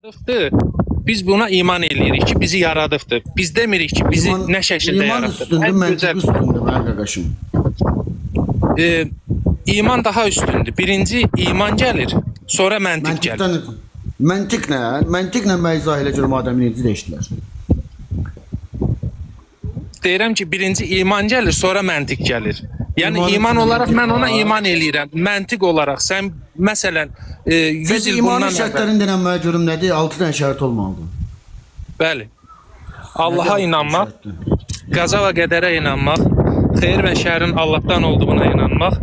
Yaradıbdır. Biz buna iman eləyirik ki, bizi yaradıbdır. Biz demirik ki, bizi İman, nə şəkildə iman yaradıbdır. üstündür, Ən məntiq gözəl üstündür mənim qardaşım. e, iman daha üstündür. Birinci iman gəlir, sonra məntiq gəlir. Məntiqdən məntiq nə? Məntiqlə mən izah elə görüm adəmin necə dəyişdilər. Deyirəm ki, birinci iman gəlir, sonra məntiq gəlir. Yəni İmanın iman içində olaraq məntiq mən ona var. iman eləyirəm. Məntiq olaraq sən məsələn 100 Bəs il imanın bundan əvvəl şərtlərini denən mənə görüm nədir? 6 dənə şərt olmalıdır. bəli. Allaha Nədir altı dənə inanmaq, şərtdir? qəza və qədərə inanmaq, xeyir və şərin Allahdan olduğuna inanmaq,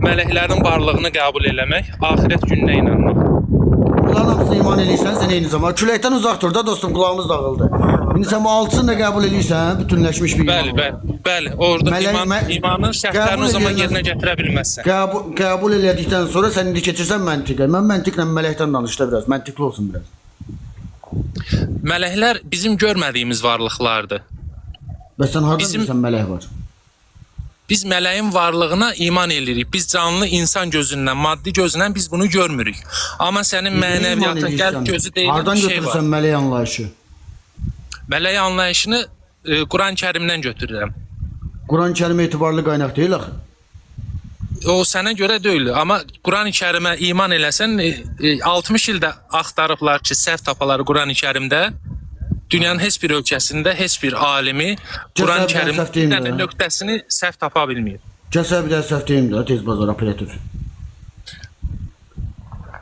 mələklərin varlığını qəbul eləmək, axirət gününə inanmaq. Bunların hamısına iman eləyirsən, sən eyni zamanda. Küləkdən uzaq dur da dostum, qulağımız dağıldı. İndi sən bu altısını da qəbul eləyirsən, bütünləşmiş bir iman. Bəli, bəli, bəli. Orada Mələk- iman, imanın şərtlərini qəbul o zaman eləyəndən- yerinə gətirə bilməzsən. Qəbul elədikdən sonra sən indi keçirsən məntiqə. Mən məntiqlə mələkdən danış da biraz, məntiqli olsun biraz. Mələklər bizim görmədiyimiz varlıqlardır. Bəs sən hardan Bizim- bilirsən mələk var? Biz mələyin varlığına iman eləyirik. Biz canlı insan gözündən, maddi gözündən biz bunu görmürük. Amma sənin Niyə iman mənəviyyatın, qəlb eləyirsən? gözü deyilən Hardan bir şey var. götürürsən mələk anlayışı? Mələk anlayışını Quran-Kərimdən götürürəm. Quran-ı Kərim etibarlı qaynaq deyil axı. O sənə görə deyil, amma Quran-ı Kərimə iman eləsən, 60 ildə axtarıblar ki, səhv tapalar Quran-ı Kərimdə. Dünyanın heç bir ölkəsində heç bir alimi Quran-ı səhv Kərimin deyim bir dənə də. nöqtəsini səhv tapa bilməyib. Gəl bir dənə səhv deyim də, tez bazar operativ.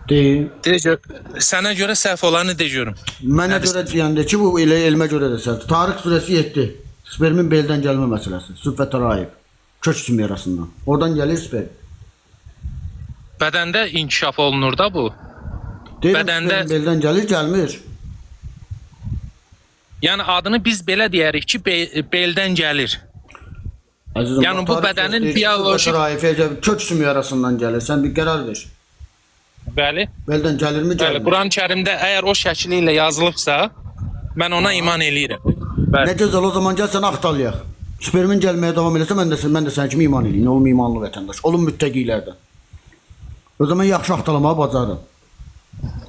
Deyim. De gör, sənə görə səhv olanı de görüm. Mənə görə deyəndə ki, bu elə elmə görə də səhvdir. Tarix surəsi 7. Spermin beldən gəlmə məsələsi. Süb və təraib. Kök sümüyü arasından. Oradan gəlir sperm. Bədəndə inkişaf olunur da bu. Deyirəm, Bədəndə- sperm beldən gəlir, gəlmir. Yəni adını biz belə deyərik ki, beldən gəlir. Əzizim, Yəni bax, bu Tarix bədənin surəsi deyir ki, bioloji- süb və təraib, kök sümüyü arasından gəlir. Sən bir qərar ver. Bəli. Beldən gəlirmi, Bəli, gəlmir? Quran-Kərimdə əgər o şəkli ilə yazılıbsa, mən ona iman eləyirəm. Bəli. Nə gözəl, o zaman gəl sən axtalayaq. Spermin gəlməyə davam eləsə mən də sənin kimi iman eləyim. Olum imanlı vətəndaş, olum müttəqilərdən. O zaman yaxşı axtalamağı bacarıram.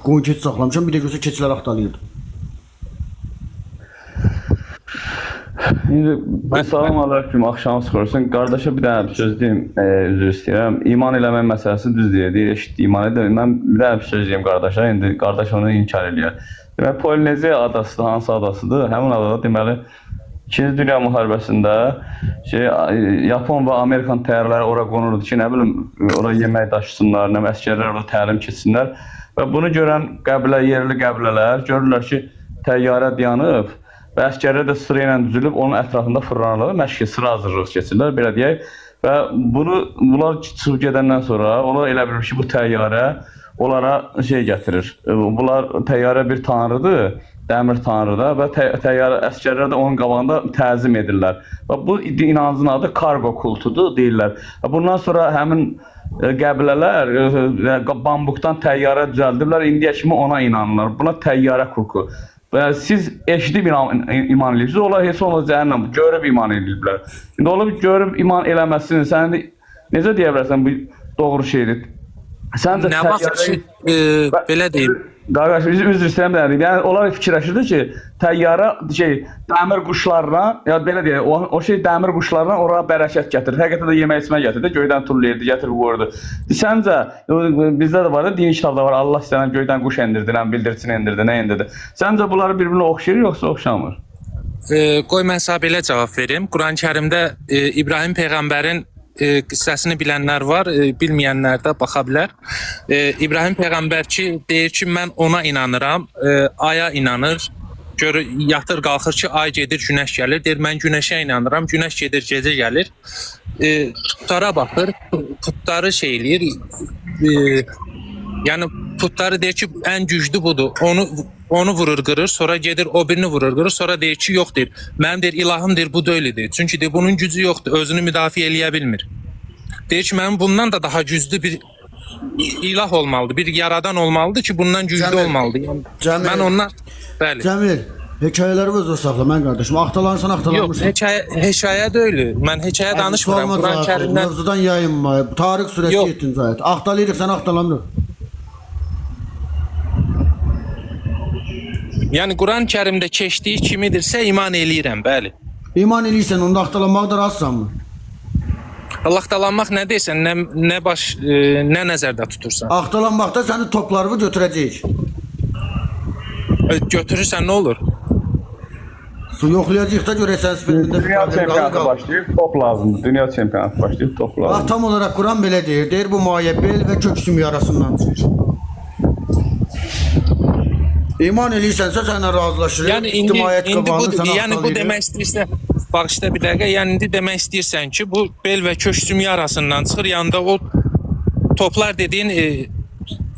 Qoyun keçi saxlamışam, bir də görsə keçilər axtalayırdı. İndi salam aleyküm, axşamınız xeyir olsun. Qardaşa bir dənə bir söz deyim, üzr istəyirəm. İman eləmək məsələsi düz deyir, deyir, eşit iman edir. Mən bir dənə bir söz deyim qardaşa, indi qardaş onu inkar eləyər. Deməli, Polineziya adası hansı adasıdır? Həmin adada deməli İkinci Dünya müharibəsində şey Yapon və Amerikan təyyarələri ora qonurdu ki, nə bilim, ora yemək daşısınlar, nə bilim, əsgərlər orada təlim keçsinlər və bunu görən qəbilə, yerli qəbilələr görürlər ki, təyyarə dayanıb və əsgərlər də sıra ilə düzülüb onun ətrafında fırlanırlar, məşq sıra hazırlıq keçirlər, belə deyək. Və bunu bunlar çıxıb gedəndən sonra onlar elə bilir ki, bu təyyarə onlara şey gətirir. Bunlar təyyarə bir tanrıdır, dəmir tanrı da və təyyarə əsgərlər də onun qabağında təzim edirlər. Və bu inancın adı kargo kultudur deyirlər. Və bundan sonra həmin qəbilələr bambuqdan təyyarə düzəldiblər. İndiyə kimi ona inanırlar. Buna təyyarə kultu. Və siz eşidib iman edirsiniz. Onlar heç olmasa cəhənnəm görüb iman ediblər. İndi olub görüb iman eləməsini sən indi necə deyə bilərsən bu doğru şeydir? Səncə Nə vaxt ki, belə deyim, Qardaş, üzr istəyirəm də deyim. Yəni onlar fikirləşirdi ki, təyyarə şey dəmir quşlarına, ya belə deyək, o şey dəmir quşlarına ora bərəkət gətirir. Həqiqətən də yemək içmək gətirdi, göydən tullayırdı, gətirib qoyurdu. Səncə bizdə də var da din kitabda var. Allah sənə göydən quş endirdi, nə bildirçin endirdi, nə endirdi. Səncə bunlar bir-birinə oxşayır yoxsa oxşamır? Qoy mən sənə belə cavab verim. Quran-Kərimdə İbrahim peyğəmbərin qissəsini bilənlər var, bilməyənlər də baxa bilər. İbrahim peyğəmbər ki, deyir ki, mən ona inanıram, aya inanır. Görür, yatır, qalxır ki, ay gedir, günəş gəlir. Deyir, mən günəşə inanıram, günəş gedir, gecə gəlir. Putlara baxır, putları şey eləyir. Yəni putları deyir ki, ən güclü budur. Onu vurur, qırır, sonra gedir o birini vurur, qırır, sonra deyir ki, yox deyir. Mənim deyir ilahım deyir bu deyil deyir. Çünki deyir bunun gücü yoxdur, özünü müdafiə eləyə bilmir. Deyir ki, mənim bundan da daha güclü bir ilah olmalıdır, bir yaradan olmalıdır ki, bundan güclü Cəmil, olmalıdır. Yəni, Cəmil. mən ondan bəli. Cəmil, hekayələri özünə saxla mən qardaşım. Axtalansan Yox, axtalanmışsan. hekayə deyil. Mən hekayə danışmıram. Sualıma cavab ver, Quran-Kərimdən Mövzudan yayınma. Tarix surəsi Yox. 7-ci ayət. Axtalayırıq, sən axtalamırıq. Yəni Quran-Kərimdə keçdiyi kimidirsə iman eləyirəm, bəli. İman eləyirsən, onda axtalanmağa da razısanmı? Laxtalanmaq nə deyirsən, nə baş nə nəzərdə tutursan? Axtalanmaqda səni toplarını götürəcəyik. Götürürsən nə olur? Su yoxlayacağıq da görək sən spermində bir Dünya problem qalır çempionatı qalmır. başlayıb, top lazımdır. Dünya çempionatı başlayıb, top Bax lazımdır. tam olaraq Quran belə deyir. Deyir bu maye bel və kök sümüyü arasından çıxır. İman eləyirsənsə səninlə razılaşırıq. Yəni indi İctimaiyyət indi bu qabanı sənə yəni bu axtalayırıq. demək istəyirsən, bağışla bir dəqiqə, yəni indi demək istəyirsən ki, bu bel və kök sümüyü arasından çıxır, yanında o toplar dediyin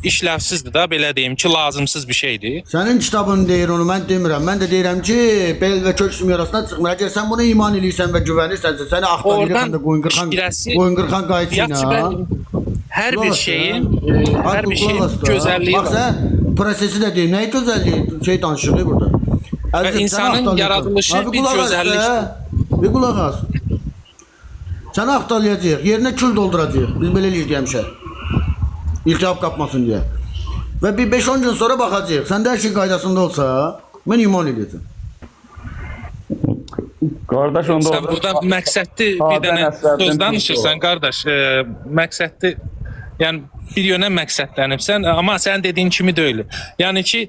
işləvsizdir da, belə deyim ki, lazımsız bir şeydir. Sənin kitabın deyir onu, mən demirəm. Mən də deyirəm ki, bel və kök sümüyü arasından çıxmır. Əgər sən buna iman eləyirsən və güvənirsənsə, səni axtarırıq Oradan həm də qoyun qırxan, şirəsi- qoyun qırxan qayçı Yaxşı, ilə. bəli. Hər bir Qulaq as şeyin, da. hər bir Qulaq şeyin as da. gözəlliyi Bax var. sən prosesi də deyim. Nəyi gözəlliyi şey danışırıq burada. Əzizim, səni insanın axtarırıq. yaradılışı Abi, bir qulaq as da. gözəllikdir. Bir qulaq as. Səni axtarlayacağıq, yerinə kül dolduracağıq. Biz belə eləyirik həmişə. İltihab qapmasın deyə. Və bir 5-10 gün sonra baxacağıq. Səndə hər şey qaydasında olsa, mən iman eləyəcəm. Qardaş onda Sən burada məqsədli bir Sadə dənə nəslərdən söz danışırsan qardaş. Məqsədli yəni bir yönə məqsədlənibsən, amma sənin dediyin kimi deyil. Yəni ki,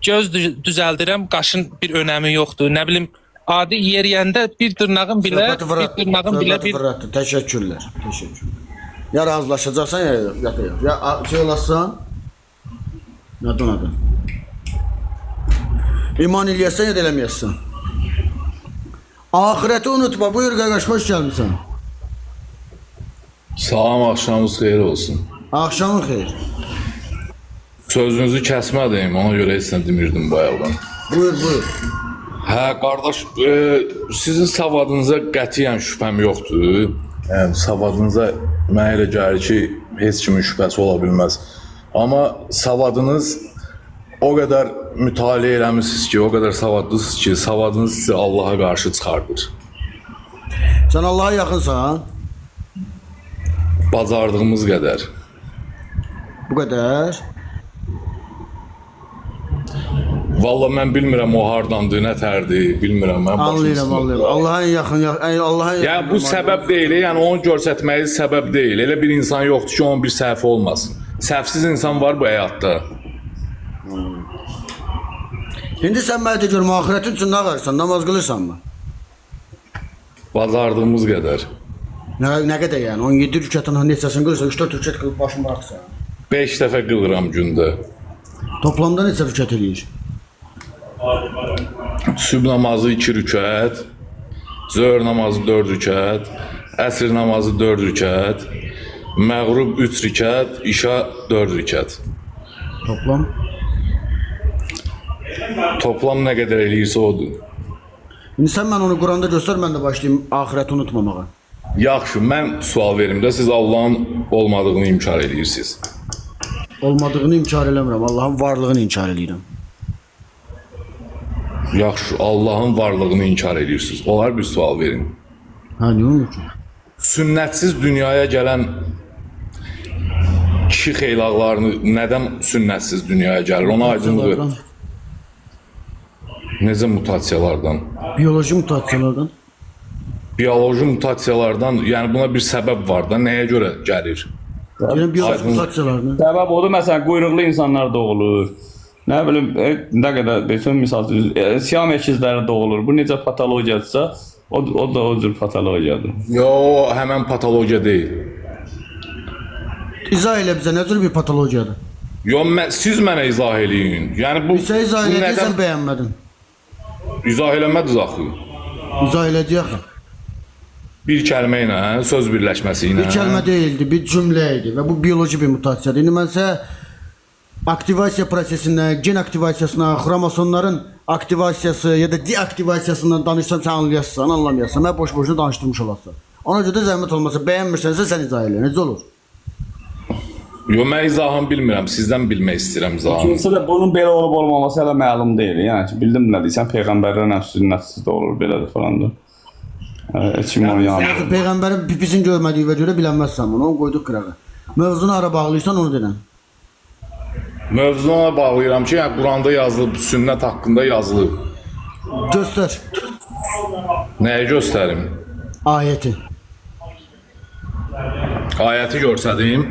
göz düzəldirəm, qaşın bir önəmi yoxdur. Nə bilim, adi yeriyəndə bir dırnağın belə, Söhbəti bir fırlat. dırnağın belə Söhbəti bir fırlatdı. Təşəkkürlər. Təşəkkür. Ya razılaşacaqsan ya ya da yox. Ya şey olarsan. Nə adı? İman eləyəsən ya da eləməyəsən. Axirəti unutma. Buyur qardaş, xoş gəlmisən. Salam, axşamınız xeyir olsun. Axşamın xeyir. Sözünüzü kəsmədim, ona görə heç nə demirdim bayaqdan. Buyur, buyur. Hə, qardaş, sizin savadınıza qətiyyən şübhəm yoxdur. Yəni savadınıza mənə elə gəlir ki, heç kimin şübhəsi ola bilməz. Amma savadınız o qədər mütaliə eləmisiniz ki, o qədər savadlısınız ki, savadınız sizi Allaha qarşı çıxardır. Sən Allaha yaxınsan. Bacardığımız qədər. Bu qədər. Vallah mən bilmirəm o hardandır, nə tərdir, bilmirəm. Mən başım Anlayıram, üstündə. anlayıram. Allah'a en yaxın, Allah'a en Yəni yaxın. bu səbəb deyil, yəni onu göstərməyi səbəb deyil. Elə bir insan yoxdur ki, onun bir səhvi olmasın. Səhvsiz insan var bu həyatda. İndi sən mənə de görüm axirətin üçün nə qarırsan? Namaz qılırsanmı? Bacardığımız qədər. Nə qədər yəni? 17 rükətin neçəsini qılırsan? 3-4 rükət qılıb başın buraxsan. 5 dəfə qılıram gündə. Toplamda neçə rükət eləyir? Sübh namazı 2 rükət, zöhr namazı 4 rükət, əsr namazı 4 rükət, məğrub 3 rükət, işa 4 rükət. Toplam. Toplam nə qədər eləyirsə odur. İndi sən mən onu Quranda göstər, mən də başlayım axirəti unutmamağa. Yaxşı, mən sual verim də siz Allahın olmadığını inkar eləyirsiniz. Olmadığını inkar eləmirəm, Allahın varlığını inkar eləyirəm. Yaxşı, Allahın varlığını inkar edirsiniz. Olar bir sual verin. Hə, nə olur ki? Sünnətsiz dünyaya gələn kişi xeylaqlarını nədən sünnətsiz dünyaya gəlir? Ona aydınlıq ver. Mutasiyalardan, Necə mutasiyalardan? bioloji mutasiyalardan. Bioloji mutasiyalardan, yəni buna bir səbəb var da, nəyə görə gəlir? Yəni bioloji Aydınlıq. mutasiyalardan. Səbəb odur, məsələn, quyruqlu insanlar doğulur. Nə bilim, nə qədər desəm, misal üçün, siyam əkizləri doğulur. Bu necə patologiyadırsa, o da o cür patologiyadır. Yo, o həmən patologiya deyil. İzah elə bizə nə cür bir patologiyadır? Yo, siz mənə izah eləyin. Yəni bu, Bizə izah bu elədiysən nədən bəyənmədin. izah eləmədiniz axı? İzah elədiyək. Bir kəlmə ilə, hə? Söz birləşməsi ilə. Bir kəlmə deyildi, bir cümlə idi və bu bioloji bir mutasiyadır. İndi mən sənə aktivasiya prosesindən, gen aktivasiyasına, xromosomların aktivasiyası ya da deaktivasiyasından danışsam sən anlayasan, anlamayasan. Mən boş-boşuna danışdırmış olasan. Ona görə də zəhmət olmasa bəyənmirsənsə sən izah elə. Necə olur? Yo, mən izahını bilmirəm. Sizdən bilmək istəyirəm izahını. İkincisi də bunun belə olub olmaması hələ məlum deyil. Yəni ki, bildim nə deyirsən, peyğəmbərlər həm sünnətsiz də olur, belədir falan da. Heç kim onu yanmır. Axı peyğəmbərin pipisini görmədiyinə görə bilənməzsən bunu. Onu qoyduq qırağa. Mövzunu hara bağlayırsan onu denən. Mövzunu ona bağlayıram ki, yəni Quranda yazılıb, sünnət haqqında yazılıb. Göstər Nəyi göstərim? ayəti. Ayəti göstərdim.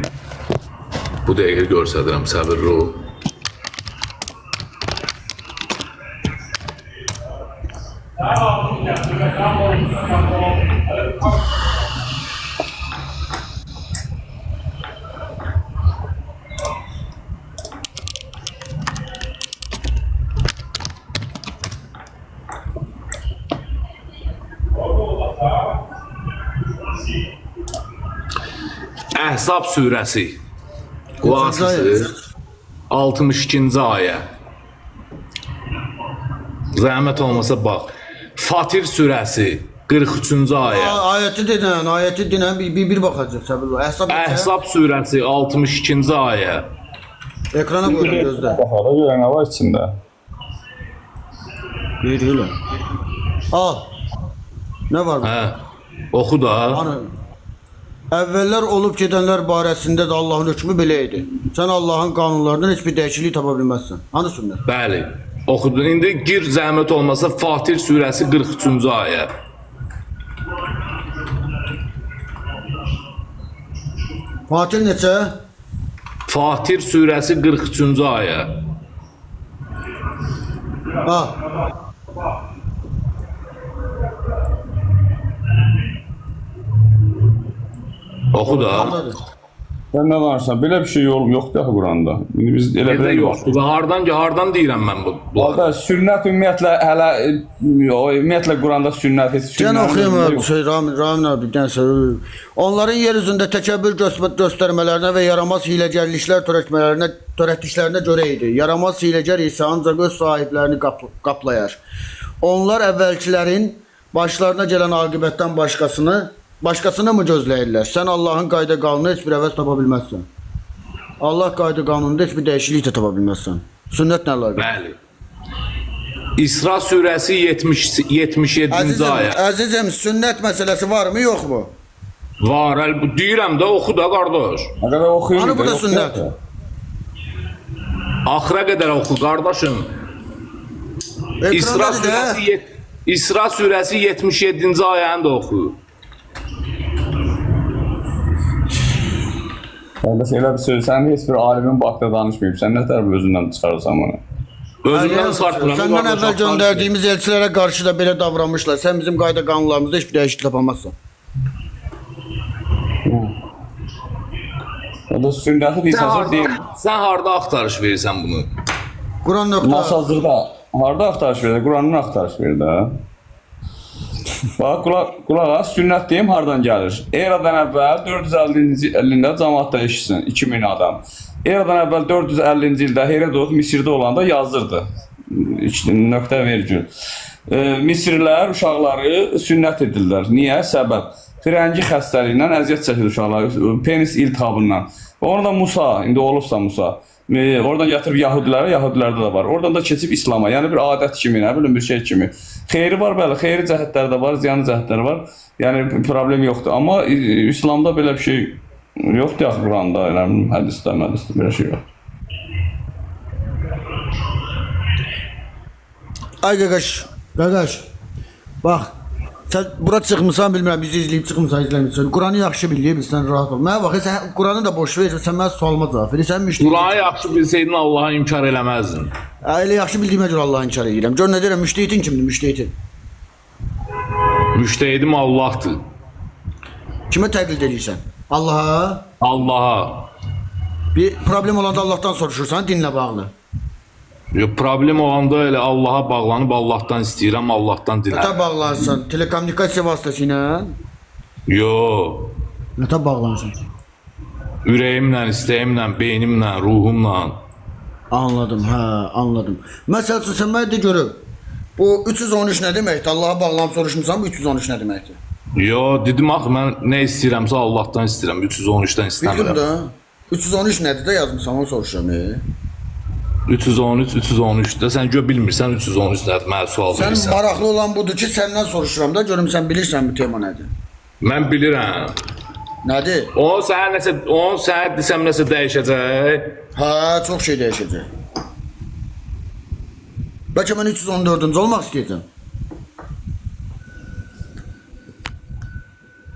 Bu dəqiqə göstərirəm, səbirli ol. Əhzab surəsi. Qulaq Neçənci ayə? asırsınız. 62-ci ayə. Zəhmət olmasa bax. Fatir surəsi 43-cü ayə. Ayəti denən, ayəti denən bir baxacaq səbirli ol. Əhsab neçə? Əhzab surəsi 62-ci ayə. Ekrana qoyuram gözlə. Baxara görə nə var içində? Bir elə. Al. Nə var bu? Hə. Oxu da. Hani əvvəllər olub gedənlər barəsində də Allahın hökmü belə idi. Sən Allahın qanunlarından heç bir dəyişiklik tapa bilməzsən. Hanı sünnət? Bəli. Oxudun. İndi gir zəhmət olmasa Fatir surəsi 43-cü ayə. Fatir neçə? Fatir surəsi 43-cü ayə. Ha. Oxu da. Anladım. Sən nə danışırsan? Belə bir şey yoxdur axı Quranda. İndi biz elə Evdə belə yoxdur. Və hardan deyirəm mən bu? bunları? Qardaş, sünnət ümumiyyətlə hələ o ümumiyyətlə Quranda sünnət heç Can sünnənin oxuyum özündə abi, yox. şey, Ramin abi, bir dənə söz. Onların yer üzündə təkəbbür göstərmələrinə və yaramaz hiyləgərliklər törətdiklərinə görə idi. Yaramaz hiyləgər isə ancaq öz sahiblərini qaplayar. Onlar əvvəlkilərin başlarına gələn aqibətdən başqasını mı gözləyirlər? Sən Allahın qayda qanunu heç bir əvəz tapa bilməzsən. Allah qayda qanununda heç bir dəyişiklik də tapa bilməzsən. Sünnət nə əlaqə? Bəli. İsra surəsi 70 77-ci Əzizim, ayə. əzizim, sünnət məsələsi varmı, yoxmu? Var, deyirəm də oxu da qardaş. Nə qədər oxuyun. Hani burada sünnət? Axıra qədər oxu qardaşım. İsra Ekranda də. surəsi İsra surəsi 77-ci ayəni də oxu. Qardaş, elə bir söz, sən heç bir alimin bu haqda danışmayıb. Sən nə tərəf özündən çıxarırsan bunu? Özümdən çıxartmıram. Səndən qardaş, əvvəl göndərdiyimiz elçilərə qarşı da belə davranmışlar. Sən bizim qayda qanunlarımızda heç bir dəyişiklik tapamazsan. Qardaş, sünnəti Sən deyirsənsə harda, deyim. sən harda axtarış verirsən bunu? Quran nöqtə. Masazlıqda harda axtarış verir? Qurandan axtarış verir də. Bax, qulaq as, sünnət deyim hardan gəlir? Eradan əvvəl 450-ci ilində cəmaət də eşitsin, 2000 adam. Eradan əvvəl 450-ci ildə Herodot Misirdə olanda yazırdı. İki nöqtə vergül. Misirlilər uşaqları sünnət edirlər. Niyə? Səbəb. Frengi xəstəliyindən əziyyət çəkir uşaqlar, penis iltihabından. Və onu da Musa, indi olubsa Musa, oradan gətirib yahudilərə, yahudilərdə də var. Oradan da keçib İslama, yəni bir adət kimi, nə bilim bir şey kimi. Xeyri var, bəli, xeyri cəhətləri də var, ziyanı cəhətləri var. Yəni problem yoxdur. Amma İslamda belə bir şey yoxdur axı Quranda, elə hədisdə, mədisdə belə şey yoxdur. Ay qaqaş, qaqaş. Bax, sən bura çıxmısan bilmirəm, bizi izləyib çıxmısan, izləmirsən. Quranı yaxşı bilir, sən rahat ol. Mənə bax, sən Quranı da boş ver, sən mənə sualıma cavab ver. Sən müştehid. Quranı yaxşı bilsəydin Allahı inkar eləməzdin. Elə yaxşı bildiyimə görə Allahı inkar edirəm. Gör nə deyirəm, müştehidin kimdir, müştehidin? Müştehidim Allahdır. Kimə təqlid edirsən? Allaha. Allaha. Bir problem olanda Allahdan soruşursan dinlə bağlı. Yox, problem olanda elə Allaha bağlanıb Allahdan istəyirəm, Allahdan Nətə dilərəm. bağlansan? Telekommunikasiya vasitəsilə? Yo, Nətə bağlansan? ürəyimlə, istəyimlə, beynimlə, ruhumla. Anladım, hə, anladım. Məsəl üçün sən mənə de görüm. Bu 313 nə deməkdir? Allaha bağlanıb soruşmusan bu 313 nə deməkdir? Yo, dedim axı mən nə istəyirəmsə Allahdan istəyirəm. 313-dən Bildim istəmirəm. də. 313 nədir də yazmısan, onu soruşuram. 313, 313 də sən gör bilmirsən 313 nədir, mənə sual Sən verirsən. maraqlı olan budur ki, səndən soruşuram da, görüm sən bilirsən bu tema nədir. Mən bilirəm. Nədir? Onu sənə nəsə, onu sənə desəm nəsə dəyişəcək. Hə, çox şey dəyişəcək. Bəlkə mən 314-cü olmaq istəyəcəm.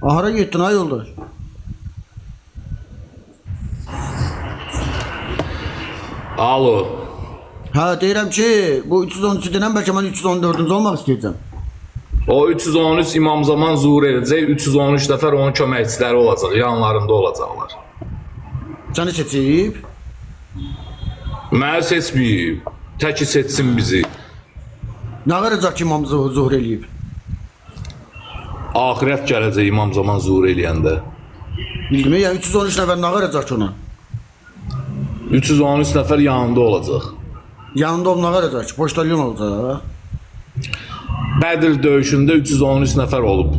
Hara getdin ay yoldaş? Alo. Hə, deyirəm ki, bu 313 denən bəlkə mən 314-cü olmaq istəyəcəm. O 313 İmam Zaman zuhur edəcək, 313 nəfər onun köməkçiləri olacaq, yanlarında olacaqlar. Səni seçib. Məni seçməyib, təki seçsin bizi. Nə verəcək ki, İmam zuhur eləyib? Axirət gələcək İmam Zaman zuhur eləyəndə. Bildim, yəni 313 nəfər nə verəcək ki ona? 313 nəfər yanında olacaq. Yanında olub nə verəcək ki? Poçtalyon olacaq. Bədir döyüşündə 313 nəfər olub.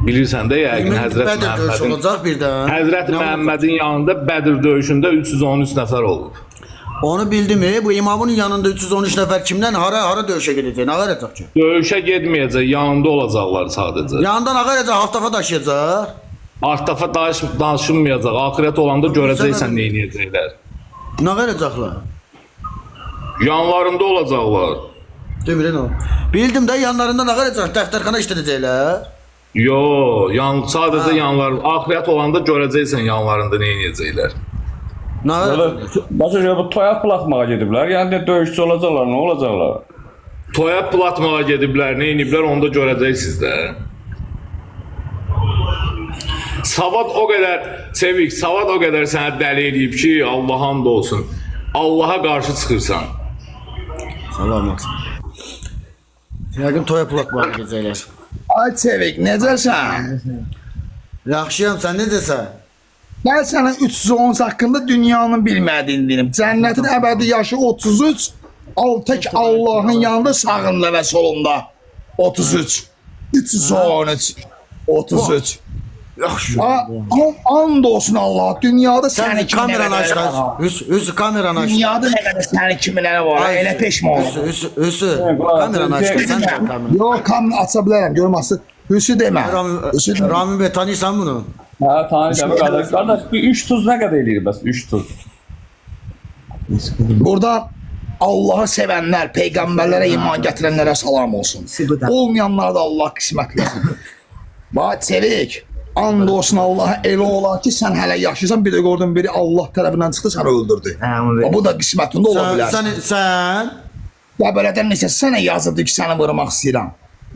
Bilirsən də yəqin Həzrət Bədir döyüşü Məhəmmədin olacaq bir də. Həzrət Nə olacaq? Məhəmmədin yanında Bədir döyüşündə 313 nəfər olub. Onu bildim, bu imamın yanında 313 nəfər kimdən hara döyüşə gedəcək, nə verəcək ki? Döyüşə getməyəcək, yanında olacaqlar sadəcə. Yanında nə verəcək? Haftafa daşıyacaq. Artafa danışılmayacaq. Axirət olanda görəcəksən nə edəcəklər. Nə verəcəklər? Yanlarında olacaqlar. Demirən o. Bildim də yanlarında nə verəcək? Dəftərxana işlədəcəklər. Yo, sadəcə yanlar axirət olanda görəcəksən yanlarında nə edəcəklər. Nə verəcəklər? Başa görə bu toya pul atmağa gediblər. Yəni döyüşçü olacaqlar, nə olacaqlar? Toya pul atmağa gediblər, nə ediblər onu da görəcəksiniz də. Savad o qədər Sevik, savad o qədər sənə dəli eləyib ki, Allaha and olsun. Allaha qarşı çıxırsan. Salamat. Yəqin toya pul atmağa gedəcəklər. Ay Çevik, necəsən? Yaxşıyam, sən necəsən? Mən sənə 310 haqqında dünyanın bilmədiyini deyim. Cənnətin əbədi yaşı 33, al tək Allahın yanında sağında və solunda 33. 313. 33. Yaxşı. And olsun Allah, dünyada Sən səni kimi kameranı aç lan. Hüs, kameranı aç. Dünyada nə qədər səni kimiləri var, elə peşman olma. Hüs, Hüs, kameranı aç. Sən də kameranı. Yox, kamera aça bilərəm, görməsin. Hüsü demə. Hüsü demə. Rami bəy tanıyırsan bunu? Hə, tanıyıram qardaş. Qardaş, bir 3 tuz nə qədər eləyir bəs? 3 tuz. Burada Allahı sevənlər, peyğəmbərlərə iman gətirənlərə salam olsun. Olmayanlara da Allah qismət eləsin. Bax, Çelik, and olsun Allaha elə olar ki, sən hələ yaşayırsan, bir də gördün biri Allah tərəfindən çıxdı, səni öldürdü. Bax, bu da qismətində ola bilər. Sən Qəbələdən neçə sənə yazıbdı ki, səni vurmaq istəyirəm.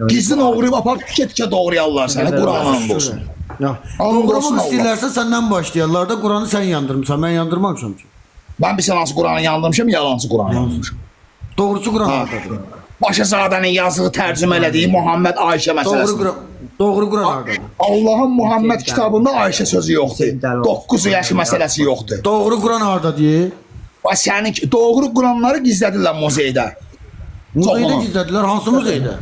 Gizlin oğrayıb aparıb tikə-tikə doğrayarlar səni, Qurana and olsun. Ya, And olsun doğramaq Allah. istəyirlərsə səndən başlayarlar da Quranı sən yandırmısan, mən yandırmamışam ki. Mən bir sən hansı Quranı yandırmışam, yalançı Quranı yandırmışam. Doğrusu Quran hardadır? Başazadənin yazığı tərcümə elədiyi Muhammed Ayşə Doğru məsələsini. Quran, doğru Quran hardadır? Allahın Muhammed kitabında Ayşə sözü yoxdur. 9 yaş məsələsi yoxdur. Doğru Quran hardadır? Bax sənin doğru Quranları gizlədirlər muzeydə. Muzeydə Çoxunu. gizlədilər, hansı muzeydə?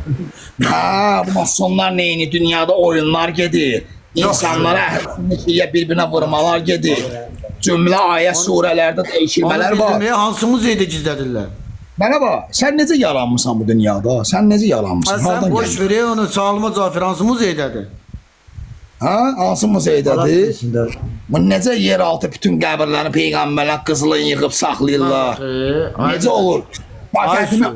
Hə, bu masonlar neyini dünyada oyunlar gedir. İnsanlara əhl-i bir-birinə vurmalar gedir. Cümlə ayə surələrdə Onu dəyişilmələr var. bildim, hansı muzeydə gizlədirlər? Mənə bax, sən necə yaranmısan bu dünyada? Sən necə yaranmısan? Ha, sən Hardan boş gəldin? ver, onu sualıma cavab ver, hansı muzeydədir? Hə, hansı muzeydədir? Bu necə yeraltı bütün qəbirlərini peyğəmbərlər qızılın yığıb saxlayırlar? Necə olur? Bax, Ay, qədimi,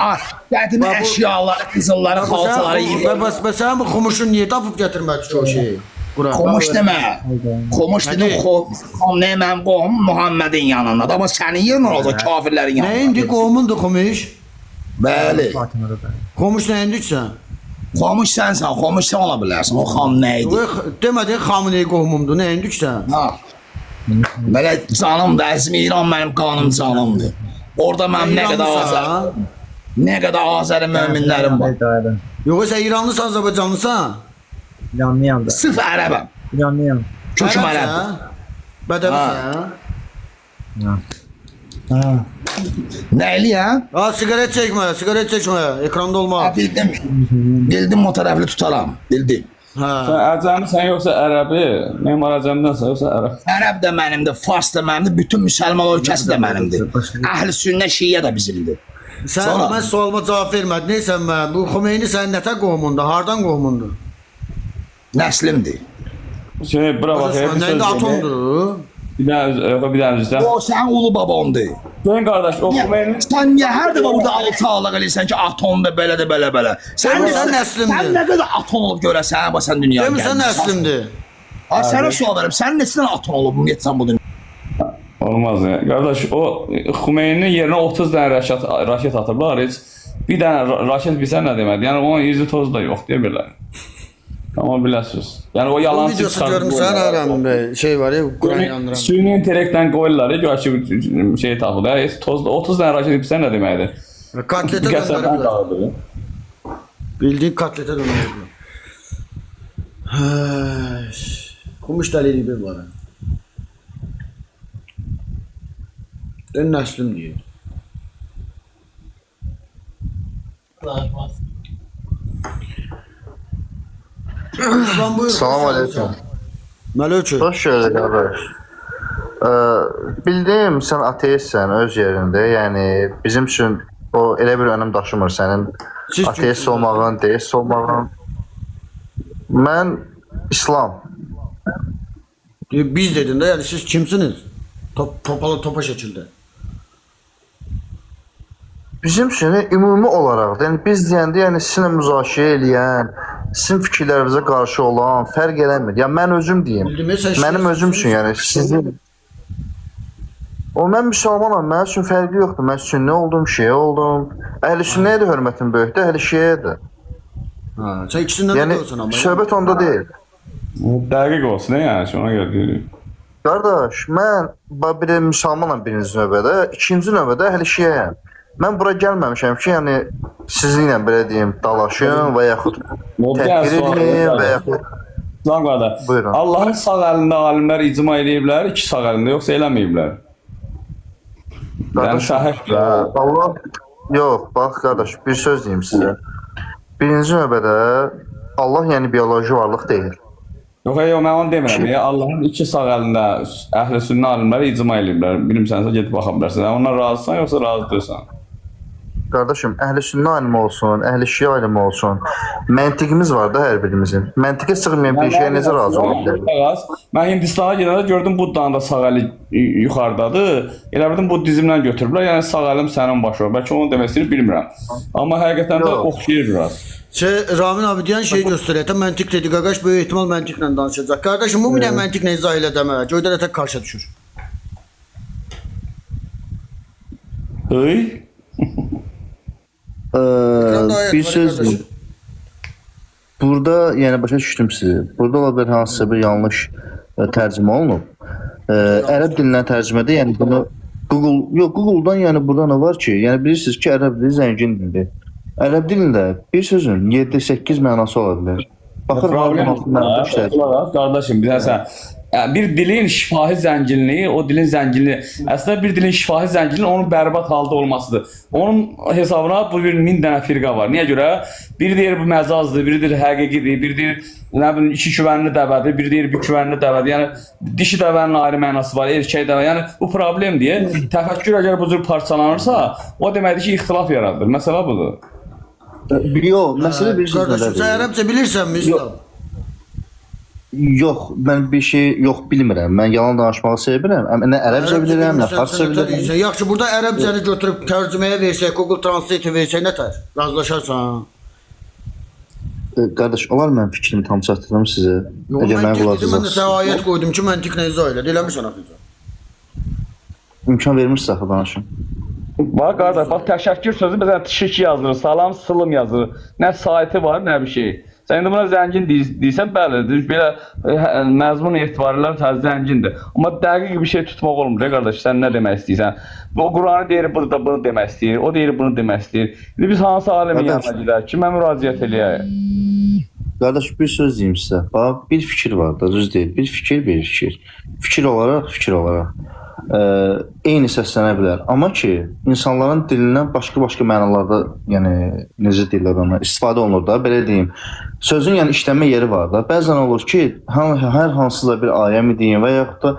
qədimi Bax, bu- əşyaları, qızılları, Bu sən, xalçaları yığır. bəs sən bu xumuşun niyə tapıb gətirmədi ki o şeyi? Quran. Xomuş demə. Xomuş dedim, xom nə mənim qohumum Muhammedin yanındadır. Amma sənin yerin olacaq kafirlərin yanında. Nəyindi qohumundur xumuş? Bəli. Xomuş nəyindir ki sən? Xomuş sənsən, xomuş sən ola bilərsən. O xam nə idi? Demədi Xamenei qohumumdur, nəyindir ki sən? Ha. Belə canımdır, əzmi İran mənim qanım canımdır. Orada mənim nə qədər Azər, İranlısan? nə qədər Azəri möminlərim var. Yox, sən İranlısan, Azərbaycanlısan? İranlıyam da. Sırf ərəbəm. İranlıyam. Köküm ərəbdir. Ərəbsən? Bədəvisən? Nə eləyəm? Ha, siqaret çəkmə, siqaret çəkmə, ekranda Ha, olmaz. bildim. Bildim o tərəfli tutaram. Bildim. Hə. Sən əcəmisən yoxsa ərəbi? Memar əcəmdənsən yoxsa ərəb? Ərəb də mənimdir, Fars da mənimdir, bütün müsəlman ölkəsi də mənimdir. Əhl-i sünnə şiə də bizimdir. Sən Sonra- mən sualıma cavab vermədin. Neysə mən, bu Xomeyni sənin nətə qohumundur, hardan qohumundur? Nəslimdir. Şey, bura bax, Başa bir düşmən, söz indi deyim. atomdur. Bir dənə, bir dənə üzr. O sənin ulu babandır. Hüseyn qardaş, o Xümeyni Sən niyə hər dəfə burada alçaqlıq eləyirsən ki, atomdur, belədir, belə belə. Sən Demirsən nəslimdir. Sən nə qədər atom olub görəsən, bax sən dünyaya Demirsən nəslimdir. Ha, sənə sual verim. Sən neçədən atom olub ümumiyyətlə sən bu dünyaya? Olmaz ya. Qardaş, o Xümeyninin yerinə 30 dənə raket atıblar, heç bir dənə raket bilsən nə deməkdir? Yəni onun izi tozu da yox deyə bilər. Amma biləsiniz. Yəni o Bu yalançı videosu çıxardı görmüsən qoyurlar. hə Ramin bəy? Şey var ya, Quran yandıran. Süni intellektlə qoyurlar, gör ki şey tapılır. Heç toz 30 dənə raket bilsən nə deməkdir? Katletə Bir qəsəbəni döndəriblər. dağıdır. Bildiyin katletə döndəriblər. Hey, Xumuş dəlili bir var. Ön nəslim deyir. İslam buyur. Salam aleyküm. Mələkü. Hoş gördük qardaş. Bildim sən ateistsən öz yerində. Yəni bizim üçün o elə bir önəm daşımır sənin Siz ateist kimsiniz? olmağın, deist olmağın. Mən İslam. Biz dedin də, yəni siz kimsiniz? Topala topa şəkildə. Bizim üçün ümumi olaraq, da, yəni biz deyəndə, yəni sizinlə müzakirə eləyən, sizin fikirlərinizə qarşı olan fərq eləmir. Yəni mən özüm deyim. Bildim, sən Mənim özüm üçün, yəni sizin O mən müsəlmanam, mənim üçün fərqi yoxdur. Mən sünni oldum, şiə oldum. Əhl-i sünnəyə də hörmətim böyükdür, əhl-i şiəyə də. Ha, sən ikisindən də Yəni olsun amma. söhbət onda deyil. Dəqiq olsun, yəni ona görə deyirik. Qardaş, mən bax bir müsəlmanam birinci növbədə, ikinci növbədə əhl-i şiəyəm. Mən bura gəlməmişəm ki, yəni sizinlə belə deyim, dalaşım və yaxud təhqir edeyim və yaxud İslam qardaş. Buyurun. Allahın sağ əlində alimlər icma eləyiblər, iki sağ əlində yoxsa eləməyiblər. Yəni Qardaş, səhihdir. Allah yox, bax qardaş, bir söz deyim sizə. Birinci növbədə Allah yəni bioloji varlıq deyil. Yox, yox, mən onu demirəm. Ya Allahın iki sağ əlində əhl-i sünnə alimləri icma eləyiblər. Bilmirsən, gedib baxa bilərsən. Yəni, ondan razısan yoxsa razı deyilsən? Qardaşım, əhl-i sünnə alimi olsun, əhl-i şiə alimi olsun, məntiqimiz var da hər birimizin. Məntiqə sığmayan bir şeyə necə razı ola bilərik? Mən Hindistana gedəndə gördüm Buddanın da sağ əli yuxarıdadır. Elə bildim buddizmdən götürüblər. Yəni sağ əlim sənin başına. Bəlkə onu demək istəyir bilmirəm. Amma həqiqətən də Yox. oxşayır biraz. Şey, Ramin abi deyən şeyi göstərək. Tam məntiq dedi. Qaqaş böyük ehtimal məntiqlə danışacaq. Qardaşım, bu bir də məntiqlə izah elə demə. Göydə tək qarşıya düşür. Hıy? Ekranda ayət Bir var, söz qardaşım. Burada yəni başa düşdüm sizi. Burada ola bilər hansısa bir yanlış tərcümə olunub. Ərəb dilindən tərcümədə yəni bunu Google yox Google-dan yəni burada nə var ki? Yəni bilirsiniz ki, ərəb dili zəngin dildir. Ərəb dilində bir sözün 7-8 mənası ola bilər. Baxır Problem hansı mənada işləyir. Qulaq as, qardaşım, bir dənə sən bir dilin şifahi zənginliyi, o dilin zənginliyi, əslində bir dilin şifahi zənginliyi onun bərbad halda olmasıdır. Onun hesabına bu bir 1000 dənə firqa var. Niyə görə? Biri deyir bu məcazdır, biri deyir həqiqidir, biri deyir nə bilim iki küvənli dəvədir, biri deyir bir küvənli dəvədir. Yəni dişi dəvənin ayrı mənası var, erkək dəvə. Yəni bu problem deyə təfəkkür əgər bu cür parçalanırsa, o deməkdir ki, ixtilaf yaradır. Məsələ budur. Yox, məsələ bilirsiniz Qardaşım, sən nədədir? ərəbcə bilirsənmi İslam? Yox, mən bir şey yox bilmirəm. Mən yalan danışmağı sevmirəm. Nə ərəbcə bilirəm, nə bilmirsən, farsça sən nətər bilirəm. deyirsən? Yaxşı, burada ərəbcəni götürüb tərcüməyə versək, Google Translate-ə versək nətər? Razılaşarsan? Qardaş, olar mən fikrimi tam çatdırım sizə. Yox, Əgər mənə məntiq qulaq dedim, mən də sənə asırsınız. ayət qoydum ki, məntiqlə izah elə. Eləmirsən axı. İmkan vermirsə axı danışım. Bax qardaş, bax təşəkkür sözü məsələn tişik yazılır, salam sılım yazılır. Nə saytı var, nə bir şey. Sən indi buna zəngin deyirsən, bəli, düz belə məzmun etibarilə hə, zəngindir. Amma dəqiq bir şey tutmaq olmur, qardaş, sən nə demək istəyirsən? O Qur'anı deyir, bu da bunu demək istəyir, o deyir, bunu demək istəyir. İndi biz hansı alimin Qardaş. yanına gedək, kimə müraciət eləyək? Qardaş, bir söz deyim sizə. Bax, bir fikir var da, düz deyil. Bir fikir, bir fikir. Fikir olaraq, fikir olaraq. Eyni səslənə bilər. Amma ki, insanların dilindən başqa-başqa mənalarda, yəni necə deyirlər ona, istifadə olunur da, belə deyim. Sözün yəni işlənmə yeri var da. Bəzən olur ki, hər hansısa bir ayə mi deyim və yaxud da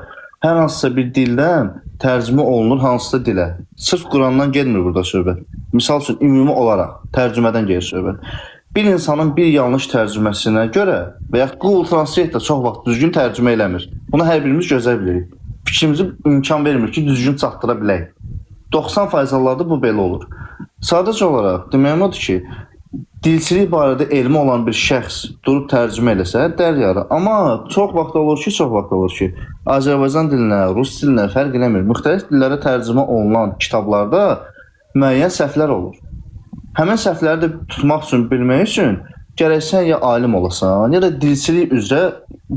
hər hansısa bir dildən tərcümə olunur hansısa dilə. Sırf Qurandan getmir burada söhbət. Misal üçün ümumi olaraq tərcümədən gedir söhbət. Bir insanın bir yanlış tərcüməsinə görə və ya Google Translate də çox vaxt düzgün tərcümə eləmir. Bunu hər birimiz gözəl bilirik. Fikrimizi imkan vermir ki, düzgün çatdıra bilək. 90% hallarda bu belə olur. Sadəcə olaraq deməyim odur ki, dilçilik barədə elmi olan bir şəxs durub tərcümə eləsə dər yarı. Amma çox vaxt olur ki, çox vaxt olur ki, Azərbaycan dilinə, rus dilinə fərq eləmir. Müxtəlif dillərə tərcümə olunan kitablarda müəyyən səhvlər olur. Həmin səhvləri də tutmaq üçün, bilmək üçün gərək sən ya alim olasan, ya da dilçilik üzrə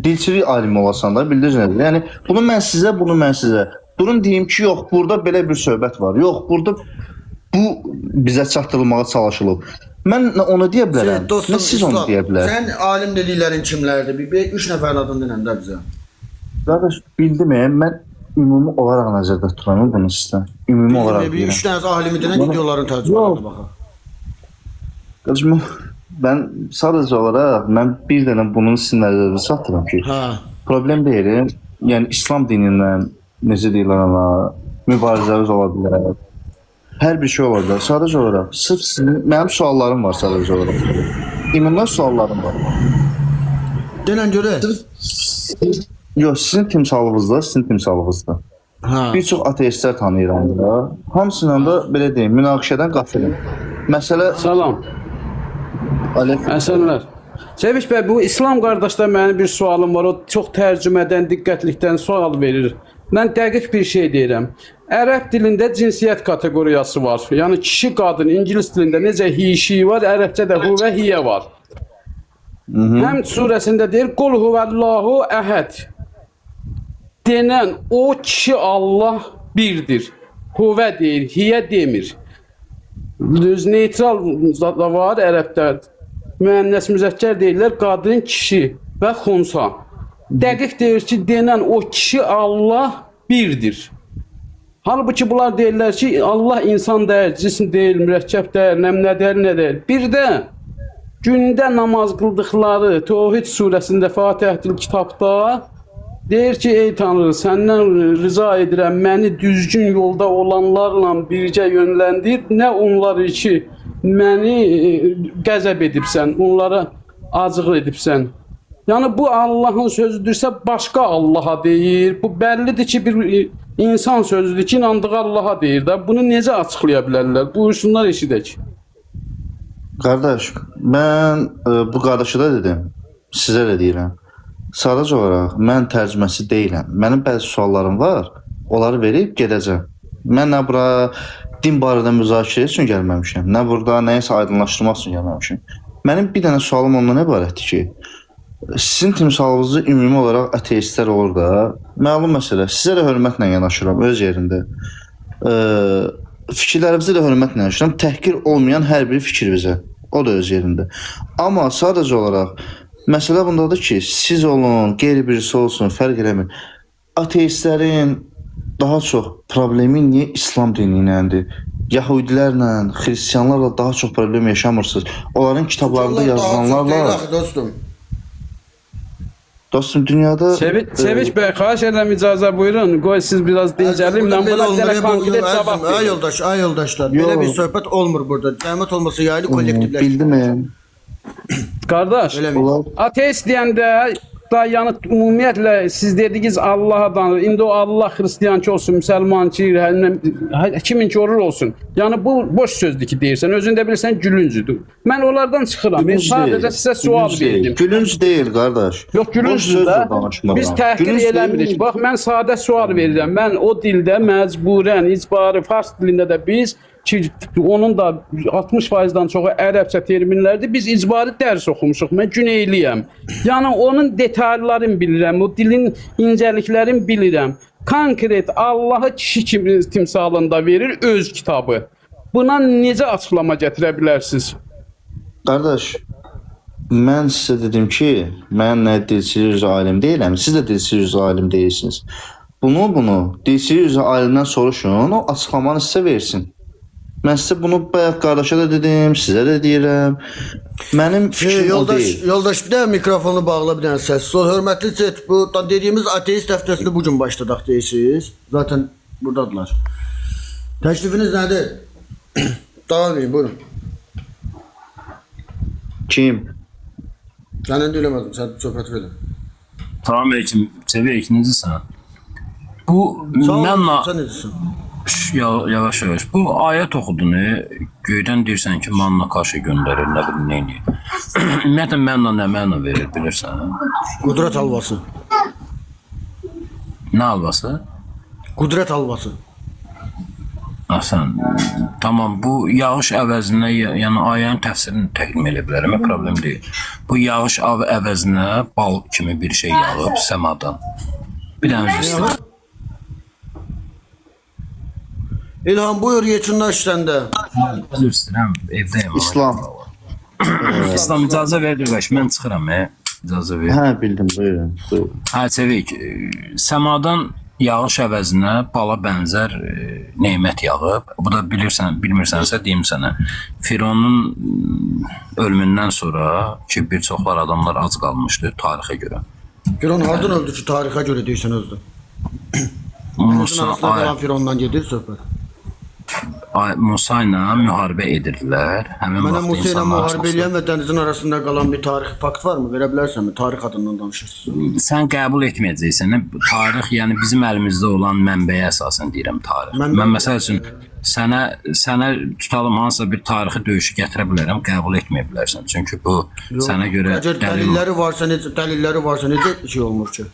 dilçilik alimi olasan da bildiniz nədir? Yəni bunu mən sizə, bunu mən sizə. Durun deyim ki, yox, burada belə bir söhbət var. Yox, burada bu bizə çatdırılmağa çalışılıb. Mən nə onu deyə bilərəm, Şey, nə siz onu İslam, deyə bilərsiniz. Sən alim dediklərin kimlərdir? Bir üç nəfərin adını denən də bizə. Qardaş, bildim, mən ümumi olaraq nəzərdə tuturam bunu sizə. Ümumi olaraq Bir deyirəm. üç dənə alimi denən ki, onların tərcümələrinə baxaq. Qardaş, mən sadəcə olaraq mən bir dənə bunun sizin nəzərinizə çatdırıram ki, Hə. problem deyil. Yəni İslam dinindən necə deyirlər ona, mübarizəniz ola bilər. Hər bir şey ola bilər. Sadəcə olaraq sırf sizin mənim suallarım var sadəcə olaraq. İmamdan suallarım var. Denən görək. Yox, sizin timsalınızda, sizin timsalınızda. Hə. Bir çox ateistlər tanıyıram da. Hamısıyla da belə deyim, münaqişədən qaçıram. Məsələ Salam. Aleyküm. Əsənlər. Sevinç bəy, bu İslam qardaşda mənim bir sualım var. O çox tərcümədən, diqqətlikdən sual verir. Mən dəqiq bir şey deyirəm. Ərəb dilində cinsiyyət kateqoriyası var. Yəni kişi, qadın, ingilis dilində necə he, she var, ərəbcə də hu və hiyə var. Həmd surəsində deyir: "Qul huvallahu əhəd." Denən o kişi Allah birdir. Huvə deyir, hiyə demir. Düz neytral zat da var ərəbdə. Müənnəs müzəkkər deyirlər, qadın, kişi və xunsa. Dəqiq deyir ki, denən o kişi Allah birdir. Halbuki bunlar deyirlər ki, Allah insan deyil, cisim deyil, mürəkkəb deyil, nə nə deyil, nə deyil. Bir də gündə namaz qıldıqları Tövhid surəsində Fatihətul kitabda deyir ki, ey Tanrı, səndən rica edirəm, məni düzgün yolda olanlarla birgə yönləndir, nə onlar ki, məni qəzəb edibsən, onlara acıq edibsən. Yəni bu Allahın sözüdürsə başqa Allaha deyir. Bu bəllidir ki, bir insan sözüdür ki, inandığı Allaha deyir də. Bunu necə açıqlaya bilərlər? Buyursunlar eşidək. Qardaş, mən bu qardaşa da dedim, sizə də deyirəm. Sadəcə olaraq mən tərcüməçi deyiləm. Mənim bəzi suallarım var, onları verib gedəcəm. Mən nə bura din barədə müzakirə üçün gəlməmişəm, nə burada nəyisə aydınlaşdırmaq üçün gəlməmişəm. Mənim bir dənə sualım ondan ibarətdir ki, sizin timsalınızı ümumi olaraq ateistlər olur da, məlum məsələ, sizə də hörmətlə yanaşıram öz yerində. Fikirlərimizə də hörmətlə yanaşıram. Təhqir olmayan hər bir fikrimizə. O da öz yerində. Amma sadəcə olaraq məsələ bundadır ki, siz olun, qeyri birisi olsun, fərq eləmir. Ateistlərin daha çox problemi niyə İslam dini iləndir? Yahudilərlə, xristianlarla daha çox problem yaşamırsınız. Onların kitablarında Onlar daha çox deyil yazılanlarla axı dostum. dostum dünyada Sevinç bəy, xahiş edirəm icazə buyurun. Qoy siz biraz dincəlin. Burada Mən belə buna bir olmur, dənə konkret Ay cavab verim. yoldaş, ay yoldaşlar, belə Yox. bir söhbət olmur burada. Zəhmət olmasa yayını kollektivləşdir. bildim. Qardaş, Elə mi? Onlar ateist deyəndə da yəni ümumiyyətlə siz dediniz Allaha danır. İndi o Allah xristian ki olsun, müsəlman ki, kimin ki olur olsun. Yəni bu boş sözdür ki deyirsən. Özün də bilirsən gülüncdür. Mən onlardan çıxıram. Mən Gülünc sadəcə deyil. sizə sual Gülünc deyil. verdim. Gülünc deyil qardaş. Yox, Boş gülüncdür sözlə də. danışmıram. Biz təhqir Gülünc eləmirik. deyil. Bax, mən sadə sual verirəm. Mən o dildə məcburən, icbari fars dilində də biz ki onun da 60%-dan çoxu ərəbcə terminlərdir. Biz icbari dərs oxumuşuq. Mən güneyliyəm. Yəni onun detallarını bilirəm, o dilin incəliklərini bilirəm. Konkret Allahı kişi kimi timsalında verir öz kitabı. Buna necə açıqlama gətirə bilərsiniz? Qardaş, mən sizə dedim ki, mən nə dilçilik üzrə alim deyiləm, siz də dilçilik üzrə alim deyilsiniz. Bunu dilçilik üzrə alimdən soruşun, o açıqlamanı sizə versin. Mən sizə bunu bayaq qardaşa da dedim, sizə də deyirəm. Mənim Şey, fikrim o yoldaş, deyil. yoldaş bir də mikrofonu bağla bir dənə səssiz ol. Hörmətli chat, bu da dediyimiz ateist həftəsini bu gün başladaq deyirsiniz. Zaten buradadılar. Təklifiniz nədir? Davam edin, buyurun. Kim? Sən indi eləməzdim, sən söhbət verin. Salam aleyküm, Çevik, necəsən? Bu Sağ ol, mənla sən necəsən? Yavaş yavaş. Bu ayət oxudun, göydən deyirsən ki, manna kaşa göndərir, nə bilim nə eləyir. Ümumiyyətlə mənna nə məna verir bilirsən? Qudrət alvası. Nə alvası? Qudrət alvası. Ha, sən tamam bu yağış əvəzinə, yəni ayənin təfsirini təqdim edə bilərəm, problem deyil. Bu yağış əvəzinə bal kimi bir şey yağıb səmadan. Bir dənə üzr istəyirəm. İlham buyur yekunlaş səndə. Üzr istəyirəm, evdəyim. İslam. İslam icazə ver qardaş, mən çıxıram, icazə ver. Hə, bildim, buyurun. Buyurun. Hə, Çevik, səmadan yağış əvəzinə bala bənzər nemət yağıb. Bu da bilirsən, bilmirsənsə deyim sənə. Fironun ölümündən sonra ki, bir çoxlar adamlar ac qalmışdı tarixə görə. Firon hardan öldü ki, tarixə görə deyirsən özdə? Dənizin Musa, arasında qalan Firondan gedir söhbət. Musa ilə müharibə edirdilər. Həmin Mənə vaxt Musa ilə insanlar müharibə eləyən və dənizin arasında qalan bir tarixi fakt varmı? Verə bilərsənmi? Tarix adından danışırsın. Sən qəbul etməyəcəksən. Tarix, yəni bizim əlimizdə olan mənbəyə əsasən deyirəm tarix. Mənbə- Mən məsəl üçün sənə tutalım hansısa bir tarixi döyüşü gətirə bilərəm, qəbul etməyə bilərsən. Çünki bu sənə görə Əgər dəlil dəlilləri varsa necə dəlilləri varsa necə şey olmur ki?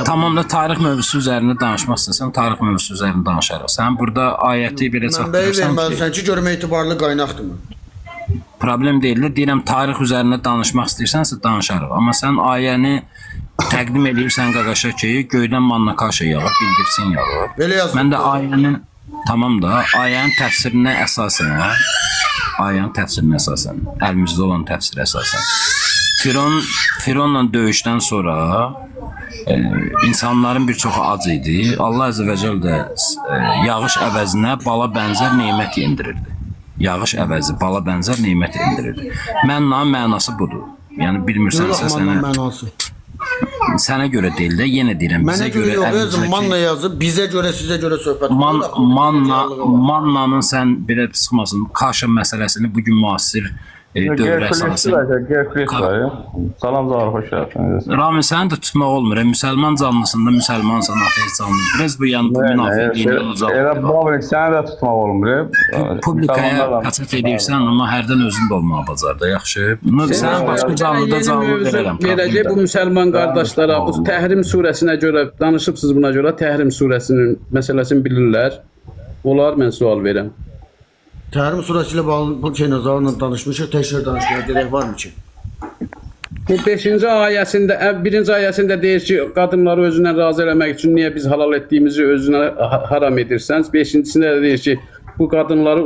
Tamam da tarix mövzusu üzərində danışmaq istəsən, tarix mövzusu üzərində danışarıq. Sən burada ayəti belə Mənbəyi çatdırırsan ki, verməlisən ki, görüm etibarlı qaynaqdırmı? problem deyil də, deyirəm tarix üzərində danışmaq istəyirsənsə danışarıq. Amma sən ayəni təqdim eləyirsən qaqaşa ki, göydən manna kaşa yağıb, bildirsin yağıb. Belə yazılıb. Mən də ayənin tamam da ayənin təfsirinə əsasən, əlimizdə olan təfsirə əsasən Fironla döyüşdən sonra insanların bir çoxu ac idi. Allah Əzzə və Cəll də yağış əvəzinə bala bənzər nemət endirirdi. Yağış əvəzi bala bənzər nemət endirirdi. Mənna mənası budur. Yəni bilmirsənsə Rahmanın sənə mənası. sənə görə deyil də, yenə deyirəm Mənə bizə görə görə yox, yazın, əlimizdəki- manna yazıb, bizə görə, sizə görə söhbət. Mannanın sən belə çıxmasın, kaşa məsələsini bu gün müasir dövrə Gerflix əsasən. var, Gerflix var. Salam Zahar, xoş gəldin. Ramin səni də tutmaq olmur. Müsəlman canlısında müsəlmansan, ateist canlı. Biraz bu yəni bu münafiqliyindən uzaq. Elə Babrik səni də tutmaq olmur. Publikaya qaçaq edirsən, amma hərdən özün də olmağı bacar da, yaxşı. Bunu sən başqa canlıda Yeni canlı mövzu verərəm. verəcək bu müsəlman qardaşlara, bu Təhrim surəsinə görə danışıbsınız buna görə Təhrim surəsinin məsələsini bilirlər. Olar mən sual verəm. Təhrim surəsi ilə bağlı bu şeylə Zaurla danışmışıq, təkrar danışmaya gerək varmı ki? Bu 5-ci ayəsində, 1-ci ayəsində deyir ki, qadınları özünə razı eləmək üçün niyə biz halal etdiyimizi özünə haram edirsən? 5-cisində də deyir ki, bu qadınları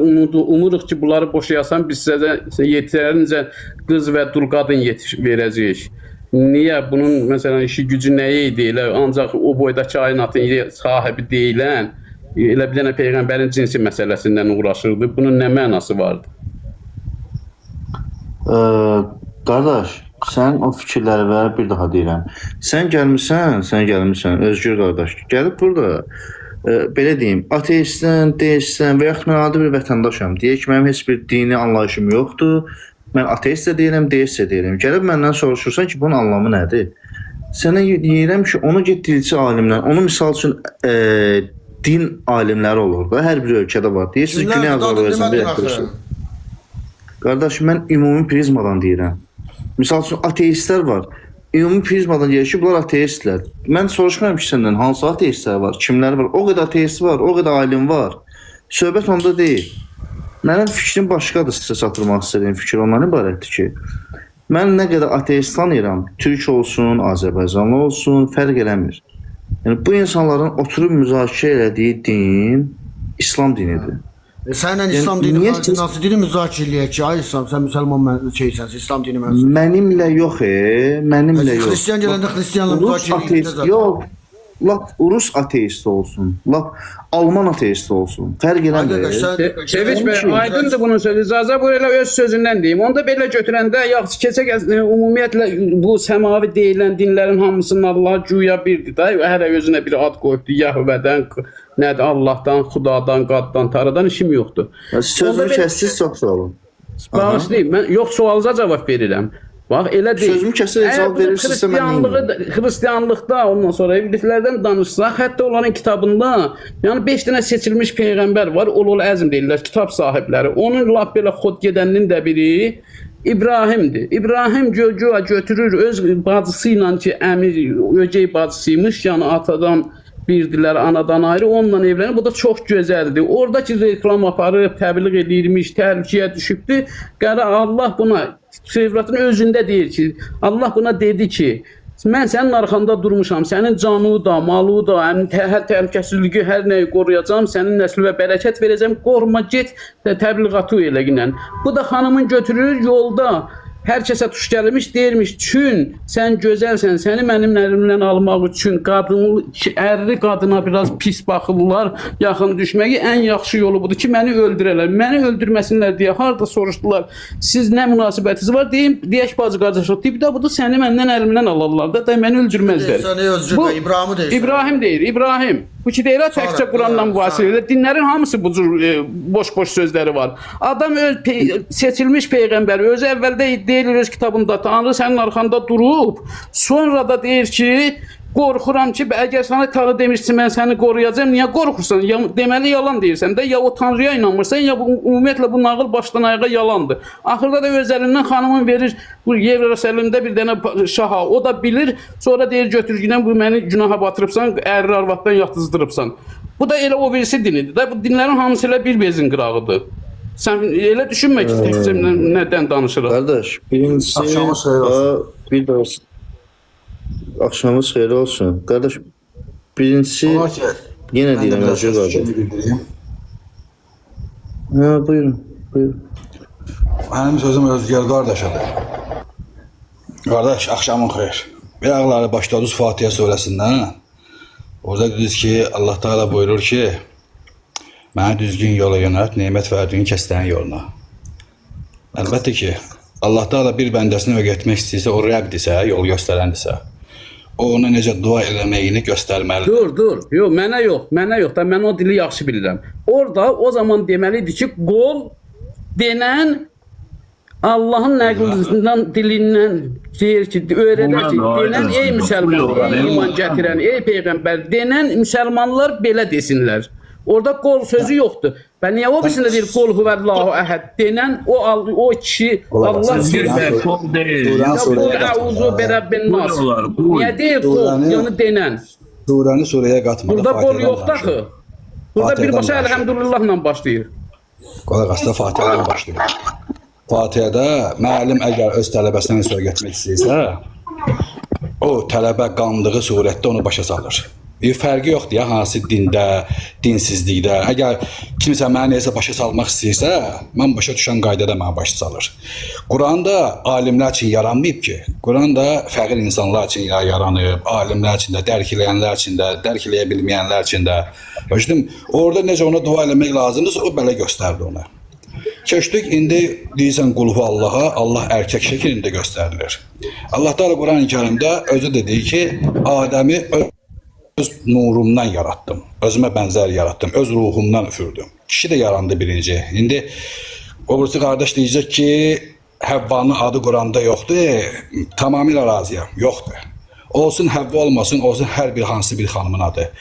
umuruq ki, bunları boşayasan biz sizə yetərincə qız və dul qadın yetiş verəcəyik. Niyə bunun məsələn işi gücü nəyə idi? Elə ancaq o boyda kainatın sahibi deyilən elə bir dənə peyğəmbərin cinsi məsələsindən uğraşırdı. Bunun nə mənası vardı? Qardaş, sən o fikirləri və bir daha deyirəm. Sən gəlmisən, Özgür qardaş. Gəlib burada belə deyim, ateistsən, deistsən və yaxud mən adi bir vətəndaşam. Deyək ki, mənim heç bir dini anlayışım yoxdur. Mən ateist də deyiləm, deist də deyiləm. Gəlib məndən soruşursan ki, bunun anlamı nədir? Sənə deyirəm ki, onu get dilçi alimdən, onu misal üçün din alimləri olur da, hər bir ölkədə var. Deyirsiniz Kimlərdir? Güney Adını Azərbaycanda demədin axı. yaşayırsınız. Qardaş, mən ümumi prizmadan deyirəm. Misal üçün ateistlər var. Ümumi prizmadan deyir ki, bunlar ateistlər. Mən soruşmuram ki, səndən hansı ateistlər var, kimlər var. O qədər ateist var, o qədər alim var. Söhbət onda deyil. Mənim fikrim başqadır sizə çatdırmaq istədiyim fikir ondan ibarətdir ki, mən nə qədər ateist tanıyıram, türk olsun, Azərbaycanlı olsun, fərq eləmir. Yəni bu insanların oturub müzakirə elədiyi din İslam dinidir. Sənlə Yəni, İslam dini niyə xarici hansı dini müzakirə eləyək ki, ay İslam, sən müsəlman şeysən, İslam dini mənsubu. Mənimlə yox, mənimlə yox. Xristian gələndə xristianla Rus müzakirə eləyir ateist, zaten. yox. Lap Rus ateisti olsun, lap Alman ateisti olsun. Fərq Ay eləmir. qardaş, sən Sevinç bəy, aydındır bunun sözü. İcazə buyur elə öz sözündən deyim. Onda belə götürəndə yaxşı keçək ümumiyyətlə bu səmavi deyilən dinlərin hamısının Allah güya birdir də. Hər özünə bir ad qoyubdu. Yəhvədən, nədir Allahdan, Xudadan, Qaddan, Taradan işim yoxdur. Sözümü kəsdiniz, çox sağ olun. Bağışlayın, mən yox sualınıza cavab verirəm. Bax elə deyil. Sözümü kəsərək Əgər cavab bizim verirsinizsə mən xristianlığı, xristianlıqda ondan sonra iblislərdən danışsaq, hətta onların kitabında, yəni 5 dənə seçilmiş peyğəmbər var, Ulul Əzm deyirlər, kitab sahibləri. Onun lap belə xod gedəninin də biri İbrahimdir. İbrahim güya götürür öz bacısı ilə ki, əmi ögey bacısıymış, yəni atadan birdilər, anadan ayrı, onunla evlənir. Bu da çox gözəldir. Oradakı reklam aparıb, təbliğ eləyirmiş, təhlükəyə düşübdü. Qəra Allah buna Tevratın özündə deyir ki, Allah buna dedi ki, mən sənin arxanda durmuşam, sənin canı da, malı da, həm hər təhlükəsizliyi, hər nəyi qoruyacağam, sənin nəslinə bərəkət verəcəm, qorma get də təbliğatı eləginən. Bu da xanımın götürür yolda hər kəsə tuş gəlmiş, deyirmiş, çün sən gözəlsən, səni mənim əlimdən almaq üçün qadın, ərli qadına biraz pis baxırlar, yaxın düşməyi ən yaxşı yolu budur ki, məni öldürələr. Məni öldürməsinlər deyə harda soruşdular, siz nə münasibətiniz var? Deyim, deyək bacı qardaşlıq. Deyib də budur, səni məndən əlimdən alarlar da, da məni öldürməzlər. Səni Özgür Bu, bəy, İbrahimi deyirsən. İbrahim deyir, İbrahim. Bu ki deyir, ha, təkcə Quranla mübahisə edir. Dinlərin hamısı bu cür boş-boş sözləri var. Adam öz seçilmiş peyğəmbər özü əvvəldə deyir öz kitabında Tanrı sənin arxanda durub, sonra da deyir ki, qorxuram ki, əgər sənə Tanrı demişsə mən səni qoruyacağam, niyə qorxursan? Ya, deməli yalan deyirsən də, ya o Tanrıya inanmırsan, ya bu, ümumiyyətlə bu nağıl başdan ayağa yalandır. Axırda da öz əlindən xanımın verir bu Yerusəlimdə bir dənə şaha, o da bilir, sonra deyir götür günə bu məni günaha batırıbsan, ərli arvaddan yatızdırıbsan. Bu da elə o birisi dinidir də. Bu dinlərin hamısı elə bir bezin qırağıdır. Sən elə düşünmə ki, təkcə nədən danışırıq. Qardaş, birincisi Axşamınız xeyir olsun. Bir daha axşamınız xeyir olsun. Qardaş, birincisi Olar ki, yenə mən də deyirəm biraz Özgür öz qardaş. fikrimi bildireyim. Hə, buyurun, buyurun. Mənim sözüm Özgür qardaşadır. Qardaş, axşamın xeyir. Bir ağları başladınız Fatihə surəsindən. Orada dediniz ki, Allah Teala buyurur ki, məni düzgün yola yönəlt, nemət verdiyin kəslərin yoluna. Əlbəttə ki, Allah Teala bir bəndəsini öyrətmək istəyirsə, o Rəbdirsə, yol göstərəndirsə, o ona necə dua eləməyini göstərməlidir. Dur, dur. Yox, mənə yox, mənə yox da mən o dili yaxşı bilirəm. Orada o zaman deməli idi ki, qol denən Allahın nəqlindən, dilindən deyir ki, öyrədər ki, denən ey müsəlman, ey iman gətirən, ey peyğəmbər, denən müsəlmanlar belə desinlər. Orada qol sözü yoxdur. Və niyə o birisində deyir qol huvəllahu əhəd denən o kişi Allah Özgür bəy, qol deyil. Ya qul əuzu birəbbin nas. Niyə deyir qol, yəni denən? Surəni surəyə qatmadı. Burada qol yoxdur axı. Burada birbaşa əlhəmdüllahla başlayır. Qolaq aslında Fatihədən başlayır. Fatihədə müəllim əgər öz tələbəsinə nəsə öyrətmək istəyirsə, o tələbə qandığı surətdə onu başa salır. Bir fərqi yoxdur ya hansı dində, dinsizlikdə. Əgər kimsə mənə nəyisə başa salmaq istəyirsə, mən başa düşən qaydada mənə başa salır. Quran da alimlər üçün yaranmayıb ki. Quran da fəqir insanlar üçün yaranıb, alimlər üçün də, dərk eləyənlər üçün də, dərk eləyə bilməyənlər üçün də. Başladım, orada necə ona dua eləmək lazımdırsa, o belə göstərdi ona. Keçdik, indi deyirsən qulhu Allaha, Allah erkək şəklində göstərilir. Allah Teala Quran-ı Kərimdə özü dediyi ki, Adəmi öz nurumdan yaratdım, özümə bənzər yaratdım, öz ruhumdan üfürdüm. Kişi də yarandı birinci. İndi o birisi qardaş deyəcək ki, Həvvanın adı Quranda yoxdur. Tamamilə razıyam, yoxdur. Olsun Həvva olmasın, olsun hər bir hansı bir xanımın adı.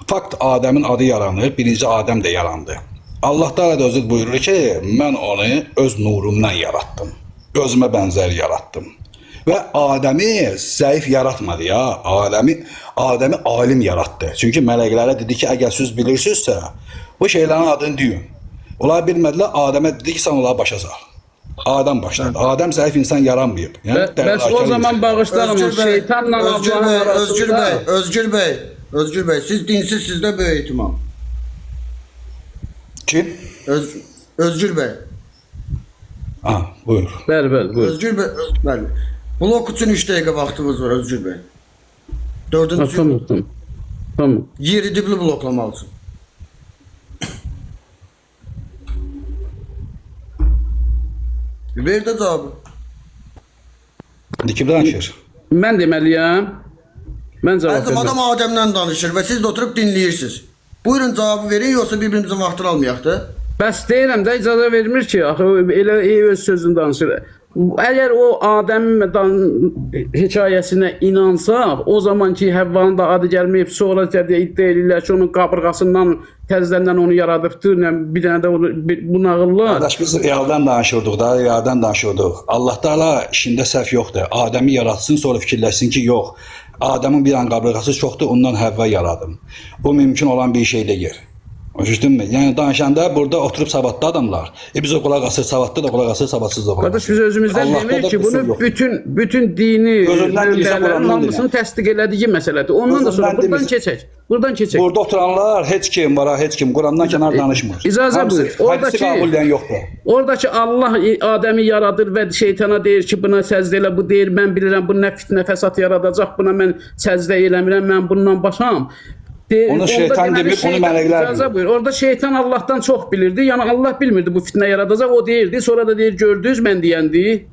Fakt Adəmin adı yaranır, birinci Adəm də yarandı. Allah Teala da özü buyurur ki, mən onu öz nurumdan yaratdım. Özümə bənzər yaratdım. Və Adəmi zəif yaratmadı ya. Adəmi alim yaratdı. Çünki mələklərə dedi ki, əgər siz bilirsinizsə, bu şeylərin adını deyin. Onlar bilmədilər, Adəmə dedi ki, sən onları başa sal. Adəm başladı. Adəm zəif insan yaranmayıb. Yəni, Bəs o zaman bağışlarım, şeytanla Özgür Allahın bəy, arasında... Özgür bəy, Özgür bəy, Özgür bəy, siz dinsiz sizdə böyük ehtimal. Kim? Özgür bəy. Ha, buyur. Bəli, bəli, buyur. Özgür bəy, bəli. Blok üçün 3 dəqiqə vaxtımız var Özgür bəy. Dördüncü Tamam, tamam. Tamam. yeri dibli bloklamaq üçün. Ver də cavabı. İndi kim danışır? Mən deməliyəm. Mən cavab Əzizim, verirəm. adam Adəmdən danışır və siz də oturub dinləyirsiniz. Buyurun cavabı verin, yoxsa bir-birimizin vaxtını almayaq da. Bəs deyirəm də icazə vermir ki, axı elə öz sözünü danışır. Əgər o Adəmin hekayəsinə inansaq, o zaman ki Həvvanın da adı gəlməyib, sonra da iddia edirlər ki, onun qabırğasından təzədən onu yaradıbdır, nə bir dənə də onu, bu nağıllar. Qardaş biz realdan danışırdıq da, realdan danışırdıq. Allah Taala işində səhv yoxdur. Adəmi yaratsın, sonra fikirləşsin ki, yox. Adəmin bir an qabırğası çoxdur, ondan Həvva yaradım. Bu mümkün olan bir şey deyil. Başa düşdünmü? Yəni danışanda burada oturub savadlı adamlar. Biz o qulaq asır, savadlı da qulaq asır, savadsız da qulaq asır. Qardaş biz özümüzdən Allahda demirik da ki, qüsur bunu yoxdur. bütün dini Özündən deyirsən, mənbələrin Qurandan hamısını deyirəm. təsdiq elədiyi məsələdir. Ondan da sonra Özündən buradan demirsən. keçək. Buradan keçək. Burada oturanlar heç kim var, ha, heç kim Qurandan kənar danışmır. İcazə Hamısı buyur. hədisi Oradakı qəbul edən yoxdur. Oradakı Allah Adəmi yaradır və şeytana deyir ki, buna səcdə elə, bu deyir, mən bilirəm bu nə fitnə fəsad yaradacaq, buna mən səcdə eləmirəm, mən bundan başam. Deyir, Onu orada şeytan deməli demir, onu şeytan- mələklər İcazə bilir. buyur. Orada şeytan Allahdan çox bilirdi. Yəni Allah bilmirdi bu fitnə yaradacaq. O deyirdi. Sonra da deyir gördünüz mən deyəndi.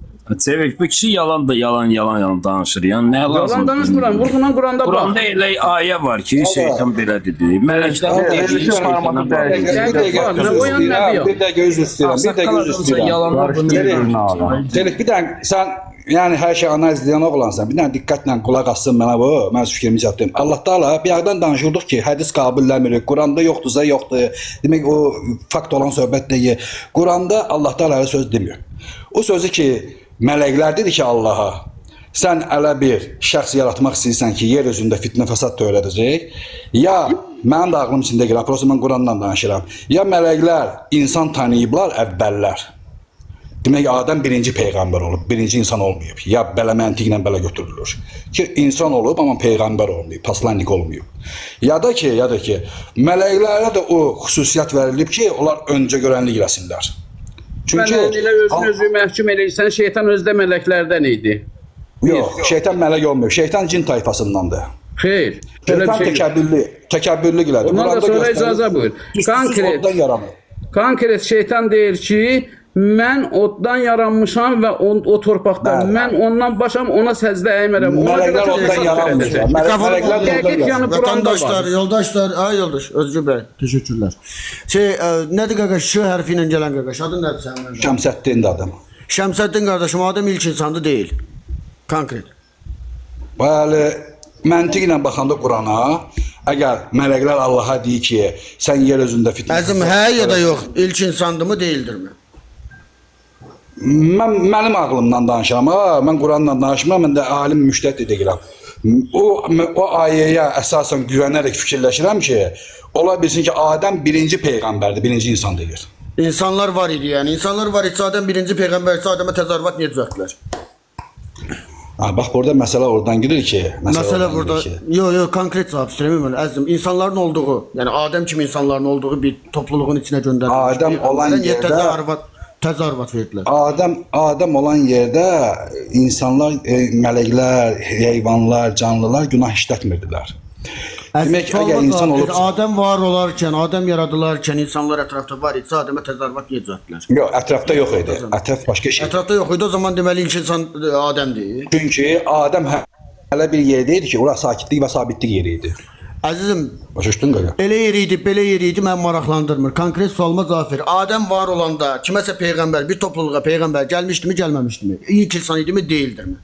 Çevik bu kişi yalan da yalan yalan yalan danışır. Yəni nə lazım? Yalan danışmıram. Vurğundan Quranda bax. Quranda elə ayə var ki, şeytan belə dedi. Mələklərin dediyi şeytana Bir bağlı. dəqiqə Var, üzr nə o yan nə bu istəyirəm, yan. bir dəqiqə üzr istəyirəm, bir dəqiqə üzr istəyirəm. Yalanlar bunu Qarışdırır. Çelik, bir dənə sən yəni hər şey analiz edən oğlansan, bir dənə diqqətlə qulaq assın mənə bu, mən öz fikrimi çatdırım. Allah Taala bir yerdən danışırdıq ki, hədis qəbul eləmirik, Quranda yoxdursa yoxdur. Demək o fakt olan söhbət deyil. Quranda Allah Taala elə söz demir. O sözü ki, mələklər dedi ki Allaha, sən elə bir şəxs yaratmaq istəyirsən ki, yer üzündə fitnə fəsad törədəcək, ya mənim də ağlım içində deyil, prosta mən Qurandan danışıram. Ya mələklər insan tanıyıblar əvvəllər. Demək Adəm birinci peyğəmbər olub, birinci insan olmayıb. Ya belə məntiqlə belə götürülür. Ki insan olub amma peyğəmbər olmayıb, poslannik olmayıb. Ya da ki, mələklərə də o xüsusiyyət verilib ki, onlar öncə görənlik eləsinlər. Çünki Mən elə özünü özü məhkum eləyirsən, şeytan özü də mələklərdən idi. Yox, şeytan mələk olmayıb. Şeytan cin tayfasındandır. Xeyr. Belə Şeytan bir şey yox. təkəbbürlü, təkəbbürlük elədi. Ondan da Quranda sonra göstərilir. icazə buyur. Tüstüsüz Konkret. oddan yaranır. Konkret şeytan deyir ki, mən oddan yaranmışam və o torpaqdan, Bəli. mən ondan başam, ona səcdə əymərəm. Ona görə Mələklər çox oddan fəsad yaranmır. törədəcək. Mələklər oddan Dəqiq yaranır. yəni Quranda Vətəndaşlar, var. yoldaşlar, ay yoldaş, Özgür bəy, təşəkkürlər. Şey, nədir qaqaş, Ş hərfi ilə gələn qaqaş, adın nədir sənin? Şəmsəddin də adım. Şəmsəddin qardaşım, Adəm ilk insandı deyil. Konkret. Bəli, məntiqlə baxanda Qurana, əgər mələklər Allaha deyir ki, sən yer üzündə fitnə Əzim, hə ya da yox, ilk insandı mı, deyildirmi? Mən mənim ağlımdan danışıram ha, mən Quranla danışmıram, mən də alim müştəhid deyiləm. O ayəyə əsasən güvənərək fikirləşirəm ki, ola bilsin ki, Adəm birinci peyğəmbərdir, birinci insan deyil. İnsanlar var idi yəni. İnsanlar var idi. Adəm birinci peyğəmbər isə Adəmə təzərrübat niyə düzəltdilər? Ha, bax burada məsələ oradan gedir ki, Məsələ oradan burada gedir ki, yo yo konkret cavab istəyirəm mən əzizim. İnsanların olduğu, yəni Adəm kimi insanların olduğu bir topluluğun içinə göndərilmiş. Adəm olan Niyə yerdə- təzərrübat verdilər? Adəm olan yerdə insanlar, mələklər, heyvanlar, canlılar günah işlətmirdilər. Demək, əgər insan olubsa, Adəm var olarkən, Adəm yaradılarkən insanlar ətrafda var idisə Adəmə təzərrübat niyə düzəltdilər? yox, ətrafda yox idi. Ətraf başqa şey. Ətrafda yox idi, o zaman deməli ilk insan Adəmdir. Çünki Adəm hələ bir yerdə idi ki, ora sakitlik və sabitlik yeri idi. Əzizim, Başa düşdün qaqa? elə yer idi, belə yer idi, mən maraqlandırmır. Konkret sualıma cavab ver. Adəm var olanda kiməsə peyğəmbər, bir topluluğa peyğəmbər gəlmişdimi, gəlməmişdimi? İlk insan idimi, deyildirmi?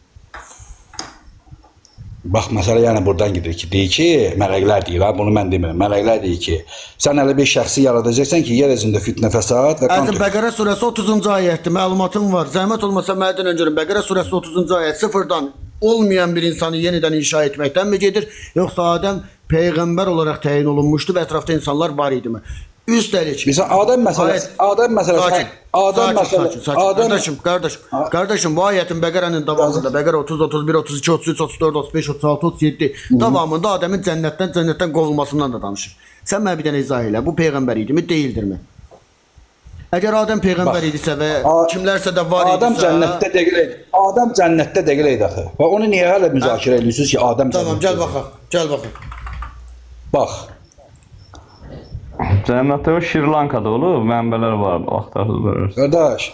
Bax, məsələ yəni buradan gedir ki, deyir ki, mələklər deyir, ha, bunu mən demirəm. Mələklər deyir ki, sən elə bir şəxsi yaradacaqsan ki, yer üzündə fitnə, fəsad və qan Əzizim, tökür. Bəqərə surəsi 30-cu ayətdir. Məlumatım var. Zəhmət olmasa mədən öncə Bəqərə surəsi 30-cu ayət sıfırdan olmayan bir insanı yenidən inşa etməkdənmi gedir, yoxsa Adəm peyğəmbər olaraq təyin olunmuşdu və ətrafda insanlar var idimi? Üstəlik, Məsələn, Adəm məsələsi, Adəm məsələsi, Sakin, Adəm sakin, məsələsi, sakin, sakin. Adəm Qardaşım, qardaşım, qardaşım, bu ayətin Bəqərənin davamında, Bəqərə 30, 31, 32, 33, 34, 35, 36, 37 davamında Adəmin cənnətdən qovulmasından da danışır. Sən mənə bir dənə izah elə. Bu peyğəmbər idimi, deyildirmi? Əgər Adəm peyğəmbər idisə və kimlərsə də var Adəm idisə, cənnətdə deyil idi. Adəm cənnətdə deyil idi axı. Və onu niyə hələ müzakirə edirsiniz ki, Adəm Tamam, cənnətdə? gəl baxaq. Gəl baxaq. Bax. Cənnətdə o Şri Lankada olub, mənbələr var, axtarsız görürsünüz. Qardaş,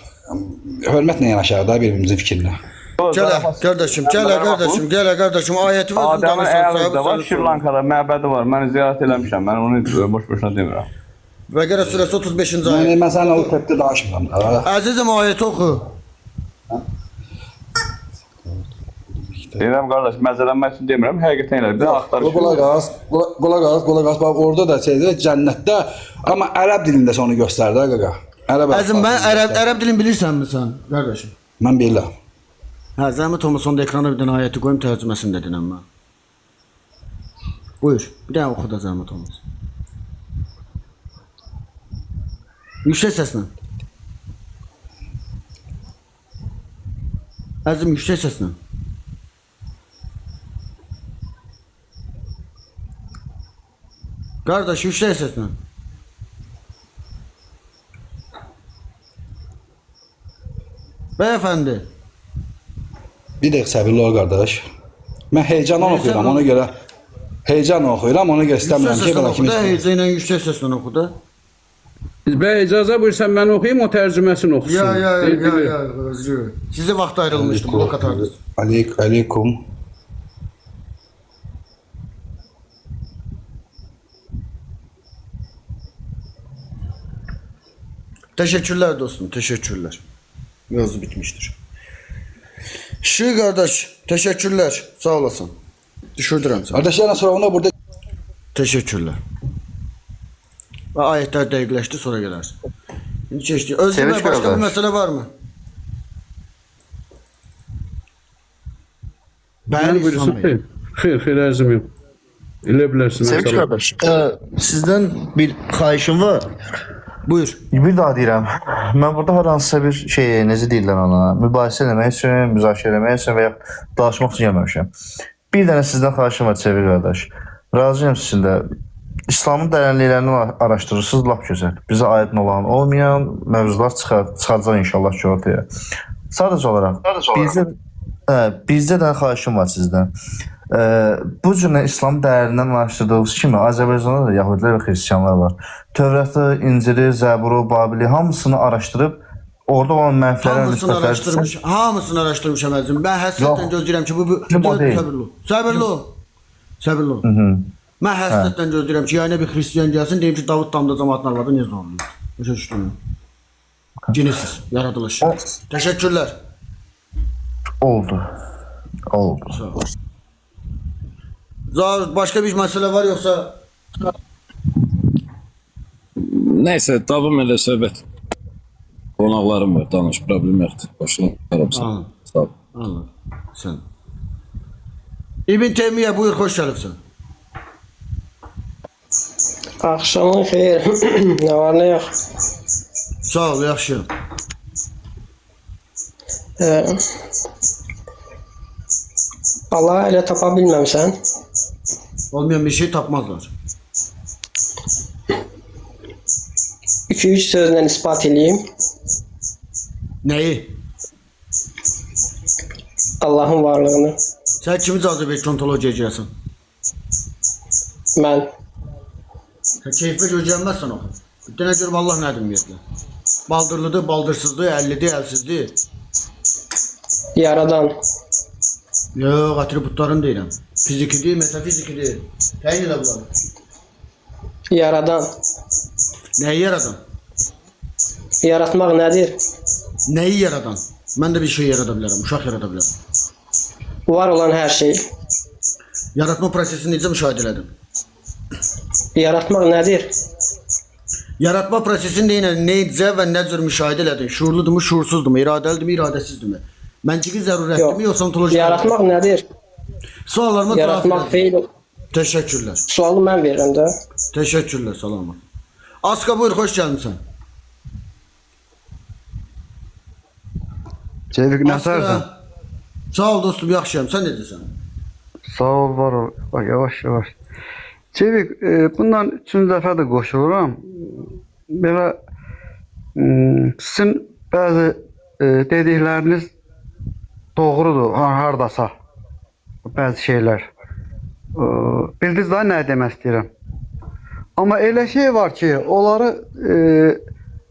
hörmətlə yanaşaq da bir-birimizin fikrinə. Gəl qardaşım, gəl qardaşım, gəl qardaşım, ayəti var, Adəmin danışan əyalətdə var, sahibi Şri Lankada məbədi var. Mən ziyarət eləmişəm. Mən onu boş-boşuna demirəm. Bəqərə surəsi 35-ci Yəni ayət. mən səninlə o təpdə danışmıram da. Əzizim ayəti oxu. Deyirəm qardaş, məzələnmək üçün demirəm, həqiqətən elə. Bir axtarış. Qulaq as, qulaq as, qulaq as. Bax orada da şeydə cənnətdə, amma ərəb dilində sən onu göstər də qaqa. Ərəb Əzizim mən ərəb dilini bilirsənmi sən, qardaşım? Mən bilirəm. Hə, zəhmət olmasa onda ekrana bir dənə ayəti qoyum, tərcüməsini də denəm mən. Buyur, bir dənə oxu da zəhmət olmasa. Yüksək səslə. Əzizim, yüksək səslə. Qardaş, yüksək səslə. Bəyəfəndi. Bir dəqiqə səbirli ol qardaş. Mən heyecanla oxuyuram, ona görə heyecanla oxuyuram, ona görə istəmirəm Yüksək ki, səslə belə oxu da, kimi. heyecanla yüksək səslə oxu da. Bəy icazə buyursan mən oxuyum, o tərcüməsini oxusun. Ya, ya, ya, Deyir, ya, bilir. ya, özür. Sizə vaxt ayrılmışdı, blok atardınız. Aleyk, aleykum. Təşəkkürlər dostum, təşəkkürlər. Mövzu bitmişdir. Şığı qardaş, təşəkkürlər. Sağ olasın. Düşürdürəm səni. Qardaş, yəni sonra ona burada Təşəkkürlər. Və ayətlər dəqiqləşdi, sonra gələrsin. İndi keçdik. Özgür bəy, Sevinç başqa bir qardaş. məsələ varmı? Mən Bəli, buyursun. İslam bəy. Xeyr, xeyr, xeyr, ərzim yox. Elə bilərsin. Sevinç məsələn. qardaş, sizdən bir xahişim var. Buyur. Bir daha deyirəm, mən burada hər hansısa bir şey, necə deyirlər ona, mübahisə eləmək üçün, müzakirə eləmək üçün və ya danışmaq üçün gəlməmişəm. Bir dənə sizdən xahişim var Çevik qardaş. Razıyam sizinlə. İslamın dərənliklərini araşdırırsınız, lap gözəl. Bizə aydın olan, olmayan mövzular çıxacaq inşallah ki ortaya. Sadəcə olaraq, bircə dənə xahişim var sizdən. Bu cür İslam dəyərindən araşdırdığınız kimi Azərbaycanda da yəhudilər və xristianlar var. Tövratı, İncili, Zəburu, Babili hamısını araşdırıb orada olan mənfiləri, Hamısını müsbətləri araşdırmış, hamısını araşdırmışam əzizim. Mən həsrətlə gözləyirəm ki, bu səbirli ol. Səbirli ol. Səbirli ol. Mən həsrətlə gözləyirəm ki, yayına bir xristian gəlsin, deyim ki, Davud Damda cəmaatın arvadı niyə zorlayır? Başa düşdün? Genesis, yaradılış. Təşəkkürlər. Oldu. Oldu. Sağ ol. Başqa bir məsələ var yoxsa? Nəysə, davam elə söhbət. Qonaqlarım var, danış, problem yoxdur. Qoşularam sənə. Sağ ol. Anladım. Sən. İbn Teymiyyə buyur, xoş gəlibsən. Axşamın xeyir. Nə var, nə yox. Sağ ol, yaxşıyam. Allah elə tapa bilməmsən. Olmayan bir şey tapmazlar. 2-3 sözlə isbat eləyim. Nəyi? Allahın varlığını. Sən kimi icazə ver ki, ontologiya girəsən? Mən. Sən keyfə görə gəlməzsən oxu. Bir dənə görüm Allah nədir ümumiyyətlə. Baldırlıdır, baldırsızdır, əllidir, əlsizdir. Yaradan. Yox, atributlarını deyirəm. Fizikidir, metafizikidir. Təyin elə bunları. Yaradan. Nəyi yaradan? Yaratmaq nədir? Nəyi yaradan? Mən də bir şey yarada bilərəm, uşaq yarada bilərəm. Var olan hər şey. Yaratma prosesini necə müşahidə elədin? Yaratmaq nədir? Yaratma prosesini necə və nə cür müşahidə elədin? Şuurludurmu, şuursuzdumu, iradəlidirmi, iradəsizdirmi? Məntiqi zərurətdirmi, yoxsa ontoloji? Yaratmaq nədir? Suallarıma cavab Yaratmaq verin. feil. Təşəkkürlər. Sualı mən verirəm də. Təşəkkürlər, salamat. Aska buyur, xoş gəlmisən. Çevik nətərsən? Sağ ol dostum, yaxşıyam. Sən necəsən? Sağ ol, var ol. Bak, yavaş yavaş. Çevik, bundan üçüncü dəfə də qoşuluram. Belə sizin bəzi dedikləriniz doğrudur, hardasa. Bəzi şeylər. Bildiniz daha nə demək istəyirəm. Amma elə şey var ki, onları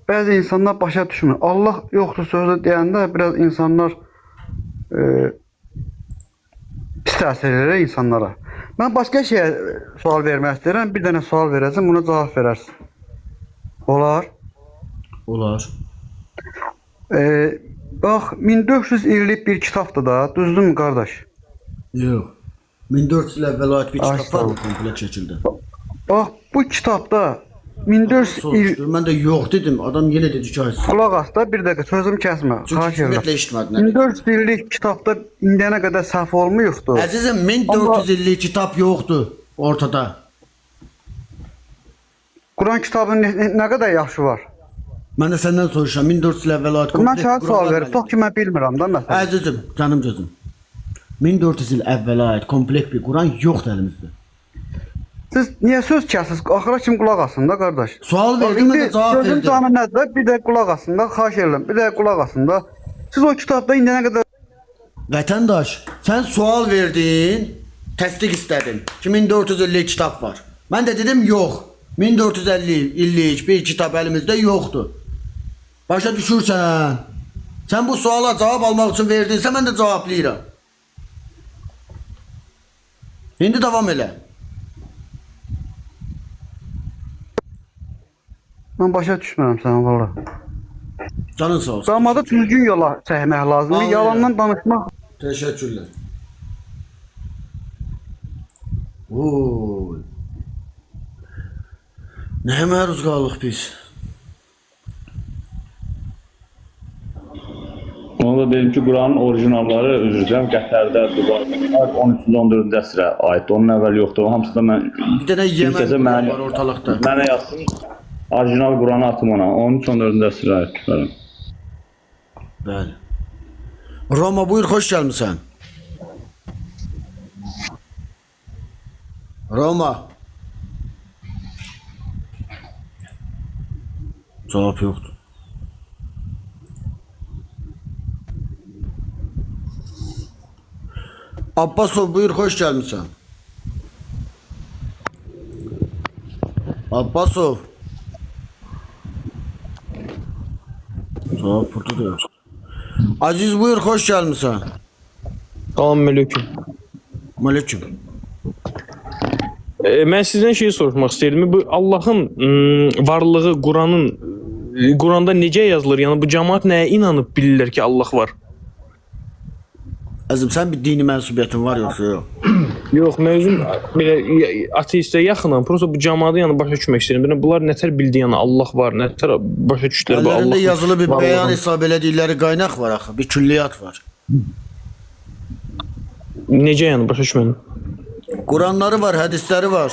bəzi insanlar başa düşmür. Allah yoxdur sözü deyəndə biraz insanlar pis təsir edir insanlara. Mən başqa şeyə sual vermək istəyirəm. Bir dənə sual verəcəm, buna cavab verərsin. Olar. Olar. Bax, 1400 illik bir kitabdır da, düzdürmü qardaş? Yox. 1400 il əvvəl aid bir kitab var mı Ay, kompleks şəkildə? Bax, bu kitabda 1400 il Soruşdur. Mən də yox dedim. Adam yenə dedi ki, ay, qulaq as da, bir dəqiqə sözüm kəsmə. Çünki Xahiş edirəm. ümumiyyətlə eşitmədin. Nə dedi. 1400 illik kitabda indiyənə qədər səhv olmayıbdır. Əzizim, 1400 illik kitab yoxdur ortada. Quran kitabının nə qədər yaşı var? Mən də səndən soruşuram. 1400 il əvvəl aid Mən kompleks sənə Quran sual var verib, mı? tutaq ki, mən bilmirəm də məsələn. Əzizim, canım gözüm. 1400 il əvvələ aid kompleks bir Quran yoxdur əlimizdə. Siz niyə söz kəsirsiniz? Axıra kimi qulaq asın da qardaş. Sual Bax, verdim, mən indi də cavab sözüm verdim. canı nədir? Bir dəqiqə qulaq asın da, xahiş edirəm. Bir dəqiqə qulaq asın da. Siz o kitabda indiyənə qədər Vətəndaş, sən sual verdin, təsdiq istədin ki 1400 illik kitab var. Mən də dedim yox. 1450 illik bir kitab əlimizdə yoxdur. Başa düşürsən? Sən bu suala cavab almaq üçün verdinsə mən də cavablayıram. İndi davam elə. Mən başa düşmürəm səni valla. Canın sağ olsun. Damadı düzgün yola çəkmək lazımdır. Anlıyorum. Yalandan danışmaq Teşekkürler. Oy. Nəyə məruz qalıq biz? Onu da deyim ki, Quranın orijinalları, üzr istəyirəm, Qətərdə, Dubayda 13-14-cü əsrə aiddir. Onun əvvəli yoxdur. Hamısı da mən Bir dənə Yəmən kimsəsə Quranı mənə var ortalıqda. Mənə yazsın. Orijinal Quranı atım ona. 13-14-cü əsrə aiddir. Bəli. Bəli. Roma buyur, xoş gəlmisən. Roma. Cavab yoxdur. Abbasov buyur, xoş gəlmisən. Abbasov. Cavab burada da yoxdur. Aziz buyur, xoş gəlmisən. Salam aleyküm. Aleyküm. Mən sizdən şey soruşmaq istəyirdim. Bu Allahın varlığı Quranın Quranda necə yazılır? Yəni bu cəmaət nəyə inanıb bilirlər ki, Allah var? Əzizim, sən bir dini mənsubiyyətin var yoxsa yox? Yox, mən özüm belə ateistə yaxınam. Prosta bu cəmaatı yəni başa düşmək istəyirəm. Yəni bunlar nətər bildi yəni Allah var, nətər başa düşdülər bu Əllərində Allahın yazılı bir bəyan varlığını? hesab elədikləri qaynaq var axı, bir külliyyat var. Necə yəni başa düşmədim? Quranları var, hədisləri var.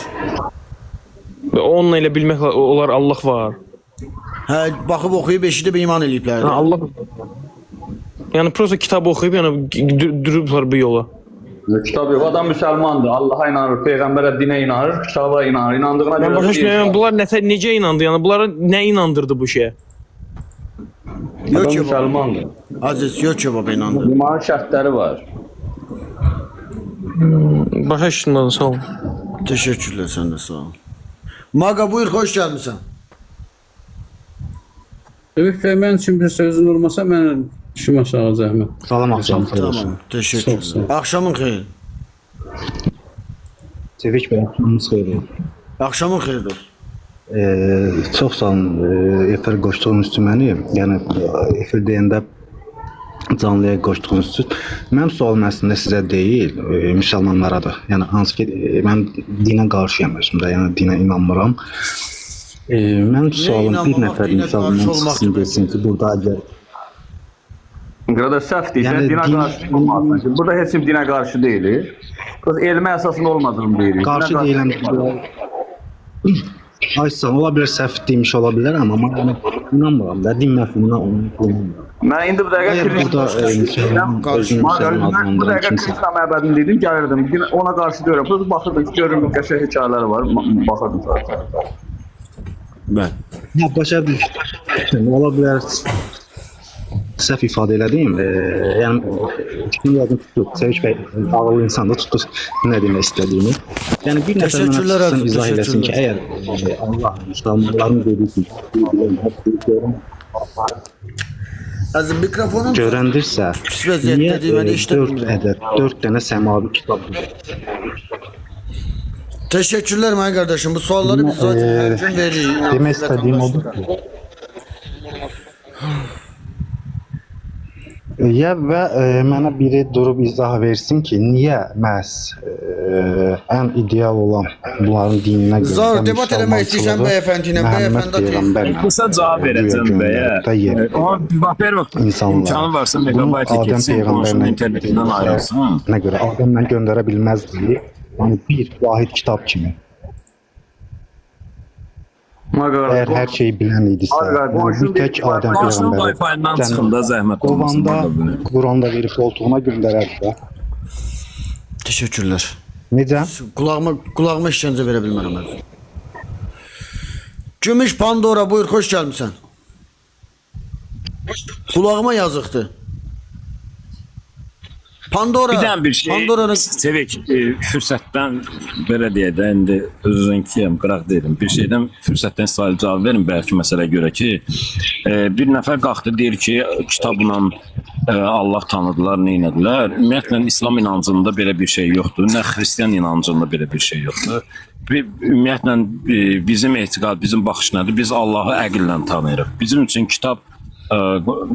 Və onunla elə bilmək olar Allah var. Hə, baxıb oxuyub eşidib iman eləyiblər. Ha, Allah. Yəni prosta kitabı oxuyub yəni durublar bu yola. Kitab yox, adam müsəlmandır. Allaha inanır, peyğəmbərə, dinə inanır, kitaba inanır. İnandığına Mən görə başa deyir. düşmürəm, bunlar nətər necə inandı? Yəni bunlara nə inandırdı bu şeyə? Yox Adam ki, baba. müsəlmandır. Aziz, yox ki, baba inandı. İmanın şərtləri var. Başa düşdüm, sağ ol. Təşəkkürlər sən də sağ ol. Maqa buyur, xoş gəlmisən. Ümid bəy, mənim üçün bir sözün olmasa mən düşüm aşağı zəhmət. Salam axşam xeyir Tamam, olsun. təşəkkürlər. Axşamın xeyir. Sevik bəy, axşamınız xeyir olsun. Axşamın xeyir dost. Çox sağ olun efir qoşduğunuz üçün məni. Yəni efir deyəndə canlıya qoşduğunuz üçün. Mənim sualım əslində sizə deyil, müsəlmanlaradır. Yəni hansı ki mən dinə qarşıyam özüm də, yəni dinə inanmıram. Mənim sualım bir inanmamaq, nəfər dinə misal qarşı mən olmaq çıxsın demək desin ki, burada əgər Qardaş səhv deyirsən, Yəni dinə din- qarşı olmasın. Burada heç kim dinə qarşı deyil. Biz elmə əsasında olmadığını deyirik. qarşı Dinə deyiləm Aysan, ola bilər səhv demiş ola bilərəm, amma yəni inanmıram da din məfhumuna inanmıram. Mən indi bu dəqiqə Əgər burada müsəlman özünü müsəlman Mən bu adlandıran dəqiqə kimsə Krishna məbədini dedim, gəlirdim. Ona qarşı deyirəm. Biz baxırdım ki, görürüm qəşəng hekayələr var, baxırdım sadəcə. Bəli. Hə, başa düşdüm. Ola bilər səhv ifadə elədim. Yəni fikrim yəqin tutdu. Sevinç bəy ağıllı insandır, tutdu nə demək istədiyimi. Yəni bir nəfər mənə çıxsın izah eləsin ki, əgər Allah müsəlmanların dediyi kimi Əzizim, mikrofonun görəndirsə, pis vəziyyətdədir, məni niyə eşidə 4 bilmirəm. ədəd, 4 dənə səmavi kitab Teşekkürler mənim qardaşım. Bu sualları biz zaten hər gün veririk. Demək istədiyim odur ki, ya və mənə biri durub izah versin ki, niyə məhz ən ideal olan bunların dininə görə Zar, də debat eləmək istəyirsən müsəlmançılığı bəyəfəndi ilə, Məhəmməd bəyəfəndi ateist. peyğəmbərlə Qısa cavab güya verəcəm bəyə. göndərib də yer Amma bax, insanlara. imkanı varsa Bunu megabayt Adəm keçsin, qonşunun peyğəmbərlə internetindən ayrılsın. nə görə Adəmlə göndərə bilməzdi? Yəni bir vahid kitab kimi. Əgər hər şeyi bilən idisə, yəni bir tək Adəm Qonşunun peyğəmbəri Wi-Fi-dən çıxın da zəhmət olmasın. qovanda Quranda verib qoltuğuna göndərərdi də. Teşekkürler. Necə? Kulağıma işgəncə verə bilmərəm özüm. Gümüş Pandora buyur, xoş gəlmisən. Kulağıma yazıqdır. Pandora. Bir dənə bir şey, Pandora'nın Sevik, fürsətdən belə deyək də, indi özünkiyəm, qıraq deyiləm. Bir şeydən fürsətdən istifadə cavab verin bəlkə məsələ görə ki, bir nəfər qalxdı deyir ki, kitabla Allah tanıdılar, nə elədilər. Ümumiyyətlə İslam inancında belə bir şey yoxdur, nə xristian inancında belə bir şey yoxdur. Ümumiyyətlə bizim etiqad, bizim baxış nədir? Biz Allahı əqllə tanıyırıq. Bizim üçün kitab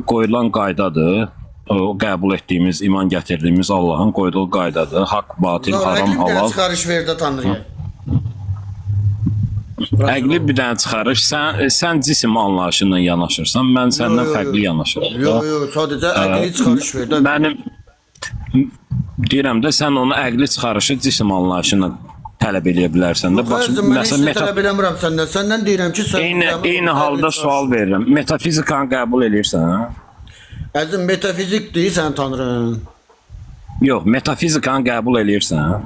qoyulan qaydadır. O qəbul etdiyimiz, iman gətirdiyimiz Allahın qoyduğu qaydadır. Haqq, batil, haram, Əqli bir dənə halal. çıxarış ver də Tanrıya. Əqli bir dənə çıxarış. Sən cisim anlayışı ilə yanaşırsan, mən səndən fərqli yanaşıram. Yox, yox, sadəcə əqli çıxarış ver də. Mənim deyirəm də sən onu əqli çıxarışı cisim anlayışı ilə tələb eləyə bilərsən də. Yox, əzizim, mən heç nə tələb eləmirəm səndən. Səndən deyirəm ki, sən Eyni halda sual verirəm. Metafizikanı qəbul eləyirsən, hə? Əzizim, metafizik deyirsən Tanrı. Yox, metafizikanı qəbul eləyirsən, hə?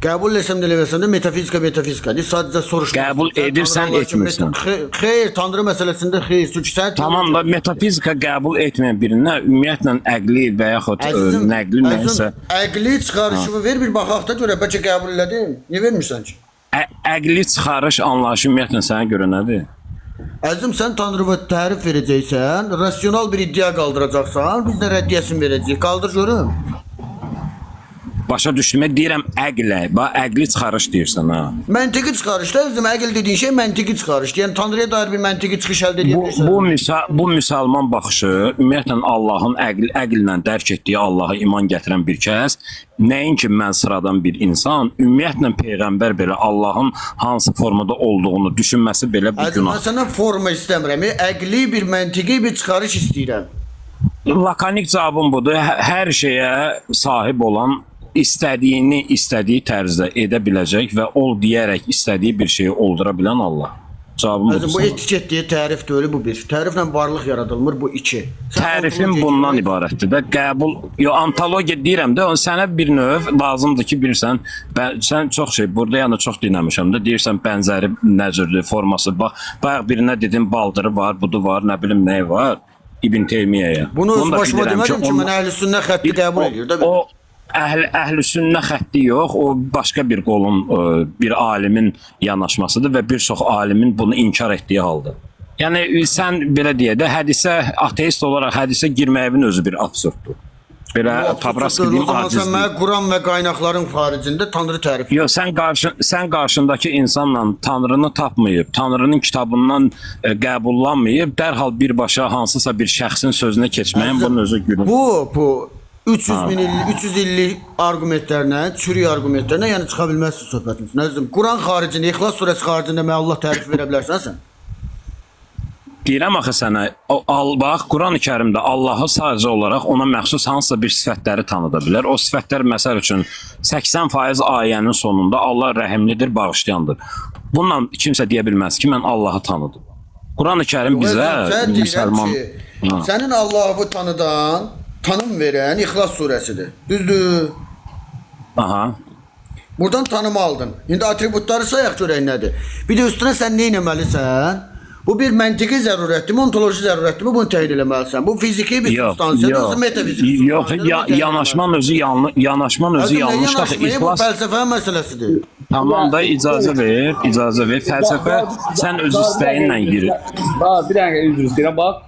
Qəbul eləsəm də eləməsəm də metafizika metafizikadır. Sadəcə soruşmaq. Qəbul edirsən, etmirsən. Xeyr, Tanrı məsələsində xeyr. Çünki sən Tamam da metafizika qəbul etməyən birinə ümumiyyətlə əqli və yaxud nəqli nəyisə əqli çıxarışımı ver bir baxaq da görə bəlkə qəbul elədim. Niyə vermirsən ki? Əqli çıxarış anlayışı ümumiyyətlə sənə görə nədir? Əzizim, sən Tanrıva tərif verəcəksən, rasional bir iddia qaldıracaqsan, biz də rəddiyəsini verəcəyik. Qaldır görüm. Başa düşdüm, deyirəm əqlə, bax əqli çıxarış deyirsən ha. Məntiqi çıxarış da, əzizim, əql dediyin şey məntiqi çıxarışdır. Yəni Tanrıya dair bir məntiqi çıxış əldə edə bilirsən. Bu müsəlman baxışı, ümumiyyətlə Allahın əqllə dərk etdiyi Allaha iman gətirən bir kəs, nəinki mən sıradan bir insan, ümumiyyətlə peyğəmbər belə Allahın hansı formada olduğunu düşünməsi belə bir Əzizim, günah. mən səndən forma istəmirəm. Əqli bir məntiqi bir çıxarış istəyirəm. Lakonik cavabım budur. Hər şeyə sahib olan istədiyini istədiyi tərzdə edə biləcək və ol deyərək istədiyi bir şeyi oldura bilən Allah. Cavabım budur. Əzizim, bu etiket deyə tərif deyil, bu bir. Təriflə varlıq yaradılmır, bu iki. Sən Tərifim bundan ibarətdir də. Qəbul, yo antologiya deyirəm də, sənə bir növ lazımdır ki, bilirsən, sən çox şey burada yəni çox dinləmişəm də, deyirsən bənzəri nə cürdür, forması. Bax, bayaq birinə dedim baldırı var, budu var, nə bilim nəyi var. İbn Teymiyəyə. Bunu öz başıma demədim ki, mən əhl-i sünnə xətti qəbul edir də. O əhl-i sünnə xətti yox, o başqa bir qolun, bir alimin yanaşmasıdır və bir çox alimin bunu inkar etdiyi haldır. Yəni sən belə deyək də, hədisə ateist olaraq hədisə girməyin özü bir absurddur. Belə Tabraski O deyim zaman sən acizdir. mənə Quran və qaynaqların xaricində Tanrı tərif. Yox, sən qarşındakı insanla Tanrını tapmayıb, Tanrının kitabından qəbullanmayıb, dərhal birbaşa hansısa bir şəxsin sözünə keçməyin bunun özü gülünc. Bu 300 min illik, 300 illik arqumentlərlə, çürük arqumentlərlə, yəni çıxa bilməzsin söhbətin üstünə. Əzizim, Quran xaricində, İxlas surəsi xaricində mənə Allah tərifi verə bilərsən sən? Deyirəm axı sənə, bax, Quran-ı Kərimdə Allahı sadəcə olaraq ona məxsus hansısa bir sifətləri tanıda bilər. O sifətlər məsəl üçün 80% ayənin sonunda Allah rəhimlidir, bağışlayandır. Bununla kimsə deyə bilməz ki, mən Allahı tanıdım. Quran-ı Kərim bizə müsəlman... Sənin Allahı tanıdan, tanım verən İxlas surəsidir. Düzdür? Aha. Buradan tanımı aldın. İndi atributları sayaq görək nədir. Bir də üstünə sən nə etməlisən? Bu bir məntiqi zərurətdirmi, ontoloji zərurətdirmi? Bunu təyin eləməlisən. Bu fiziki bir substansiyadır, yoxsa metafiziki Yox, yanaşman özü yanlış, yanaşman özü yanlış. Axı İxlas... Bu fəlsəfə məsələsidir. Tamam da icazə ver, icazə ver. Fəlsəfə sən öz istəyinlə girir. Bax, bir dəqiqə üzr istəyirəm. Bax,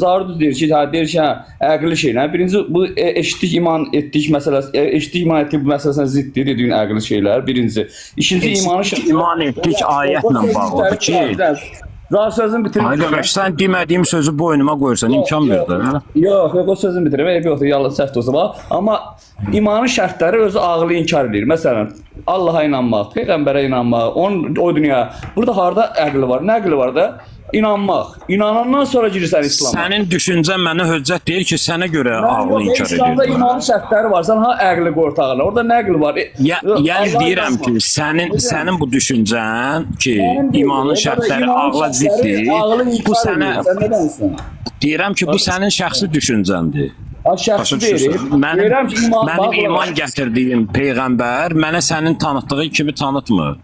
Zaur düz deyir ki, hə, deyir ki, hə, əqli şeylə. Birinci bu eşitdik, iman etdik məsələsi, eşitdik, iman etdik bu məsələsinə ziddir dediyin əqli şeylər. Birinci. İkinci imanı İman etdik ayətlə bağlıdır ki, Zaur sözünü bitirim. Ay qardaş, sən demədiyim sözü boynuma qoyursan, imkan ver də. Yox, yox, o sözünü bitirim. Eybi yoxdur, yalnız səhv də olsa. Bax, amma imanın şərtləri özü ağlı inkar edir. Məsələn, Allaha inanmaq, peyğəmbərə inanmaq, onun o dünya. Burada harda əqli var? Nə əqli var da? İnanmaq. İnanandan sonra girirsən İslama. Sənin düşüncən mənə höccət deyil ki, sənə görə ağlı inkar İslamda edir. imanın şərtləri var. Sən ha əqli qortağına. Orada nə əqli var? Yəni deyirəm ki, sənin bu düşüncən ki, imanın şərtləri ağla ziddir. Bu sənə deyirəm ki, bu sənin şəxsi düşüncəndir. Şəxsi deyil. Mənim iman gətirdiyim peyğəmbər mənə sənin tanıtdığı kimi tanıtmır.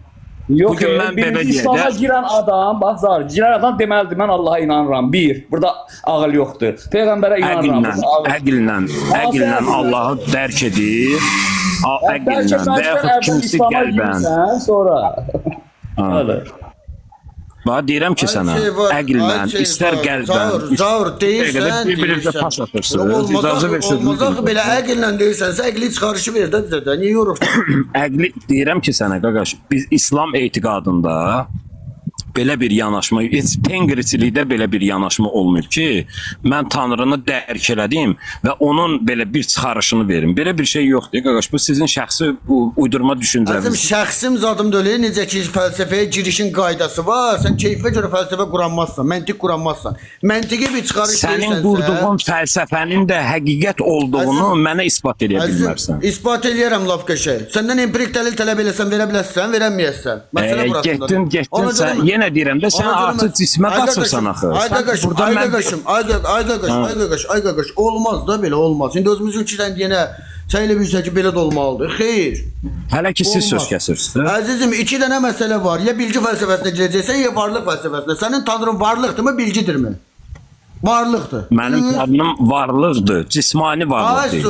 Yox, Bugün mən belə birinci İslama girən adam, bax Zahir, girən adam deməlidir, mən Allaha inanıram. Bir, burada ağıl yoxdur. Peyğəmbərə inanıram. Əqllə Allahı dərk edir. Əqllə və yaxud kimisi qəlbən. Sonra. Bax deyirəm ki sənə, əqllə, istər qəlbən, Zaur, deyirsən, bir-birinizə pas atırsınız. İcazə ver sözümü. Olmaz axı belə əqllə deyirsənsə, əqli çıxarışı ver də bizə də. Niyə yoruqsan? Əqli deyirəm ki sənə qaqaş, biz İslam etiqadında belə bir yanaşma, heç tengriçilikdə belə bir yanaşma olmur ki, mən Tanrını dərk elədim və onun belə bir çıxarışını verim. Belə bir şey yoxdur qaqaş. Bu sizin şəxsi uydurma düşüncəniz. Əzim, şəxsim zadım da elə, necə ki fəlsəfəyə girişin qaydası var, sən keyfə görə fəlsəfə quranmazsan, məntiq quranmazsan. Məntiqi bir çıxarış sənin qurduğun fəlsəfənin də həqiqət olduğunu mənə isbat eləyə bilmərsən. İsbat eləyərəm lap qəşəng. Səndən empirik dəlil tələb eləsəm verə bilərsən, verəməyəsən. Məsələ burasındadır. Getdin, sən yenə deyirəm də, sən artıq cismə qaçırsan axı. Ay qaqaşım, ay qaqaş, olmaz da belə olmaz. İndi özümüzün ki, sən yenə sən elə bilirsən ki, belə də olmalıdır. Xeyr. Hələ ki siz söz kəsirsiniz. Əzizim, iki dənə məsələ var. Ya bilgi fəlsəfəsinə girəcəksən, ya varlıq fəlsəfəsinə. Sənin tanrın varlıqdırmı, bilgidirmi? Varlıqdır. Mənim tanrım varlıqdır, cismani varlıq deyil.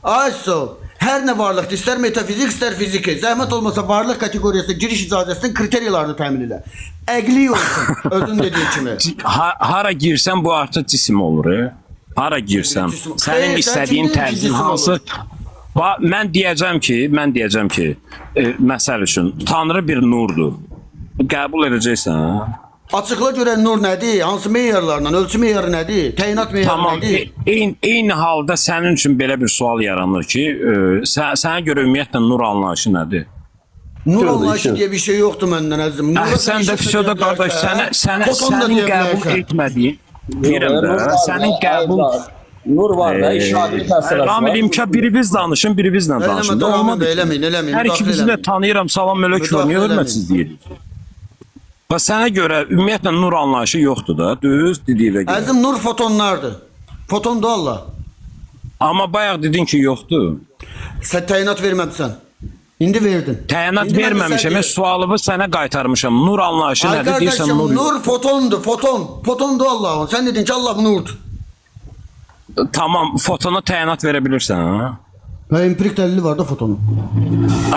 Ay sol. Hər nə varlıqdır, istər metafizik, istər fiziki. Zəhmət olmasa varlıq kateqoriyasına giriş icazəsinin kriteriyalarını təmin elə. Əqli olsun, özün dediyin kimi. Hara girsən, bu artıq cisim olur. Hara girsən, sənin istədiyin tərzin hansı... Mən deyəcəm ki, məsəl üçün, Tanrı bir nurdur. Qəbul edəcəksən, ha? Açıqla görən nur nədir? Hansı meyarlarla? Ölçü meyarı nədir? Təyinat meyarı nədir? Eyni halda sənin üçün belə bir sual yaranır ki, sənə görə ümumiyyətlə nur anlayışı nədir? Nur anlayışı deyə bir şey yoxdur məndən əzizim. Sən də fisoda qardaş, sənin qəbul etmədiyin, deyirəm də, sənin qəbul... Nur var da, işadi məsələsi var. Ramil imkan, biri biz danışın, biri bizlə danışın. Eləməyin, eləməyin. Hər ikimizi də tanıyıram, salam mələk, niyə hörmətsiz deyirik? Və sənə görə ümumiyyətlə nur anlayışı yoxdur da, düz dediyinə görə. Əzizim, nur fotonlardır. Foton da Allah. Amma bayaq dedin ki, yoxdur. Sən təyinat verməmsən. İndi verdin. Təyinat verməmişəm, mən sualımı sənə qaytarmışam. Nur anlayışı nədir? Deyirsən, nur. Nur fotondur, foton. Fotondur Allah'ın. Sən dedin ki, Allah nurdur. Tamam, fotona təyinat verə bilirsən, ha? Və empirik dəlili var da fotonun.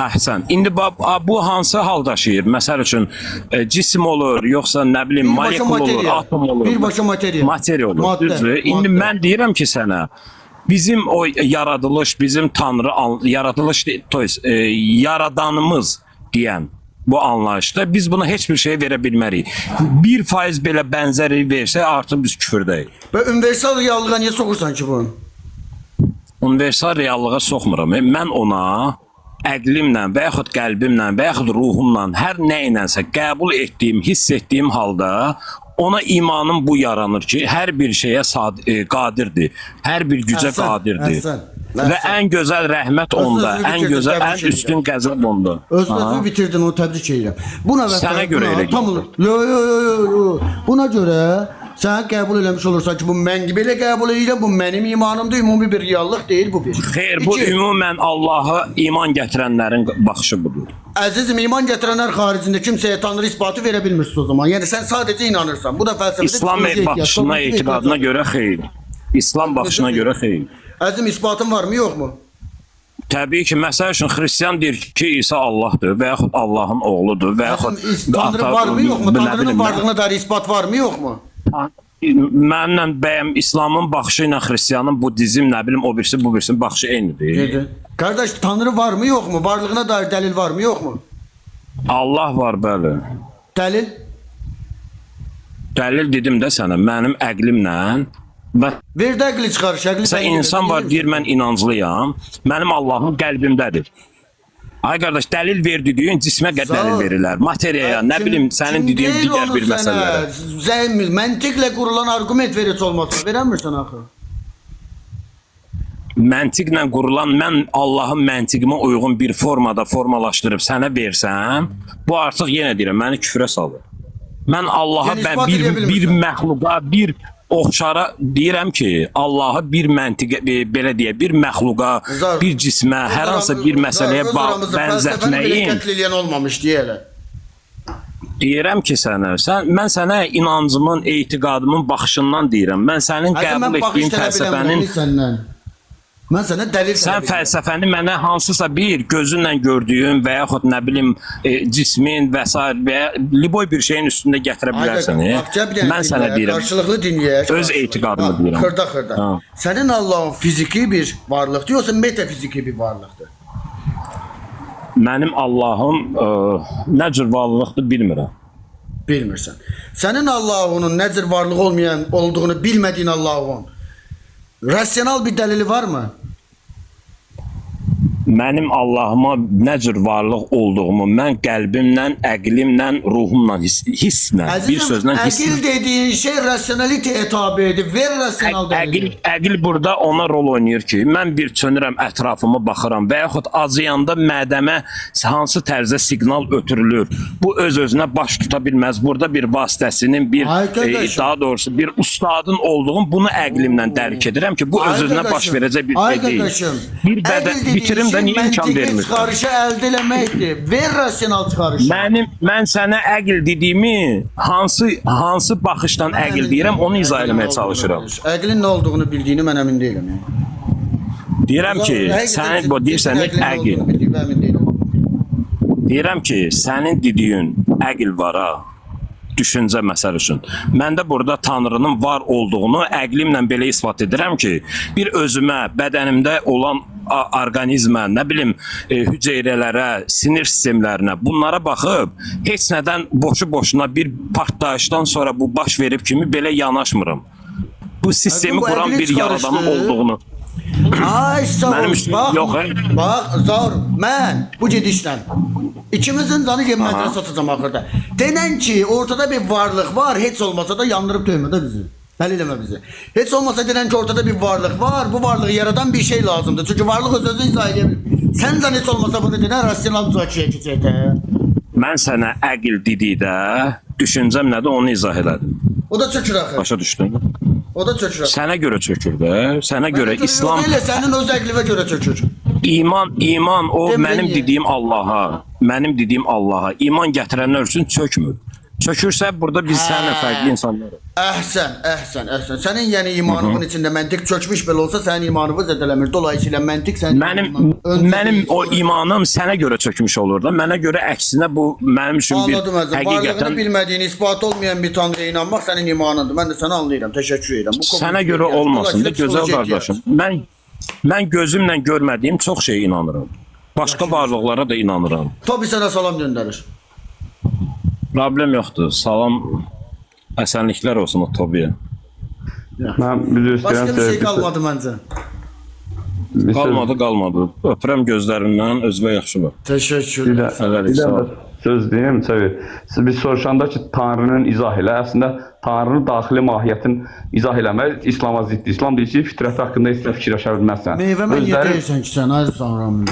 Əhsən. İndi bu hansı hal daşıyır? Məsəl üçün, cisim olur, yoxsa nə bilim, molekul olur, atom olur. Birbaşa materiya. Materiya olur, düzdür. İndi mən deyirəm ki sənə, bizim o yaradılış, bizim Tanrı, yaradılış, yaradanımız deyən bu anlayışda biz buna heç bir şey verə bilmərik. 1% belə bənzəri versək, artıq biz küfürdəyik. Və universal reallığa niyə soxursan ki bunu? Universal reallığa soxmuram. Mən ona əqlimlə və yaxud qəlbimlə və yaxud ruhumla hər nə ilənsə qəbul etdiyim, hiss etdiyim halda ona imanım bu yaranır ki, hər bir şeyə qadirdir, hər bir gücə qadirdir. Və ən gözəl rəhmət onda, ən gözəl, ən üstün qəzəb onda. Öz-özünü bitirdin, onu təbrik edirəm. Buna Sənə görə elə gəlir. Yo, yo, yo, yo. Buna görə sən qəbul eləmiş olursan ki, bu mən belə qəbul edirəm, bu mənim imanımdır, ümumi bir reallıq deyil bu bir. Xeyr, bu ümumən Allaha iman gətirənlərin baxışı budur. Əzizim, iman gətirənlər xaricində kimsəyə Tanrı isbatı verə bilmirsiniz o zaman. Yəni sən sadəcə inanırsan. Bu da fəlsəfədə İslam baxışına, etiqadına görə xeyr. İslam baxışına görə xeyr. Əzizim, isbatın varmı, yoxmu? Təbii ki, məsəl üçün, xristian deyir ki, İsa Allahdır və yaxud Allahın oğludur və yaxud... Tanrı varmı, yoxmu? Tanrının varlığına dair isbat varmı, yoxmu? Mənimlə bəyəm İslamın baxışı ilə xristianın buddizm, nə bilim o birisi bu birisinin baxışı eynidir. Dedi. Qardaş Tanrı var mı yox mu? Varlığına dair dəlil var mı yox mu? Allah var bəli. Dəlil? Dəlil dedim də sənə, mənim əqlimlə və Ver də əqli çıxarış, əqli Məsələn, dəlil insan var deyir mən inanclıyam. Mənim Allahım qəlbimdədir. Ay qardaş, dəlil ver dediyin cismə dəlil verirlər. Materiyaya, nə bilim sənin dediyin digər bir məsələlərə. Zəhm, məntiqlə qurulan arqument ver heç olmasa. Verəmirsən axı. Məntiqlə qurulan mən Allahın məntiqimə uyğun bir formada formalaşdırıb sənə versəm, bu artıq yenə deyirəm, məni küfrə salır. Mən Allaha Yəni mən isbat eləyə bir məxluqa, bir oxşara deyirəm ki, Allahı bir məntiqə belə deyə, bir məxluqa, Zar- bir cismə, hər hansısa bir məsələyə Öz aramızda fəlsəfəni belə bənzətməyin qətl eləyən olmamış deyə elə. Deyirəm ki sənə, mən sənə inancımın, etiqadımın baxışından deyirəm. Mən sənin Əzizim, qəbul mən baxış etdiyin tələb eləmirəm fəlsəfənin səndən. Mən sənə dəlil Sən tələb edirəm. fəlsəfəni mənə hansısa bir gözünlə gördüyün və yaxud nə bilim cismin və sair və ya liboy bir şeyin üstündə gətirə bilərsən. Bax, gəl bir dənə Mən sənə dinləyək, deyirəm. Qarşılıqlı dinləyək. Öz etiqadımı Bax, deyirəm. Xırda-xırda. Ha. Sənin Allahın fiziki bir varlıqdır, yoxsa metafiziki bir varlıqdır? Mənim Allahım nə cür varlıqdır bilmirəm. Bilmirsən. Sənin Allahının nə cür varlıq olmayan olduğunu bilmədiyin Allahın rasional bir dəlili varmı? Mənim Allahıma nə cür varlıq olduğumu mən qəlbimlə, əqlimlə, ruhumla, hisslə, bir sözlə hisslə. Əqil dediyin şey rasionalitəyə tabedir. Ver rasional dəlili. Əqil burada ona rol oynayır ki, mən bir çönürəm, ətrafıma baxıram və yaxud acıyanda mədəmə hansı tərzdə siqnal ötürülür. Bu öz-özünə baş tuta bilməz. Burada bir vasitəsinin, bir daha doğrusu bir ustadın olduğunu bunu əqlimlə dərk edirəm ki, bu öz-özünə baş verəcək bir şey deyil. Bir bədən bitirim də niyə imkan vermir? Çıxarışı əldə eləməkdir. Ver rasional çıxarışı. Mən sənə əql dediyimi hansı baxışdan əql deyirəm, onu izah eləməyə çalışıram. Əqlin nə olduğunu bildiyini mən əmin deyiləm. Yəni. Deyirəm ki, sən bu deyirsən əql. Deyirəm ki, sənin dediyin əql var ha. Düşüncə məsəl üçün. Mən də burada Tanrının var olduğunu əqlimlə belə isbat edirəm ki, bir özümə, bədənimdə olan orqanizmə, nə bilim, hüceyrələrə, sinir sistemlərinə, bunlara baxıb heç nədən boşu-boşuna bir partlayışdan sonra bu baş verib kimi belə yanaşmıram. Bu sistemi bu quran əqli bir yaradanın olduğunu. Ay sağ ol. Bax, yox, bax, Zaur, mən bu gedişlə ikimizin canı gedib mədrəsə satacağam axırda. Denən ki, ortada bir varlıq var, heç olmasa da yandırıb döymə də bizi. Dəli eləmə bizi. Heç olmasa denən ki, ortada bir varlıq var, bu varlığı yaradan bir şey lazımdır. Çünki varlıq öz-özünü izah edə bilir. Sən can heç olmasa bunu denən rasional müzakirəyə keçək də. Mən sənə əql dedikdə düşüncəm nədir onu izah elədim. O da çökür axı. Başa düşdün? O da çökür axı. Sənə görə çökür də. Sənə görə İslam Elə sənin öz əqlinə görə çökür. İman o Demə mənim niyə? dediyim Allaha, mənim dediyim Allaha iman gətirənlər üçün çökmür. Çökürsə burada biz səninlə fərqli insanlarıq. Əhsən, əhsən, əhsən. Sənin yəni imanının içində məntiq çökmüş belə olsa sənin imanını zədələmir. Dolayısıyla məntiq sənin Mənim o imanım sənə görə çökmüş olur da. Mənə görə əksinə bu mənim üçün bir Anladım əzizim. Varlığını həqiqətən bilmədiyin, isbat olmayan bir tanrıya inanmaq sənin imanındır. Mən də səni anlayıram. Təşəkkür edirəm. Bu sənə görə olmasın da gözəl qardaşım. Mən gözümlə görmədiyim çox şeyə inanıram. Başqa varlıqlara da inanıram. Tobi sənə salam göndərir. Problem yoxdur. Salam, əsənliklər olsun o Tobiyə. Mən üzr istəyirəm. Başqa bir şey qalmadı məncə. Qalmadı. Öpürəm gözlərindən, özünə yaxşı bax. Təşəkkür. Bir də söz deyim, Çevir. Siz biz soruşanda ki, Tanrının izah elə, əslində Tanrının daxili mahiyyətini izah eləmək İslama ziddir. İslam deyir ki, fitrəti haqqında heç nə fikirləşə bilməzsən. Meyvə mən niyə deyirsən ki, sən ay Tanrım?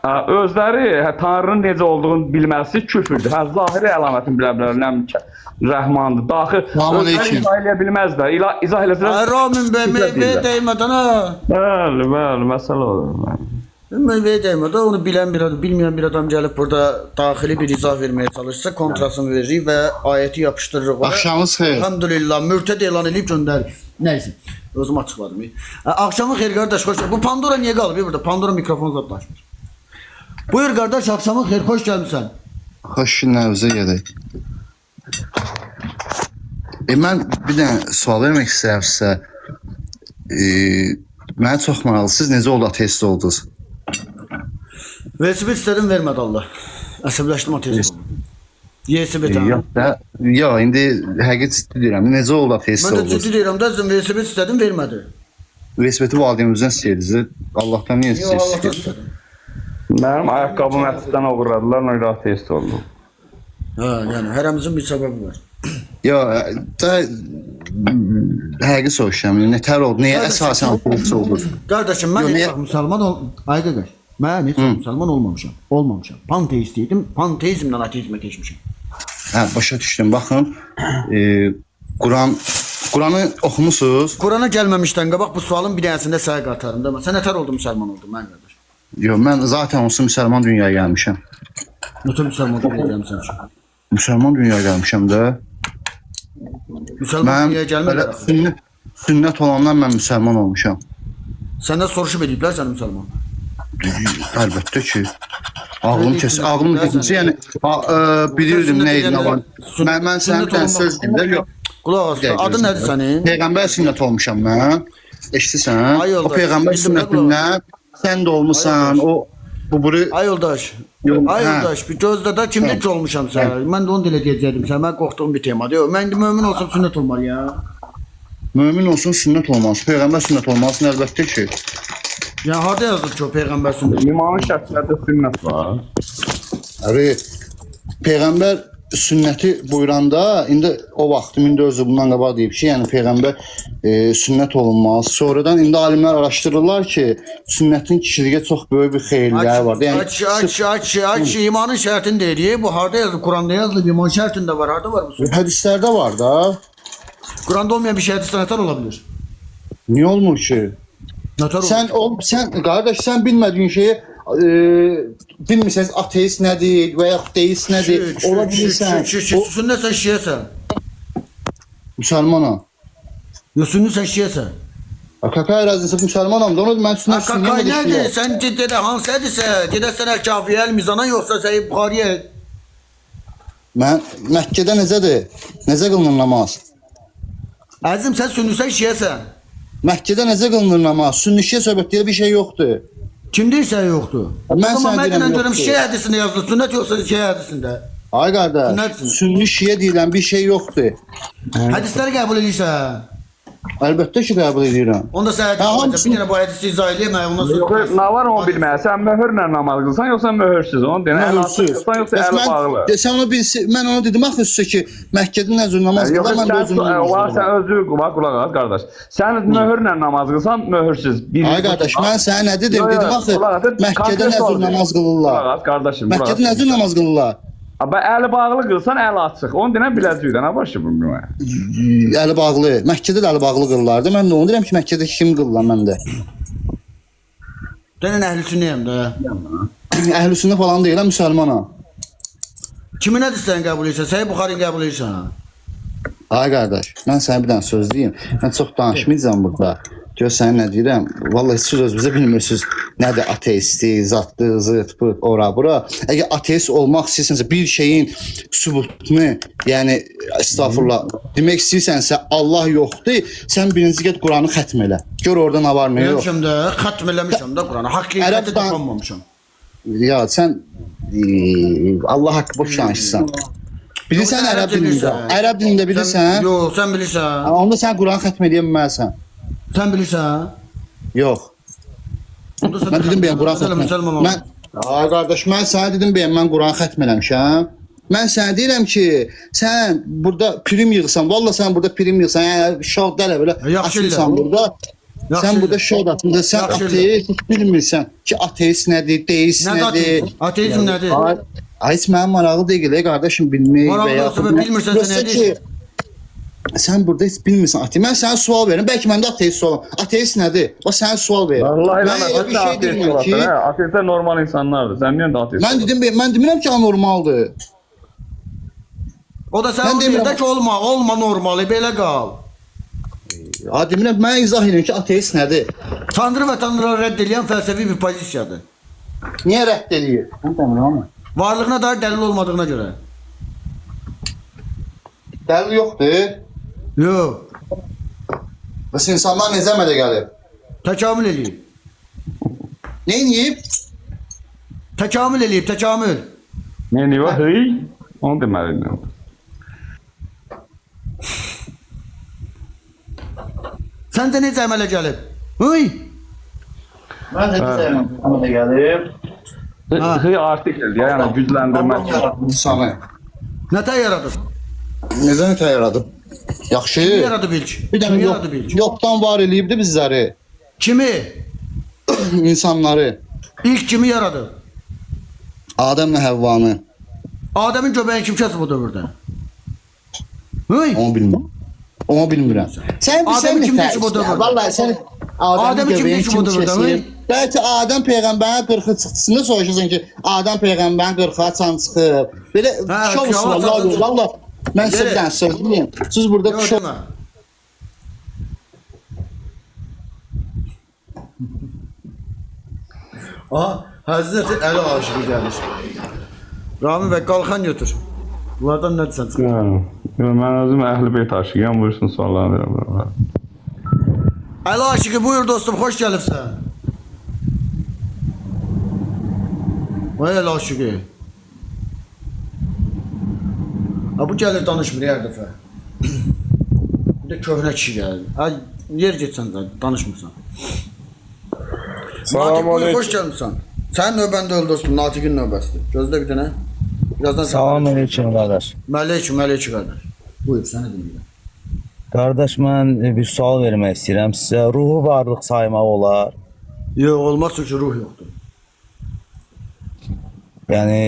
Özləri Tanrının necə olduğunu bilməsi küfürdür. Hə, zahiri əlamətini bilə bilər, nə bilim ki, Rəhmandır. Daxil özləri izah eləyə bilməzlər. İzah eləsələr. Ay Ramin bəy, meyvəyə dəymədən ha. Bəli, bəli, məsələ odur. Meyvəyə dəymədən onu bilən bir adam, bilməyən bir adam gəlib burada daxili bir izah verməyə çalışsa, kontrasını veririk və ayəti yapışdırırıq ora. Axşamınız xeyir. Elhamdülillah, mürtəd elan eləyib göndərir. Nəysə, özüm açıqladım. Axşamın xeyir qardaş, xoş. Bu Pandora niyə qalıb burada? Pandora mikrofon zadlaşmır. Buyur qardaş, axşamın xeyir, xoş gəlmisən. Xoş günlərinizə gedək. Mən bir dənə sual vermək istəyirəm sizə. Mənə çox maraqlı. Siz necə oldu ateist oldunuz? Velosiped istədim, vermədi Allah. Əsəbləşdim, ateist oldum. YSB Yox da, yox, indi həqiqi ciddi deyirəm. Necə oldu ateist Mən də oldunuz? ciddi deyirəm də, velosiped istədim, vermədi. Velosipedi valideynimizdən istəyirdiniz. Allahdan niyə Yox, Allahdan istəyirsiniz? istədim. Mənim ayaqqabımı məsciddən oğurladılar, ona görə ateist oldum. Hə, yəni hərəmizin bir səbəbi var. Yox, da həqiqi soruşuram. Nətər oldu? Nəyə əsasən ateist oldunuz? Qardaşım, mən Yox, heç vaxt müsəlman ol... Ay qardaş, mən heç vaxt müsəlman olmamışam. Olmamışam. Panteist idim. Panteizmdən ateizmə keçmişəm. Hə, başa düşdüm. Baxın, Quranı oxumusunuz? Qurana gəlməmişdən qabaq bu sualın bir dənəsində sənə qaytarım da. Sən nətər oldun müsəlman oldun mən qardaş? Yox, mən zaten onsuz müsəlman dünyaya gəlmişəm. Nətər müsəlman dünyaya gəlmisən ki? Müsəlman dünyaya gəlmişəm də. Müsəlman Mən dünyaya gəlmədilər axı. Sünnət olandan mən müsəlman olmuşam. Səndən soruşub eləyiblər sən müsəlman. Əlbəttə ki. Ağlım kəs, ağlım kəsilsə, yəni bilirdim nə idi, nə var. Mən sənə bir dənə söz deyim də, yox. Qulaq as, adın nədir sənin? Peyğəmbər sünnət olmuşam mən. Eşidirsən? Ay O yoldaş, peyğəmbər bildim də sünnətindən sən də olmusan, o bu buru Ay yoldaş. Ay hə. yoldaş, bir gözlə də kimdir ki olmuşam sənə? Mən də onu elə deyəcəkdim sənə. Mən qorxduğum bir temadır. Yox, mən indi mömin olsam sünnət olmalıyam. Mömin olsun sünnət olmalısan, peyğəmbər sünnət olmalısın əlbəttə ki. Yəni harda yazılıb ki o peyğəmbər sünnət? İmanın şərtlərdə sünnət var. Əri, peyğəmbər sünnəti buyuranda indi o vaxt 1400 il bundan qabaq deyib ki, yəni peyğəmbər sünnət olunmaz. Sonradan indi alimlər araşdırırlar ki, sünnətin kişiliyə çox böyük bir xeyirləri var. Yəni Aç, aç, aç, aç, imanın şərtini deyir. Bu harda yazılıb? Quranda yazılıb, iman şərtində var. Harda var bu söz? Hədislərdə var da. Quranda olmayan bir şey hədisdə nətər ola bilər? Niyə olmur ki? Nətər olur? Sən qardaş, sən bilmədiyin şeyi bilmirsəniz ateist nədir və yaxud deist nədir, ola bilirsən. Sünnət sən şiəsən. Müsəlmanam. Yox, sünnət sən şiəsən. Kakay razıysa müsəlmanam da, onu mən sünnət Kakay nədir? Sən gedə hansı hədisə? Gedəsən Əl-Kafiyə, Əl-Mizana yoxsa Səhih Buxariyə? Mən Məkkədə necədir? Necə qılınır namaz? Əzizim, sən sünnüsən, şiəsən. Məkkədə necə qılınır namaz? Sünni şiə söhbət deyə bir şey yoxdur. Kim deyirsə yoxdur? Mən sənə deyirəm görüm yoxdur. şiə hədisində yazılır. Sünnət yoxsa şiə hədisində. Ay qardaş, sünni şiə deyilən bir şey yoxdur. Hədisləri qəbul edirsən? Əlbəttə ki, qəbul edirəm. Onda sən hədis olacaq. Bir dənə bu hədisi izah eləyəm, ondan sonra... Yox, nə var onu bilməyə. Sən möhürlə namaz qılsan, yoxsa möhürsüz? Onu deyən, əl açıq qılsan, yoxsa əli bağlı? Sən onu bilsin, mən onu dedim axı sizə ki, Məkkədə nə cür namaz Yox, qılar, mən də özüm namaz olar, sən qılaram. özü qulaq as qardaş. Sən möhürlə namaz qılsan, möhürsüz. Ay qardaş, mən sənə nə dedim? Dedim axı, Məkkədə nə cür namaz qılırlar? Qulaq as qardaşım, qulaq Məkkədə nə cür namaz qılırlar? Amma əli bağlı qılsan, əli açıq. Onu deyən biləcəksən, nə başı bunu? Əli bağlı. Məkkədə də əli bağlı qılırlardı. Mən də onu deyirəm ki, Məkkədə kim qılırlar mən də. Denən əhl-i sünnəyəm də. Əhl-i sünnə falan deyiləm, müsəlmanam. Kimin hədislərini qəbul edirsən? Səhih Buxarini qəbul edirsən? Ay qardaş, mən sənə bir dənə söz deyim. Mən çox danışmayacağam burada. Gör sənə nə deyirəm. Vallahi siz özünüzə bilmirsiniz nədir ateistlik, zadlı, zıt, pıt, ora, bura. Əgər ateist olmaq istəyirsənsə bir şeyin sübutunu, yəni estağfurullah, demək istəyirsənsə Allah yoxdur, sən birinci get Quranı xətm elə. Gör orada nə var, nə yox. Eləmişəm də, xətm eləmişəm də Quranı. Həqiqəti topanmamışam. Ya sən Allah haqqı boş danışırsan. Bilirsən ərəb dilində? Ərəb dilində bilirsən? Yox, sən bilirsən. Onda sən Quranı xətm eləyə bilməzsən. Sən bilirsən? Yox. Mən dedim bəyəm Quran xətm eləmişəm. Ay qardaş, mən sənə dedim bəyəm mən Quranı xətm eləmişəm. Mən sənə deyirəm ki, sən burada prim yığsan, valla sən burada prim yığsan, yəni şov dələ belə açırsan burada. Sən burada şov atırsan, sən ateist bilmirsən ki, ateist nədir, deist nədir. Ateizm nədir? Ay, heç mənim maraqlı deyil, qardaşım, bilmək və ya... Maraqlı olsa bilmirsən, sən nə deyirsən? Sən burada heç bilmirsən ateist. Mən sənə sual verirəm. Bəlkə mən də ateist olam. Ateist nədir? O sənə sual verir. Vallahi mən elə bir şey demirəm ki, ateistlər normal insanlardır. Sən niyə də ateist? Mən dedim, mən demirəm ki, anormaldır. O da sən deyir də ki, olma, olma normalı, belə qal. Ha demirəm, mən izah edirəm ki, ateist nədir? Tanrı və tanrıları rədd eləyən fəlsəfi bir pozisiyadır. Niyə rədd eləyir? Bunu demirəm amma. Varlığına dair dəlil olmadığına görə. Dəlil yoxdur. Yox. Bəs insanlar necə əmələ gəlib? Təkamül eləyib. Nə eləyib? Təkamül eləyib, təkamül. Nə eləyib? Hıy? Onu deməlidir. Səncə necə əmələ gəlib? Hıy! Məncə necə əmələ gəlib? Hıy artikeldir, yəni gücləndirmə. Allah yaradıb insanı. Nətər yaradıb? Necə nətər yaradıb? Yaxşı. Kimi yaradıb ilk? Bir dənə Kimi yox, yaradıb ilk? yoxdan var eləyibdi bizləri. Kimi? İnsanları. İlk kimi yaradıb? Adəmlə Həvvanı. Adəmin göbəyini kim kəsib o dövrdə? Hıy! Onu bilmirəm. Onu bilmirəm. Sən Adəmi bilsən kim nətər keçib o istəyir? dövrdə? Vallahi sən Adəmin Adəmi kim göbəyini keçib o kim dövrdə? kəsir? Bəlkə Adəm peyğəmbərin qırxı çıxdısını soruşursan ki, Adəm peyğəmbərin qırxı haçan çıxıb? Belə Hə, şovsun haçan Allah, mən sizə bir dənə söz deyim. Siz burada Yox, şov demə. Aha, Həzrəti Əli aşığı gəlir. Rami bəy, qalxan götür. Bunlardan nə desən çıxır? Yox, mən özüm əhl-i beyt aşığıyam, buyursun suallarını verəm. Əli aşığı buyur dostum, xoş gəlibsən. Vay Əli aşığı. Ha, bu gəlir danışmır hər dəfə. Bir də köhnə kişi gəlir. Ha, yer getsən də danışmırsan. Natiq buyur, xoş gəlmisən. Sənin növbən deyil dostum, Natiqin növbəsidir. Gözlə bir dənə. Birazdan Salam aleyküm qardaş. Məleykum, əleykum qardaş. Buyur, səni dinləyirəm. Qardaş, mən bir sual vermək istəyirəm sizə. Ruhu varlıq saymaq olar? Yox, olmaz çünki ruh yoxdur. Yəni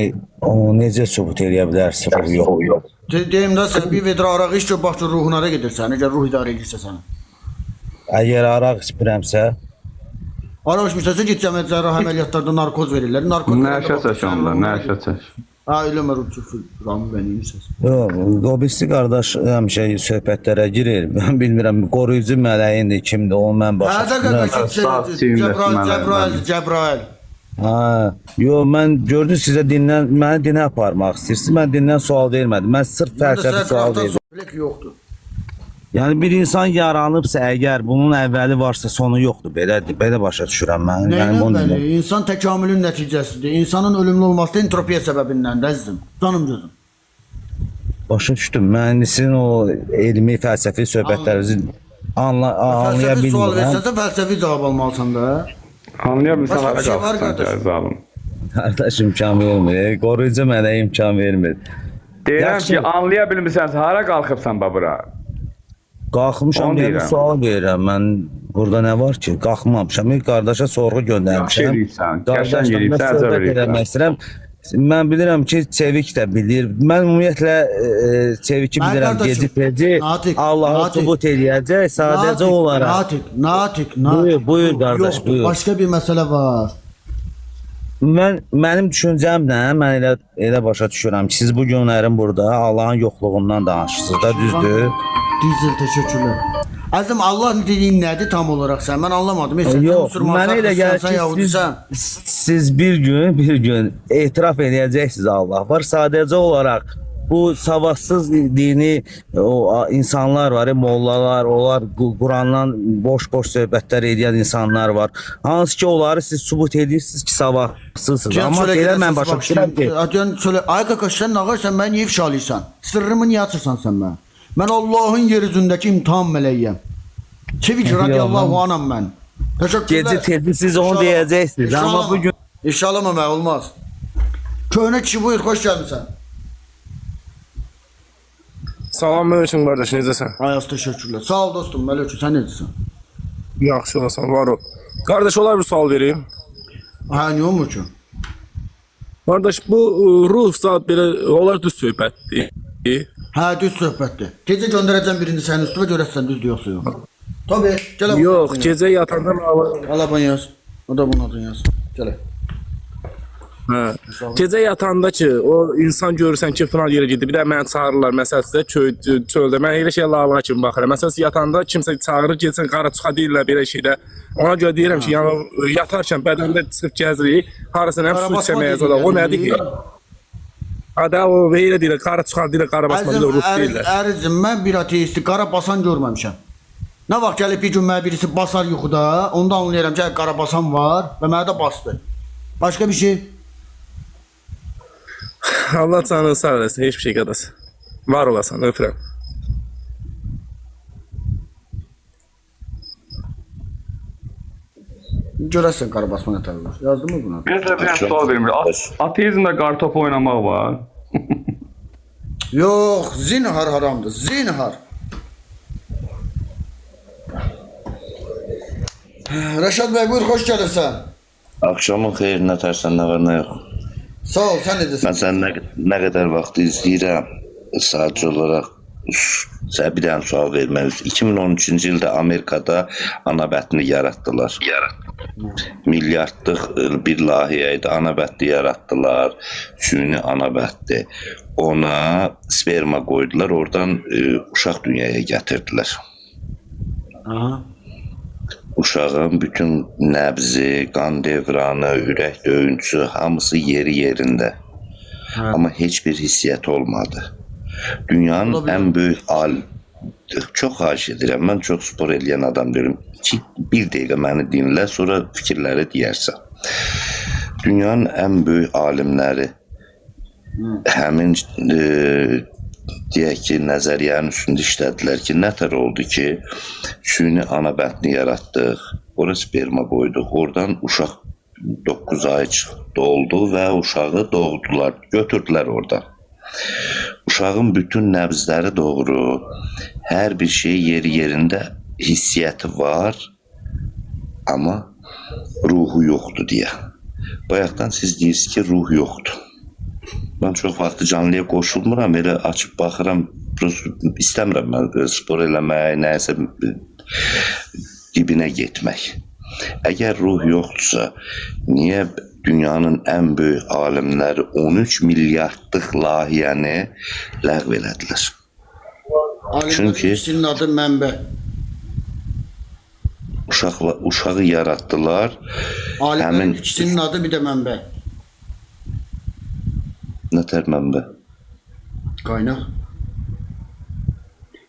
onu necə sübut eləyə bilərsiniz ruh yox? Yox. Deyim də sən bir vedrə araq iç ki, bax ki, ruhun hara gedir sən, əgər ruh idarə edirsə səni. Əgər araq içmirəmsə, Araq içmirsənsə get cəmiyyət cərrah əməliyyatlarda narkoz verirlər. Narkoz Nəşə çək onda, nəşə çək. Ha, eləmə ruh Rami bəy neyirsən? Yox, o birisi qardaş həmişə söhbətlərə girir. Mən bilmirəm, qoruyucu mələyindir, kimdir, onu mən başa Hə də qardaş, düşmürəm. Cəbrail, Cəbrail, Cəbrail. Ha, yox, mən gördüm sizə dindən, məni dinə aparmaq istəyirsiniz. Mən dindən sual vermədim. Mən sırf fəlsəfi sual verdim. Belə ki, yoxdur. Yəni bir insan yaranıbsa əgər bunun əvvəli varsa sonu yoxdur. Belədir, belə başa düşürəm mən. Yəni Nəyin bunu əvvəli? İnsan təkamülün nəticəsidir. İnsanın ölümlü olması da entropiya səbəbindəndir, əzizim. Canım gözüm. Başa düşdüm. Mən sizin o elmi, fəlsəfi söhbətlərinizi anlaya Fəlsəfi sual bilmirəm. versənsə fəlsəfi cavab almalısan da. Anlaya bilsən Başqa hara bir şey var qalxırsan qardaş. ki, zalım. Qardaş imkan vermir. Qoruyucu mənə imkan vermir. Deyirəm ki, anlaya bilmirsənsə hara qalxıbsan ba bura? Qalxmışam Onu deyə bir deyirəm. sual verirəm. Mən burada nə var ki? Qalxmamışam. Bir qardaşa sorğu Yaxşı göndərmişəm. eləyibsən, qəşəng Qardaşla mən eləyibsən, əcəb söhbət eləyibsən. eləmək istəyirəm. Mən bilirəm ki, Çevik də bilir. Mən ümumiyyətlə Çeviki Mən bilirəm. qardaşım, Geci teci Natiq, Allahı Natiq. sübut eləyəcək. Sadəcə Natiq, olaraq. Natiq, Natiq, Natiq. Buyur, buyur qardaş, Yoxdur, buyur. Başqa bir məsələ var. Mənim düşüncəmlə mən elə başa düşürəm ki, siz bu günlərin burada Allahın yoxluğundan danışırsınız da, düzdür? Dizel təşəkkürlər. Əzizim, Allah dediyin nədir tam olaraq sən? Mən anlamadım. Heç sən Yox, müsəlmansan, mənə elə gəlir xristiansan, ki, yahudisən. siz bir gün etiraf eləyəcəksiniz Allah var. Sadəcə olaraq bu savadsız dini o insanlar var, mollalar, onlar Qurandan boş-boş söhbətlər edən insanlar var. Hansı ki, onları siz sübut edirsiniz ki, savadsızsınız. Deyən Amma çölə elə mən gedəsiniz, başa bax, düşürəm ki, Deyən çölə, ay qaqaş, sən nə sən məni niyə ifşalayırsan? Sırrımı niyə açırsan sən mənə? Mən Allahın yer üzündəki imtahan mələyiyəm. Çevik radiyallahu anam mən. Təşəkkürlər. Gecə tezi siz onu deyəcəksiniz. Amma bu gün İnşallah mən olmaz. Köhnə kişi buyur, xoş gəlmisən. Salam aleyküm qardaş, necəsən? Ayaz təşəkkürlər. Sağ ol dostum, Məlikü, sən necəsən? Yaxşı olasan, var ol. Qardaş, olar bir sual vereyim. Hə, niyə olmur ki? Qardaş, bu ruh zat belə olar düz söhbətdir. Hə, düz söhbətdir. Gecə göndərəcəm birini sənin üstünə görəsən düzdür yoxsa yox. Tabii, gəl. Yox, gecə yatanda mən Ala yaz. O da bunun adını yaz. Gəl. Hə. Gecə yatanda ki, o insan görürsən ki, filan yerə gedir. Bir də məni çağırırlar məsəl üçün çöldə. Mən elə şeyə lağlağa kimi baxıram. Məsəl üçün yatanda kimsə çağırır, getsin qara çıxa deyirlər belə şeydə. Ona görə deyirəm ki, yəni yatarkən bədəndə çıxıb gəzirik, harasına həm su içəməyə zada. O nədir ki? Ada o elə deyirlər, qara çıxan deyirlər, qara basma Əzizim, deyirlər, ruh deyirlər. ərizim, mən bir ateisti qara basan görməmişəm. Nə vaxt gəlib bir gün mənə birisi basar yuxuda, onda anlayıram ki, qara basan var və mənə də bastı. Başqa bir şey? Allah canını sağ eləsin, heç bir şey qardaş. Var olasan, öpürəm. Görəsən qara basma nə tərlər. Yazdım mı buna? Bir də bir sual verim. Ateizmdə qartopu oynamaq var. Yox, zinhar haramdır, zinhar. Rəşad bəy, buyur, xoş gəlirsən. Axşamın xeyir, nə tərsən, nə var, nə yox. Sağ ol, sən necəsən? Mən səni nə qədər vaxt izləyirəm, sadəcə olaraq sənə bir dənə sual vermək istəyirəm. 2013-cü ildə Amerikada ana bətni yaratdılar. Milyardlıq bir layihə idi. Ana bətni yaratdılar. Süni ana bətni. Ona sperma qoydular, oradan uşaq dünyaya gətirdilər. Aha. Uşağın bütün nəbzi, qan devranı, ürək döyüntüsü hamısı yeri yerində. Amma heç bir hissiyyatı olmadı. Dünyanın ən böyük çox xahiş edirəm. Mən çox spor eləyən adam deyiləm. Bir dəqiqə məni dinlə, sonra fikirləri deyərsən. Dünyanın ən böyük alimləri həmin deyək ki, nəzəriyyənin üstündə işlədilər ki, nətər oldu ki, süni ana bətni yaratdıq, ora sperma qoyduq, oradan uşaq 9 ay çıxdı, oldu və uşağı doğdular, götürdülər oradan. Uşağın bütün nəbzləri doğru, hər bir şey yeri yerində, hissiyyəti var, amma ruhu yoxdur deyə. Bayaqdan siz deyirsiniz ki, ruh yoxdur. Mən çox vaxtı canlıya qoşulmuram, elə açıb baxıram, istəmirəm mən spor eləmək, nəyisə dibinə getmək. Əgər ruh yoxdursa, niyə dünyanın ən böyük alimləri 13 milyardlıq layihəni ləğv elədilər? Alimlərin Çünki ikisinin adı mənbə. Uşağı yaratdılar. Alimlərin Həmin ikisinin adı bir də mənbə. nə tər mənbə? Qaynaq.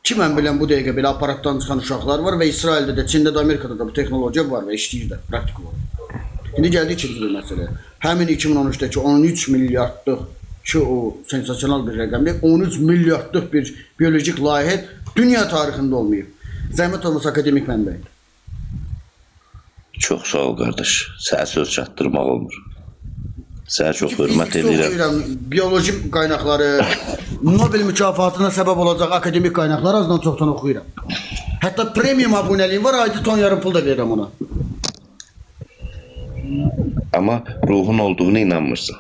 Ki mən bilən bu dəqiqə belə aparatdan çıxan uşaqlar var və İsraildə də, Çində də, Amerikada da bu texnologiya var və işləyir də praktik olaraq. İndi gəldik ikinci bir məsələyə. Həmin 2013-dəki 13 milyardlıq ki o sensasional bir rəqəmdir. 13 milyardlıq bir biolojik layihə dünya tarixində olmayıb. Zəhmət olmasa akademik mənbə. Çox sağ ol qardaş. Sənə söz çatdırmaq olmur. Sənə çox hörmət Fiziki edirəm. oxuyuram, bioloji qaynaqları, Nobel mükafatına səbəb olacaq akademik qaynaqları azdan çoxdan oxuyuram. Hətta premium abunəliyim var, ayda ton yarım pul da verirəm ona. Amma ruhun olduğunu inanmırsan.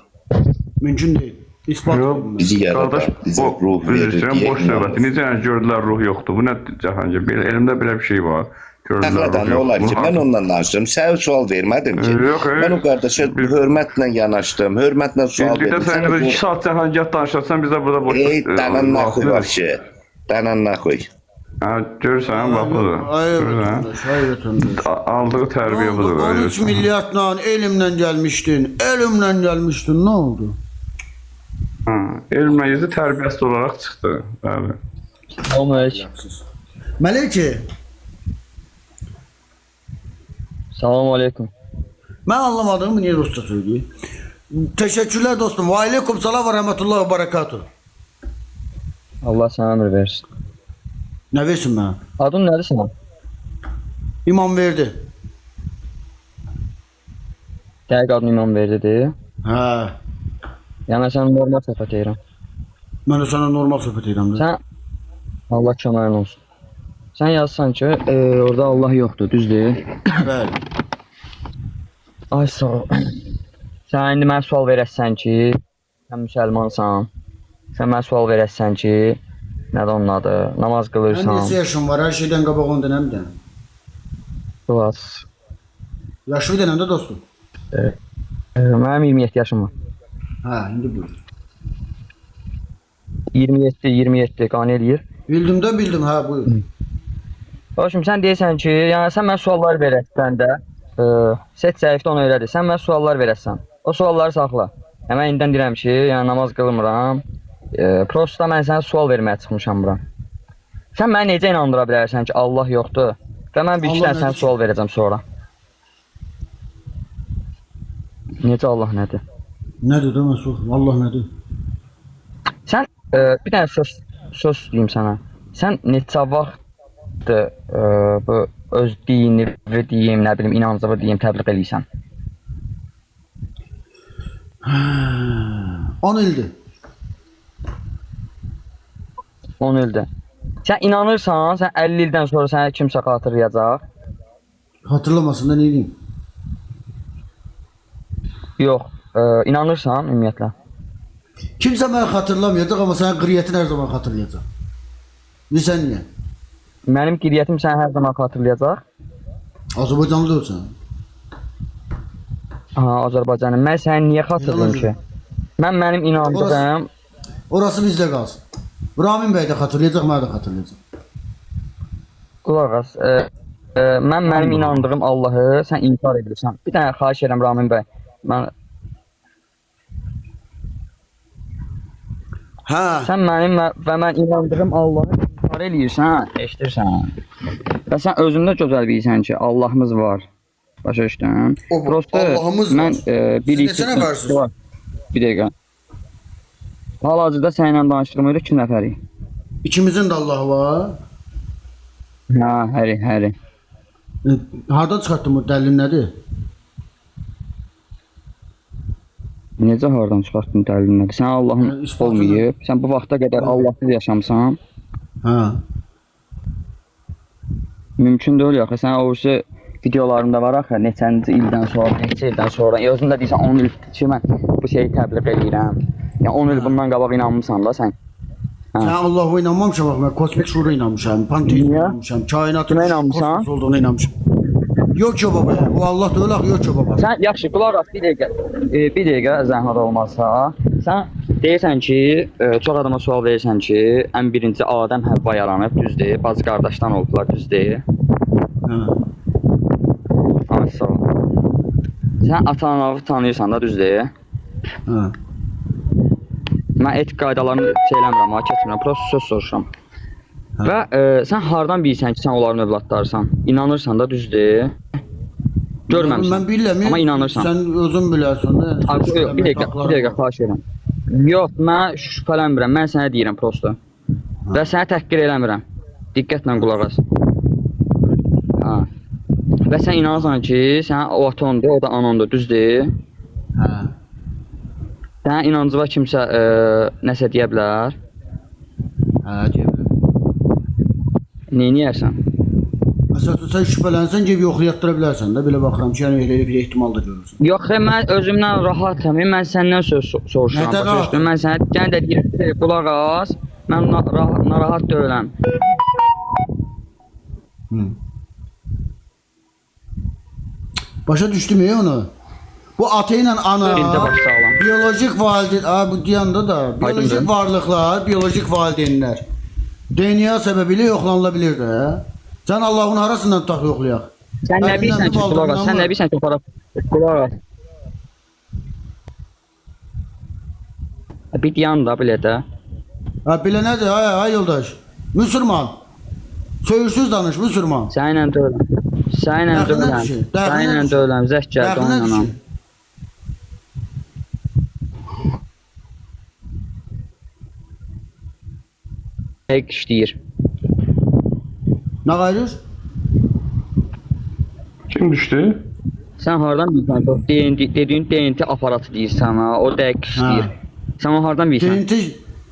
Mümkün deyil. İspat Bizi yaradan, Qardaş, bizə bu ruh üzr verir istəyirəm, deyə boş söhbəti. Necə yəni gördülər ruh yoxdur? Bu nə Cahangir? Belə elmdə belə bir şey var. Gördülər Təxladan ruh nə olar yoxdur. ki? Mən onunla danışdım. Sənə sual vermədim ki. Yox, Mən o qardaşa hörmətlə yanaşdım, hörmətlə sual İndi də verdim. sən Sən də 2 saat Cahangir danışarsan, biz də burada boş Ey, danan naxuy vəbşi. Danan naxuy. Hə, görürsən, bax budur. Ay Görürsən? vətəndaş, ay vətəndaş. Aldığı tərbiyə budur. 13 milyardla elmlə gəlmişdin, elmlə gəlmişdin, nə oldu? Hə, elmlə yüzü tərbiyəsiz olaraq çıxdı. Bəli. Salam. Məliki, Salam aleyküm. mən anlamadığımı niyə rusca söyləyir? Təşəkkürlər dostum. Və aleykum salam və rəhmətullah və barakatuh. Allah sənə ömür versin. Nə versin mənə? Adın nədir sənin? İmam verdi. Dəqiq adın İmam verdidir. Hə. Yəni sən normal söhbət edirəm. Mən də sənə normal söhbət edirəm də. Sən Allah köməyin olsun. Sən yazsan ki, orada Allah yoxdur, düzdür? Bəli. Ay sağ ol. Sən indi mənə sual verəsən ki, sən müsəlmansan. Sən mənə sual verəsən ki, nədir onun adı? Namaz Mən qılırsan. neçə yaşım var? Hər şeydən qabaq onu denəm də. Qılas. Yaşlı denəm də dostum. Mənim 27 yaşım var. Hə, indi buyur. 27, 27 qane eləyir. Bildim də bildim, hə, buyur. Başım, sən deyirsən ki, yəni sən mənə suallar verəsən də, set zəifdir ona elədir. Sən mənə suallar verəsən. O sualları saxla. Yəni mən indidən deyirəm ki, yəni namaz qılmıram. Prosta mən sənə sual verməyə çıxmışam bura. Sən məni necə inandıra bilərsən ki, Allah yoxdur? Və mən bir iki Allah dənə sənə nədir ki? sual verəcəm sonra. Necə Allah nədir? Nədir də mən soruşum. Allah nədir? Sən bir dənə söz deyim sənə. Sən neçə vaxtdır bu öz dinini deyim, nə bilim, inancını deyim, təbliğ eləyirsən? 10 ildir. 10 ildir. Sən inanırsan, sən 50 ildən sonra səni kimsə xatırlayacaq? Xatırlamasın da nə edeyim? Yox, inanırsan ümumiyyətlə. Kimsə məni xatırlamayacaq, amma sənin qiriyyətin hər zaman xatırlayacaq. Bilirsən niyə? Mənim qiriyyətim səni hər zaman xatırlayacaq. Azərbaycanlı deyilsən. Ha, Azərbaycanlı. Mən səni niyə xatırlayım ki? Mən mənim inandığım Orası bizdə qalsın. Ramin bəy də xatırlayacaq, mənə də xatırlayacaq. Qulaq as. Mən mənim inandığım Allahı sən inkar edirsən. Bir dənə xahiş edirəm Ramin bəy. Mən Hə. Sən mənim və mən inandığım Allahı inkar eləyirsən, eşidirsən. Və sən özündə gözəl bilirsən ki, Allahımız var. Başa düşdün? Prosta Allahımız mən var. bir Siz iki neçə nəfərsiniz? Var. Bir dəqiqə. Hal-hazırda səninlə danışdığım elə 2 nəfərik. İkimizin də Allahı var. Hə, həri, həri. Hardan çıxartdın bu dəlil nədir? Necə hardan çıxartdın dəlil nədir? Sən Allahın olmayıb. Sən bu vaxta qədər Allahsız yaşamısan. Hə. Mümkün deyil axı. Sən o birisi videolarında var axı, neçənci ildən sonra, neçə ildən sonra. Özün də deyirsən 10 il ki, mən bu şeyi təbliğ eləyirəm. Yəni 10 il bundan qabaq inanmısan da sən. Hə. Sən Allah'a inanmamışam axı, mən kosmik şuura inanmışam, panteizmə inanmışam, kainatın Kimə inanmısan? kosmos olduğuna inanmışam. Yox ki baba, o Allah deyil axı, yox ki baba. Sən yaxşı qulaq as bir dəqiqə. Bir dəqiqə zəhmət olmazsa. Sən deyirsən ki, çox adama sual verirsən ki, ən birinci Adəm Həvva yaranıb, düzdür? Bacı qardaşdan oldular, düzdür? Hə. Ay sağ ol. Sən ata-ananı tanıyırsan da, düzdür? Hə. Mən etik qaydalarını şey eləmirəm, ha, keçmirəm. Prosta söz soruşuram. Və sən hardan bilirsən ki, sən onların övladlarısan? İnanırsan da, düzdür? Görməmisən. Mən bilirəm. Amma inanırsan. Sən özün bilərsən də. Abi, yox, bir dəqiqə, bir dəqiqə xahiş edirəm. Yox, mən şübhələnmirəm. Mən sənə deyirəm prosta. Və səni təhqir eləmirəm. Diqqətlə qulaq as. Ha. Və sən inanırsan ki, sənin o atandır, o da anandır, düzdür? Hə. Sənin inancına kimsə nəsə deyə bilər? Hə, deyə bilər. Neyniyərsən? Məsələn, sən şübhələnsən gedib yoxlayatdıra bilərsən də, belə baxıram ki, yəni elə bir ehtimal da görürsən. Yox, mən özümdən rahatam. Mən səndən söz soruşuram. Nədən Başa düşdün? Mən sənə yenə də deyirəm ki, qulaq as. Mən narahat deyiləm. Başa düşdüm onu? Bu ata ilə ana Dildə baş sağlam. biolojik valideyn, a bu deyəndə də biolojik Aydındır. varlıqlar, biolojik valideynlər DNA səbəbilə yoxlanıla bilir də. Sən Allahın harasından tutaq yoxlayaq? Sən nə bilirsən ki, qulaq as. Sən nə bilirsən ki, qulaq as. Qulaq as. Bir dayan da belə də. Ha belə nədir? Ay, ay yoldaş. Müsəlman. Söyürsüz danış müsəlman. Səninlə deyiləm. Səninlə Dəxlinə deyiləm. düşür, dəxlinə Səninlə düşür. deyiləm. Zəh gəldi Dəxlinə onunla. düşür. Dəqiq işləyir. Nə qayırır? Kim düşdü? Sən hardan bilirsən? O DNT dediyin DNT aparatı deyirsən ha, o dəqiq işləyir. Sən onu hardan bilirsən? TNT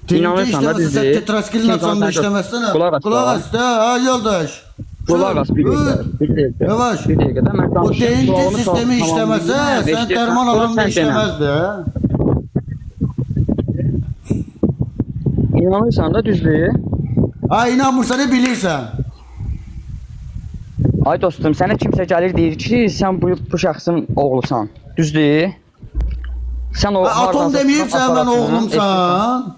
TNT İnanırsan da işləməsə sən düzdür. tetraskilin Kimsə açanda sənə- işləməzsən ha. Qulaq as. Qulaq as da, ha yoldaş. Qulaq as bir dəqiqə. Bir dəqiqə. Yavaş. Bir dəqiqə də mən O danışım. TNT sualımı sistemi işləməsə, tamamlayayım. sən Eşidirsən? dərman Sonra alanda sən denən. işləməz də. İnanırsan da düzdür? Ha inanmırsan, bilirsən. Ay dostum, sənə kimsə gəlir deyir ki, sən bu şəxsin oğlusan. Düzdür? Sən o Ha, atom hardansa deməyib çıxan sən mən aparatını oğlumsan.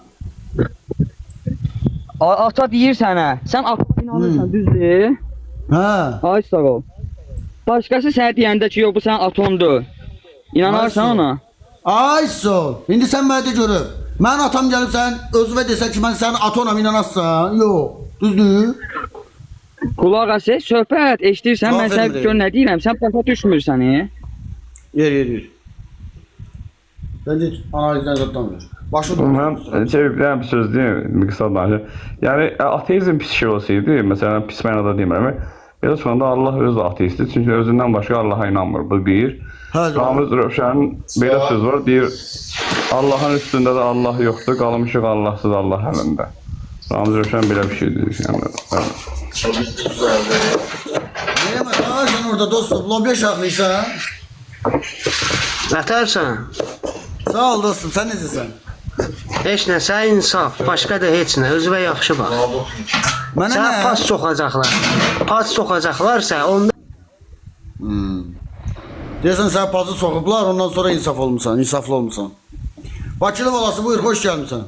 Ata deyir sənə. Sən atana inanırsan, düzdür? Hə. Ay sağ ol. Başqası sənə deyəndə ki, yox bu sənin atondur. İnanarsan Ay, sağ ol. ona? Ay sol. İndi sən mənə de görüm. Mənim atam gəlib sən özünə desə ki, mən sənin atonam inanarsan? Yox. Düzdür? Qulaq as, söhbət eşidirsən, Cavab mən sənə vermirəm. gör nə deyirəm, sən başa düşmürsən. Yer, yer, yer. Sən get analizdən zaddan ver. Başı Mən bir söz deyim, bir qısa danışım. Yəni ateizm pis şey olsaydı, məsələn pis mənada demirəm. Belə çıxanda Allah özü ateistdir. Çünki özündən başqa Allaha inanmır. Bu bir. Ramiz Rövşənin belə söz var, deyir Allahın üstündə də Allah yoxdur, qalmışıq Allahsız Allah əlində. Ramiz Rövşən belə bir şey deyir. Yəni, bəli. Neyəmə, sən orada dostum, lobiya şaxlıysan. Nətərsən? Sağ ol dostum, sən necəsən? Heç nə, sən insaf, başqa da heç nə, özünə yaxşı bax. Mənə Sənə nə? pas soxacaqlar. Pas soxacaqlarsa, onda Deyəsən sənə pazı soxublar, ondan sonra insaf olmusan, insaflı olmusan. Bakılı balası buyur, xoş gəlmisən.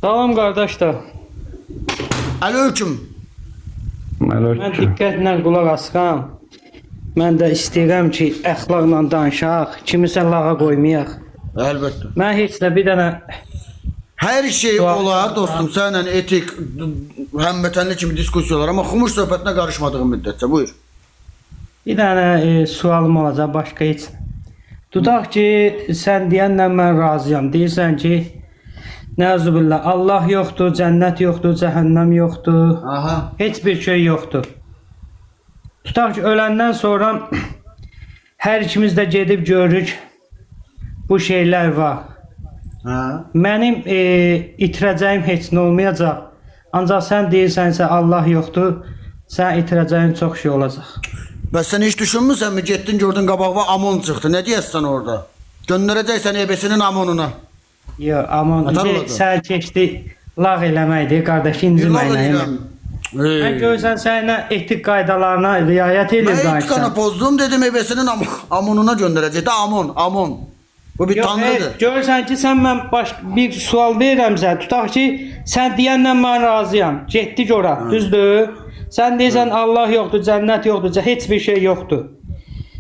Salam qardaşlar. Aleyküm. Mən diqqətlə qulaq asıram. Mən də istəyirəm ki, əxlaqla danışaq, kimisə lağa qoymayaq. Əlbəttə. Mən heç nə bir dənə Hər şey olar dostum, səninlə etik, həmvətənli kimi diskussiyalar, amma xumuş söhbətinə qarışmadığın müddətcə, buyur. Bir dənə sualım olacaq, başqa heç nə. Tutaq ki, sən deyənlə mən razıyam. Deyirsən ki, nəuzubillah, Allah yoxdur, cənnət yoxdur, cəhənnəm yoxdur. Aha. Heç bir şey yoxdur. Tutaq ki, öləndən sonra hər ikimiz də gedib görürük bu şeylər var. Hə. Mənim itirəcəyim heç nə olmayacaq. Ancaq sən deyirsənsə Allah yoxdur, sən itirəcəyin çox şey olacaq. Bəs sən heç düşünmürsənmi? Getdin gördün qabağıma AMON çıxdı. Nə deyəsən orada? Göndərəcəksən ebesinin AMONuna. Yox, aman, Nətər olacaq? sən keçdi lağ eləməkdir, qardaş, Bir lağ inciməyin. eləyirəm. Mən görürsən səninlə etik qaydalarına riayət edir Mən etikanı danışsan. pozdum dedim ebesinin AMONuna göndərəcək. Də AMON, AMON. Bu bir Yox, tanrıdır. Görürsən ki, sən mən baş bir sual verirəm sənə. Tutaq ki, sən deyənlə mən razıyam. Getdik ora, düzdür? Sən deyirsən Allah yoxdur, cənnət yoxdur, heç bir şey yoxdur.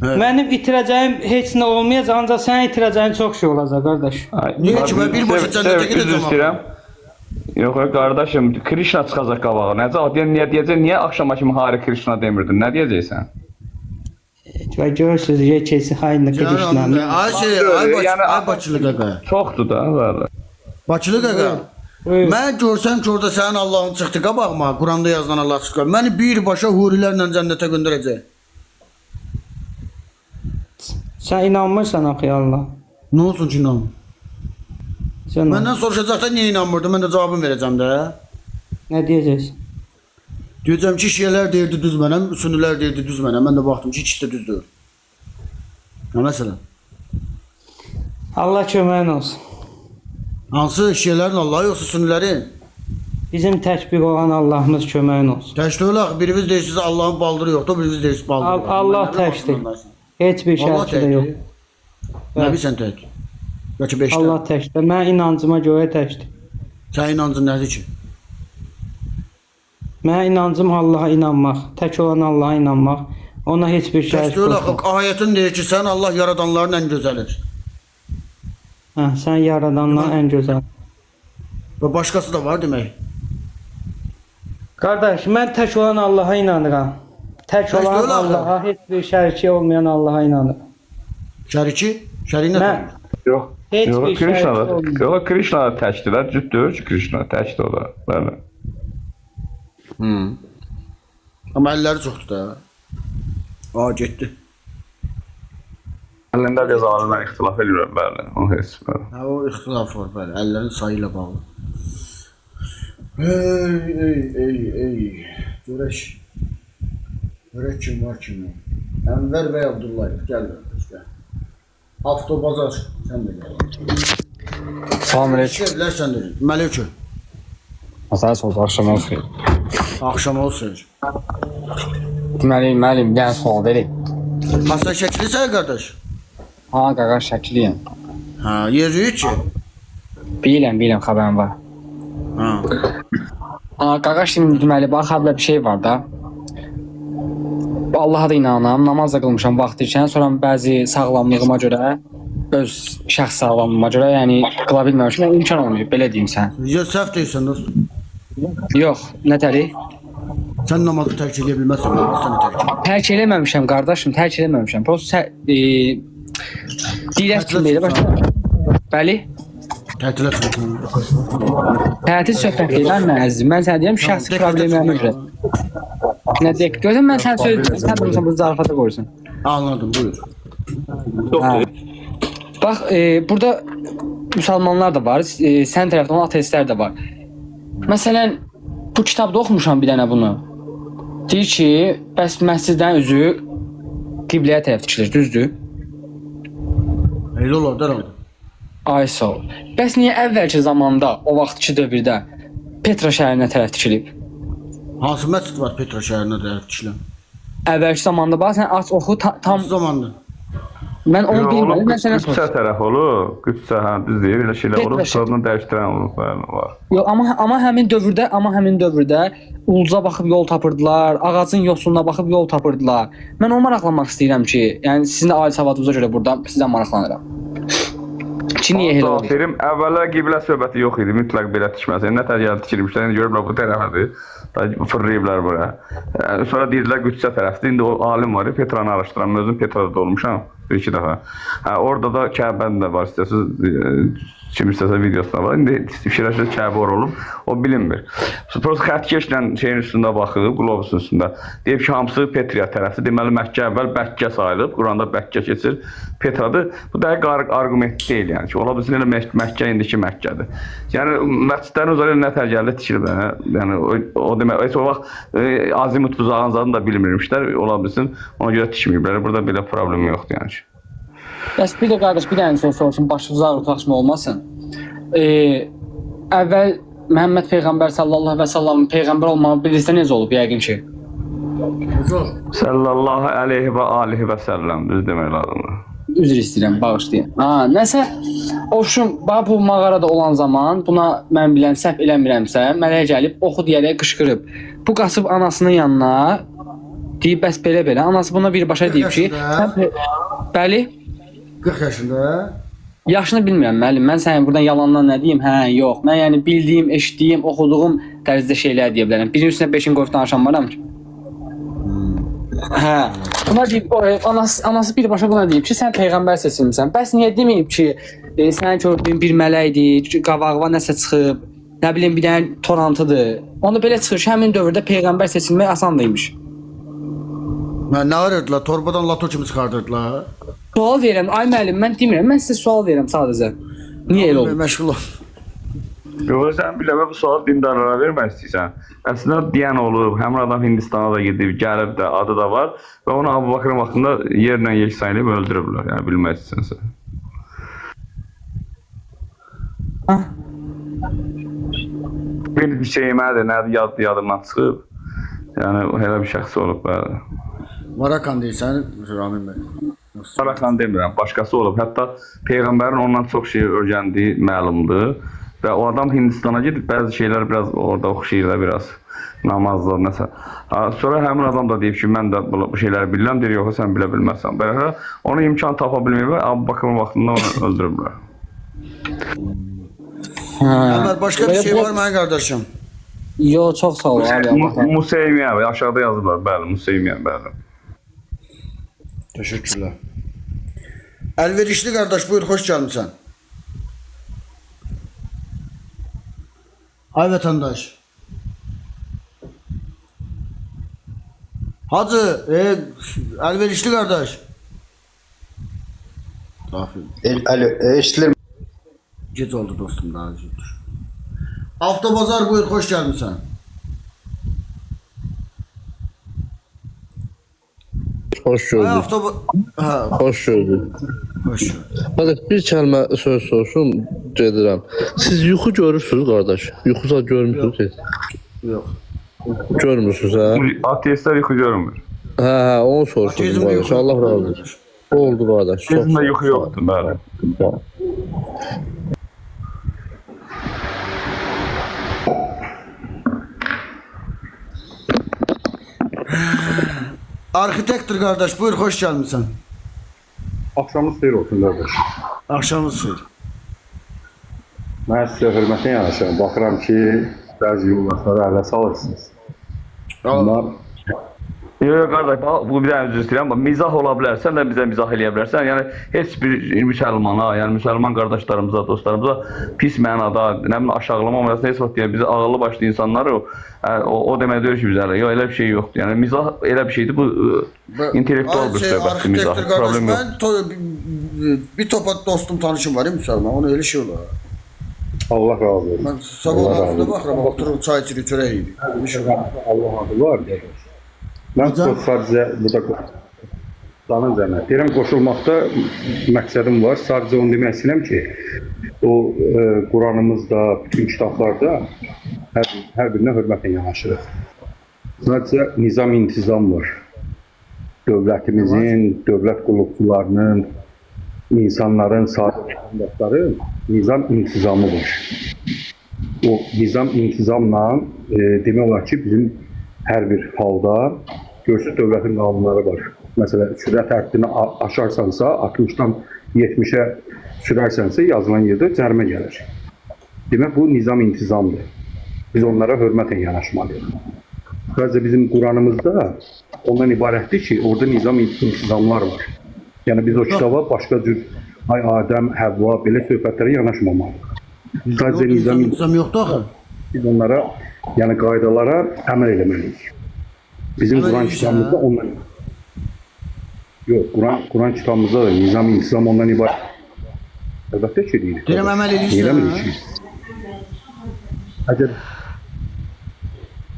Mənim itirəcəyim heç nə olmayacaq, ancaq sənin itirəcəyin çox şey olacaq, qardaş. Niyə ki, mən birbaşa cənnətə gedəcəm istəyirəm. Yox, qardaşım, Krishna çıxacaq qabağa. Nə cavab deyən, niyə deyəcək? Niyə axşama kimi Hare Krishna demirdin? Nə deyəcəksən? Və görürsünüz, keçsi hayını Krishna. Ay şey, ay Bakılı qaqa. Çoxdur da, bəli. Bakılı qaqa. Mən görsəm ki, orada sənin Allahın çıxdı qabağıma, Quranda yazılan Allah çıxdı. Məni birbaşa hurilərlə cənnətə göndərəcək. Sən inanmırsan axı Allah. Nə olsun ki, inanmır? Sən Məndən soruşacaqsa niyə inanmırdın? Mən də cavabını verəcəm də. Nə deyəcəksən? Deyəcəm ki, şiələr deyirdi düz mənəm, sünnilər deyirdi düz mənəm. Mən də baxdım ki, ikisi də düz deyil. Nə məsələ? Allah köməyin olsun. Hansı şiələrin Allahı yoxsa sünnilərin? Bizim tək bir olan Allahımız köməyin olsun. Tək deyil axı, biriniz deyirsiniz Allahın baldırı yoxdur, biriniz deyirsiniz baldırı var. Allah təkdir. Heç bir Allah şəriki də yox. təkdir. Nə bilirsən tək? Bəlkə beşdə. Allah təkdir. Mənim inancıma görə təkdir. Sənin inancın nədir ki? Mənim inancım Allaha inanmaq, tək olan Allaha inanmaq, ona heç bir Tək şərik deyil axı, qoşmaq. ayətin deyir ki, sən Allah yaradanların ən gözəlidir. Hə, sən yaradanların ən gözəli. Və başqası da var demək. Qardaş, mən tək olan Allaha inanıram. Tək Tək olan deyil axı. Allaha, heç bir şəriki olmayan Allaha inanıram. Şəriki? Şərik nə Mən Yox. Heç Yox, bir Krishna da, şəriki olmuyor. yox, Krishna da təkdir, də, cüt deyil ki, Krishna təkdir o da. Bəli. Amma əlləri çoxdur da. Aa, getdi. Əlində biraz alimlər ixtilaf eləyirlər, bəli. O heç, bəli. Hə, o ixtilaf var, bəli. Əllərin sayı ilə bağlı. Ey, ey, ey, ey. Görək. Görək kim var, kim yox. Ənvər bəy Abdullayev, gəl qardaş, gəl. Avtobazar, sən də gəl. Salam aleyküm. İşlə bilərsən də. Məlikü. Nasılsınız? Olsun, axşamınız xeyir. Axşam olsun. Deməli, müəllim, bir dənə sual verim. Ha, sən şəkilisən qardaş? Ha, qaqaş şəkiliyəm. Hə, yeriyik ki. Bilirəm, bilirəm, xəbərim var. Ha. Ha, qaqaş, şimdi deməli, bax, hələ bir şey var da. Allaha da inanıram, namaz da qılmışam vaxtı ikən, sonra bəzi sağlamlığıma görə Öz şəxsi sağlamlığıma görə, yəni qıla bilməmişəm. Yəni, imkan olmayıb, belə deyim sən. Yox, səhv deyirsən dostum. Yox, nətəri? Sən namazı tərk edə bilməzsən, namaz səni tərk edir. Tərk eləməmişəm qardaşım, tərk eləməmişəm. Prosta deyirək kim belə başa. Bəli? Tətilə çıxırsan. Tətil söhbət deyil, mən əzizim. Mən sənə deyirəm şəxsi problemlərimə görə. Nə deyək? Görsən mən sənə söz sən durursan bu zarafata qoyursan. Anladım, buyur. Hə. Bax, burada müsəlmanlar da var, sən tərəfdən olan ateistlər də var. Məsələn, bu kitabda oxumuşam bir dənə bunu. Deyir ki, bəs məsciddən üzü qibləyə tərəf tikilir, düzdür? Elə olar, dərhal. Ay sağ ol. Bəs niyə əvvəlki zamanda, o vaxtki dövrdə Petra şəhərinə tərəf tikilib? Hansı məscid var Petra şəhərinə tərəf tikilən? Əvvəlki zamanda bax, sən aç oxu tam Hansı zamanda? Mən onu bilmirəm, mən sənə Qüdsə soruşuram. tərəf olub, Qüdsə, hə, düz deyir, elə şeylər Petra olub, şəhəri. sonradan dəyişdirən olub, bəli, var. Yox, amma həmin dövrdə ulduza baxıb yol tapırdılar, ağacın yosununa baxıb yol tapırdılar. Mən onu maraqlanmaq istəyirəm ki, yəni sizin də ali savadınıza görə burada sizdən maraqlanıram. Ki niyə elə Cavab olur? verim, əvvəllər qiblə söhbəti yox idi, mütləq belə tikməsi. Nə tər gəldi tikilmişlər, indi görüblər bu tərəfədir. Fırlayıblar bura. Sonra deyirdilər Qüdsə tərəfdir. İndi o alim var, Petranı araşdıran, mən özüm Petrada da olmuşam bir iki dəfə. Hə, orada da Kəbənin də var, istəsiniz, kim istəsə videosu da var. İndi fikirləşir Kəbə ora olub, o bilinmir. Prosta xəttkeşlə şeyin üstündə baxıb, qlobusun üstündə. Deyib ki, hamısı Petriya tərəfdir. Deməli Məkkə əvvəl Bəkkə sayılıb, Quranda Bəkkə keçir, Petradır. Bu dəqiq arqument deyil yəni ki, ola bilsin elə Məkkə indiki Məkkədir. Yəni məscidlərin üzərinə nə tər gəldi tikilib, hə? Yəni o demək, heç o vaxt azimut buzağın zadını da bilmirmişlər, ola bilsin ona görə tikməyiblər. Burada belə problem yoxdur yəni ki. Bəs bir də qardaş bir dənə söz soruşum, başınıza ağrıtlaşma olmasın. Əvvəl Məhəmməd Peyğəmbər sallallahu əleyhi və səlləm peyğəmbər olmağı bilirsə necə olub yəqin ki? Sallallahu əleyhi və alihi və səlləm düz demək lazımdır. Üzr istəyirəm, bağışlayın. Ha, nəsə oşum, bax bu mağarada olan zaman buna mən bilən səhv eləmirəmsə, mələk gəlib oxu deyərək qışqırıb. Bu qaçıb anasının yanına deyib bəs belə-belə. Anası buna birbaşa deyib ki, sən bəli, 40 yaşında. Yaşını bilmirəm müəllim. Mən sənə buradan yalandan nə deyim? Hə, yox. Mən yəni bildiyim, eşitdiyim, oxuduğum tərzdə şeylər deyə bilərəm. Birinin üstünə beşin qoyub danışanmaram ki. Hə. Buna deyib, anası birbaşa buna deyib ki, sən peyğəmbər seçilmisən. Bəs niyə deməyib ki, sənin gördüyün bir mələkdir, qabağına nəsə çıxıb, nə bilim bir dənə torantıdır. Onda belə çıxır ki, həmin dövrdə peyğəmbər seçilmək asan imiş. Nə arırdılar? Torbadan lato kimi çıxardırdılar. Sual verirəm, ay müəllim, mən demirəm, mən sizə sual verirəm sadəcə. Niyə elə oldu? Məşğul ol. Yox, sən biləmə bu sualı dindarlara vermək istəyirsən. Əslində deyən olub, həmin adam Hindistana da gedib, gəlib də, adı da var və onu Əbu Bakırın vaxtında yerlə yeksan edib öldürüblər. Yəni bilmək istəyirsənsə. Bir şey mədir, nədir, yadımdan çıxıb. Yəni elə bir şəxs olub, bəli. Marakan deyirsən, Ramin bəy. Marakan demirəm, başqası olub. Hətta peyğəmbərin ondan çox şey öyrəndiyi məlumdur. Və o adam Hindistana gedib, bəzi şeylər biraz orada oxşayır da biraz namazla nəsə. Sonra həmin adam da deyib ki, mən də bu şeyləri bilirəm, deyir, yox, sən bilə bilməzsən. Belə onu imkan tapa bilməyib və Əbu Bakırın vaxtında onu öldürüblər. Əmər, başqa bir şey var mənim qardaşım? Yox, çox sağ ol abi. Museymiyə, aşağıda yazıblar, bəli, Museymiyə, bəli. Təşəkkürlər. Əlverişli qardaş, buyur, xoş gəlmisən. Ay vətəndaş. Hacı, əlverişli qardaş. Alo, eşidilir. Gec oldu dostum, daha gec. Avtobazar buyur, xoş gəlmisən. Hoş gördük. Hoş gördük. Hoş gördük. Qardaş, bir kəlmə söz soruşum, gedirəm. Siz yuxu görürsünüz, qardaş? Yuxu zad görmürsünüz heç? Yox. Görmürsünüz, hə? Ateistlər yuxu görmür. Hə, hə, onu soruşdum, qardaş. Allah razı olsun. Oldu, qardaş. Ateizmdə yuxu yoxdur, bəli. Arxitektor qardaş, buyur, xoş gəlmisən. Axşamınız xeyir olsun qardaş. Axşamınız xeyir. Mən sizə hörmətlə yanaşıram. Baxıram ki, bəzi yoldaşları ələ salırsınız. Bunlar Yox, yox qardaş, bax, bu bir dənə üzr istəyirəm. Bax, mizah ola bilər. Sən də bizə mizah eləyə bilərsən. Yəni heç bir müsəlmana, yəni müsəlman qardaşlarımıza, dostlarımıza pis mənada, nə bilim aşağılama mənasında heç vaxt deyir, biz ağıllı başlı insanlar o o demək deyil ki, biz elə. Yox, elə bir şey yoxdur. Yəni mizah elə bir şeydir. Bu intellektual bir Ay, şey, söhbətdir mizah. arxitektor qardaş, Problem yox. mən bir topa dostum tanışım var ya müsəlman, ona elə şey olar. Allah razı olsun. Mən sabah Allah onun razı üstünə olsun. baxıram, oturur çay içirik, çörək yeyirik. Allah adı var qardaş. Mən sadəcə burada danın zəhmət. Deyirəm qoşulmaqda məqsədim var. Sadəcə onu demək istəyirəm ki, o Quranımızda, bütün kitablarda hər birinə hörmətlə yanaşırıq. Sadəcə nizam intizam var. Dövlətimizin, dövlət qulluqçularının, insanların, sadə vətəndaşların nizam intizamı var. O nizam intizamla demək olar ki, bizim hər bir halda görürsünüz dövlətin qanunları var. Məsələn, sürət həddini aşarsansa, 60-dan 70-ə sürərsənsə, yazılan yerdə cərimə gəlir. Demək, bu nizam intizamdır. Biz onlara hörmətlə yanaşmalıyıq. Sadəcə bizim Quranımızda ondan ibarətdir ki, orada nizam intizamlar var. Yəni biz o kitaba başqa cür ay Adəm, Həvva belə söhbətlərə yanaşmamalıyıq. Sadəcə nizam intizam yoxdur axı. Biz onlara, yəni qaydalara əməl eləməliyik. Bizim Əməl Quran eləyirsən, kitabımızda ondan Yox, Quran kitabımızda da nizam intizam ondan ibarət. Əlbəttə ki, deyirik. Deyirəm, əməl eləyirsən, Eləmirik hə? ki.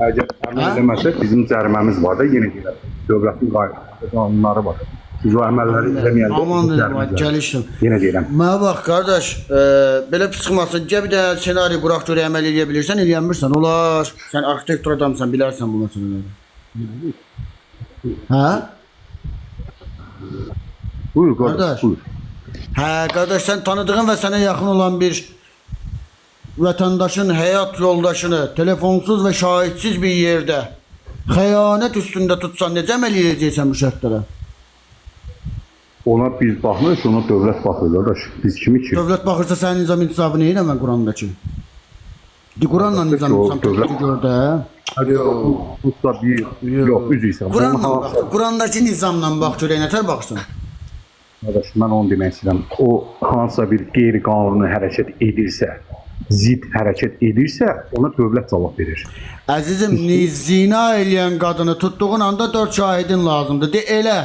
Əgər əməl eləməsək, bizim cəriməmiz var da, yenə deyirəm, dövlətin qanunları var. Biz o əməlləri eləməyəndə Aman bizim dedim, cəriməmiz var. gəlişdim. Yenə deyirəm. Mənə bax qardaş, belə pis çıxmasın. Gəl bir dənə ssenari quraq görək əməl eləyə bilirsən, eləyənmirsən. Olar. Sən arxitektor adamsan, bilərsən bu məsələləri. Hə? Buyur qardaş, buyur. Hə, qardaş, sən tanıdığın və sənə yaxın olan bir vətəndaşın həyat yoldaşını telefonsuz və şahidsiz bir yerdə xəyanət üstündə tutsan necə əməl eləyəcəksən bu şərtlərə? Ona biz baxmırıq, ona dövlət baxır qardaş. Biz kimi ki? Dövlət baxırsa sənin nizam intizamı nə edirəm mən Qurandakı? Di Quranla nizam o intizam dövlət- tətbiqi gör də. Tutsa bir, yox, üzr istəyirəm. Quranla bax, Qurandakı nizamla bax görək nətər baxsın. Qardaş, mən onu demək istəyirəm. O hansısa bir qeyri-qanuni hərəkət edirsə, zidd hərəkət edirsə, ona dövlət cavab verir. Əzizim, zina eləyən qadını tutduğun anda 4 şahidin lazımdır. De elə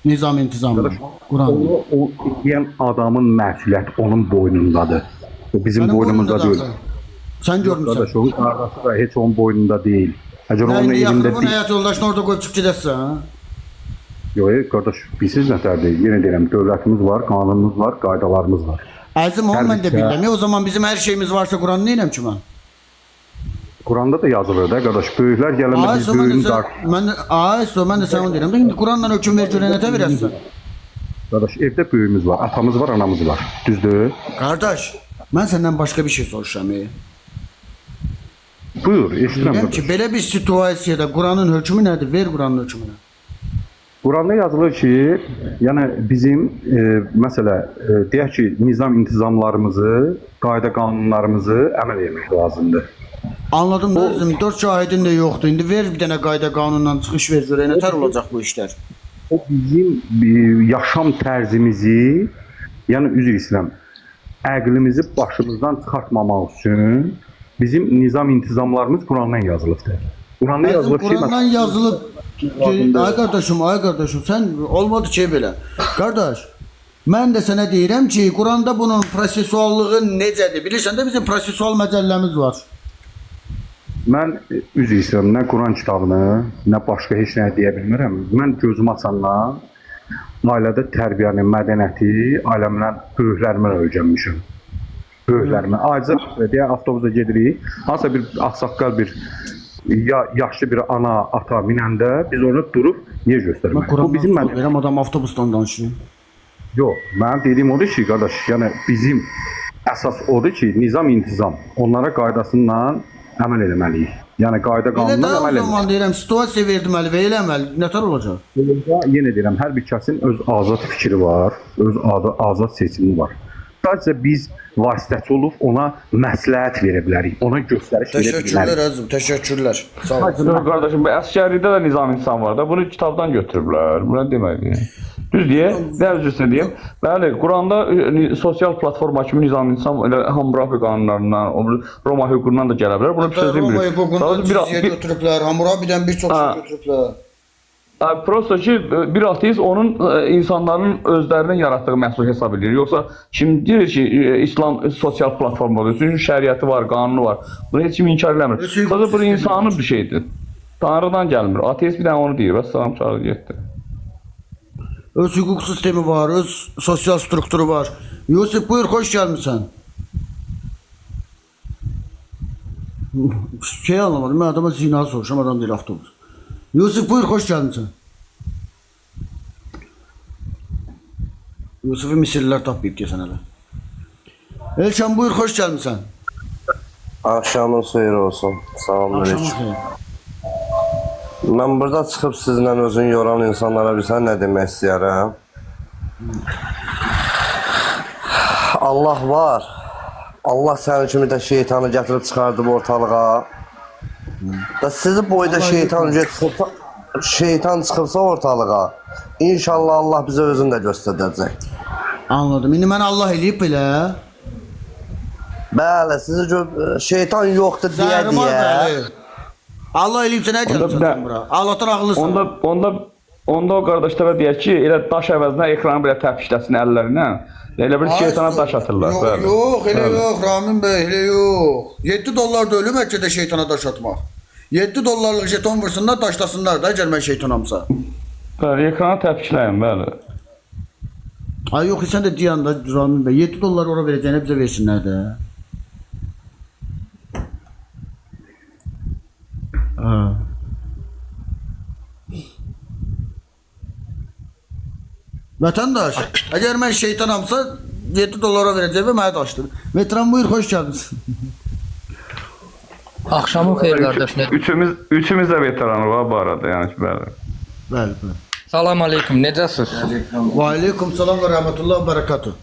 nizam intizamla. Quran. Onu o edən adamın məsuliyyəti onun boynundadır. O bizim Sənin boynumuzda boynundadır deyil. axı. Sən görmüsən. Qardaş, onun qardaşı da heç onun boynunda deyil. Əgər Nə onun indi elində yaxınımın deyil. həyat yoldaşını orada qoyub çıxıb gedəsən, hə? Yox, qardaş, bilsiz nətərdir? Yenə deyirəm, dövlətimiz var, qanunumuz var, qaydalarımız var. Əzizim, onu Hər mən də bir bilirəm. O zaman bizim hər şeyimiz varsa Quran nə edirəm ki mən? Quranda da yazılır da qardaş, böyüklər gələndə Ay, biz so mən də böyüyün sən, mən də, ay, so mən də sənə onu deyirəm. İndi Quranla hökm ver görək nətər verəsən? Qardaş, evdə böyüyümüz var, atamız var, anamız var. Düzdür? Qardaş, mən səndən başqa bir şey soruşuram. Buyur, eşidirəm. Deyirəm ki, belə bir situasiyada Quranın hökmü nədir? Ver Quranın hökmünü. Quranda yazılır ki, yəni bizim məsələ deyək ki, nizam intizamlarımızı, qayda qanunlarımızı əməl etmək lazımdır. Anladım da əzizim, 4 şahidin də yoxdur. İndi ver bir dənə qayda qanundan çıxış ver görək nətər olacaq bu işlər. O bizim yaşam tərzimizi, yəni üzr istəyirəm, əqlimizi başımızdan çıxartmamaq üçün bizim nizam intizamlarımız Qurandan yazılıbdır. Quranda Əzizim, yazılıb ki, Qurandan yazılıb. Ay qardaşım, ay qardaşım, sən olmadı ki belə. Qardaş, mən də sənə deyirəm ki, Quranda bunun prosesuallığı necədir? Bilirsən də bizim prosesual məcəlləmiz var. Mən üzr istəyirəm, nə Quran kitabını, nə başqa heç nə deyə bilmirəm. Mən gözümü açandan ailədə tərbiyəni, mədəniyyəti ailəmdən, böyüklərimdən öyrənmişəm. Böyüklərimdən. Ayrıca deyə avtobusda gedirik, hansısa bir ağsaqqal bir ya yaşlı bir ana, ata minəndə biz orada durub yer Mən göstərməliyik. Bu Qurandan bizim sual mədəniyyət. verirəm, adam avtobusdan danışır. Yox, mənim dediyim odur ki, qardaş, yəni bizim əsas odur ki, nizam intizam. Onlara qaydasından əməl eləməliyik. Yəni qayda Elə qanuna də o əməl zaman eləməliyik. deyirəm, situasiya verdim əli və eləməli. Nətər olacaq? Burada yenə deyirəm, hər bir kəsin öz azad fikri var, öz adı, azad seçimi var. Sadəcə biz vasitəçi olub ona məsləhət verə bilərik, ona göstəriş verə Təşəkkürlər bilərik. əzizim, təşəkkürlər. Sağ ol. Yox qardaşım, bu əsgərlikdə də nizam insan var da. Bunu kitabdan götürüblər. Bu nə deməkdir? Düz deyə, nə üzr istəyirəm deyim. Bəli, Quranda sosial platforma kimi nizam insan elə Hammurabi qanunlarından, o Roma hüququndan da gələ bilər. Buna bir söz Roma demirik. hüququndan Sadəcə cüziyə götürüblər, Hammurabidən bir çox şey götürüblər. Prosta ki, bir ateist onun insanların özlərinin yaratdığı məhsul hesab edir. Yoxsa kim deyir ki, İslam sosial platformadır, çünki şəriəti var, qanunu var. Bunu heç kim inkar eləmir. Sadəcə bu insanın bir şeydir. Tanrıdan gəlmir. Ateist bir dənə onu deyir. Vəssalam, çağırdı getdi. Öz hüquq sistemi var, öz sosial strukturu var. Yusuf buyur, xoş gəlmisən. Şey anlamadım, mən adama zina soruşam, adam deyir avtobus. Yusuf buyur, xoş gəlmisən. Yusufu Misirlilər tapmayıb deyəsən hələ. Elşən buyur, xoş gəlmisən. Axşamın xeyir olsun. Salam Axşamın əleykum. xeyir. Mən burada çıxıb sizinlə özünü yoran insanlara bilsən nə demək istəyirəm? Allah var. Allah sənin kimi də şeytanı gətirib çıxardıb ortalığa. Da sizi boyda Allah şeytan çıxıbsa, şeytan çıxıbsa ortalığa. İnşallah Allah bizə özünü də göstərəcək. Anladım. İndi mən Allah eləyib belə. Bəli, sizi şeytan yoxdur deyə Zəhrimar deyə. bəli. Allah eləyibsə nə Onda gəlmisən bir də- sən bura? Allahdan ağıllısan. Onda o qardaşlara deyək ki, elə daş əvəzinə ekranı belə təpişləsin əllərinə. Elə bir Ay, şeytana daş atırlar. Yox, Bəli. yox, elə Bəli. yox, Ramin bəy, elə yox. 7 dollar da ölüm bəlkə də şeytana daş atmaq. 7 dollarlıq jeton vursunlar, daşlasınlar da, əgər mən şeytanamsa. Bəli, ekranı təpikləyin, bəli. Ay yox, sən də deyən də Ramin bəy, 7 dollar ora verəcəyinə bizə versinlər də. Ha. Vətəndaş, əgər mən şeytanamsa 7 dollara verəcək və mənə daşdır. Veteran buyur, xoş gəldiniz. Axşamın xeyir qardaş. Nə? Üçümüz də veteranıq ha bu arada, yəni ki, bəli. Bəli, bəli. Salam aleykum. Necəsiz? Və aleykum salam və rəhmətullah və bərəkatuh.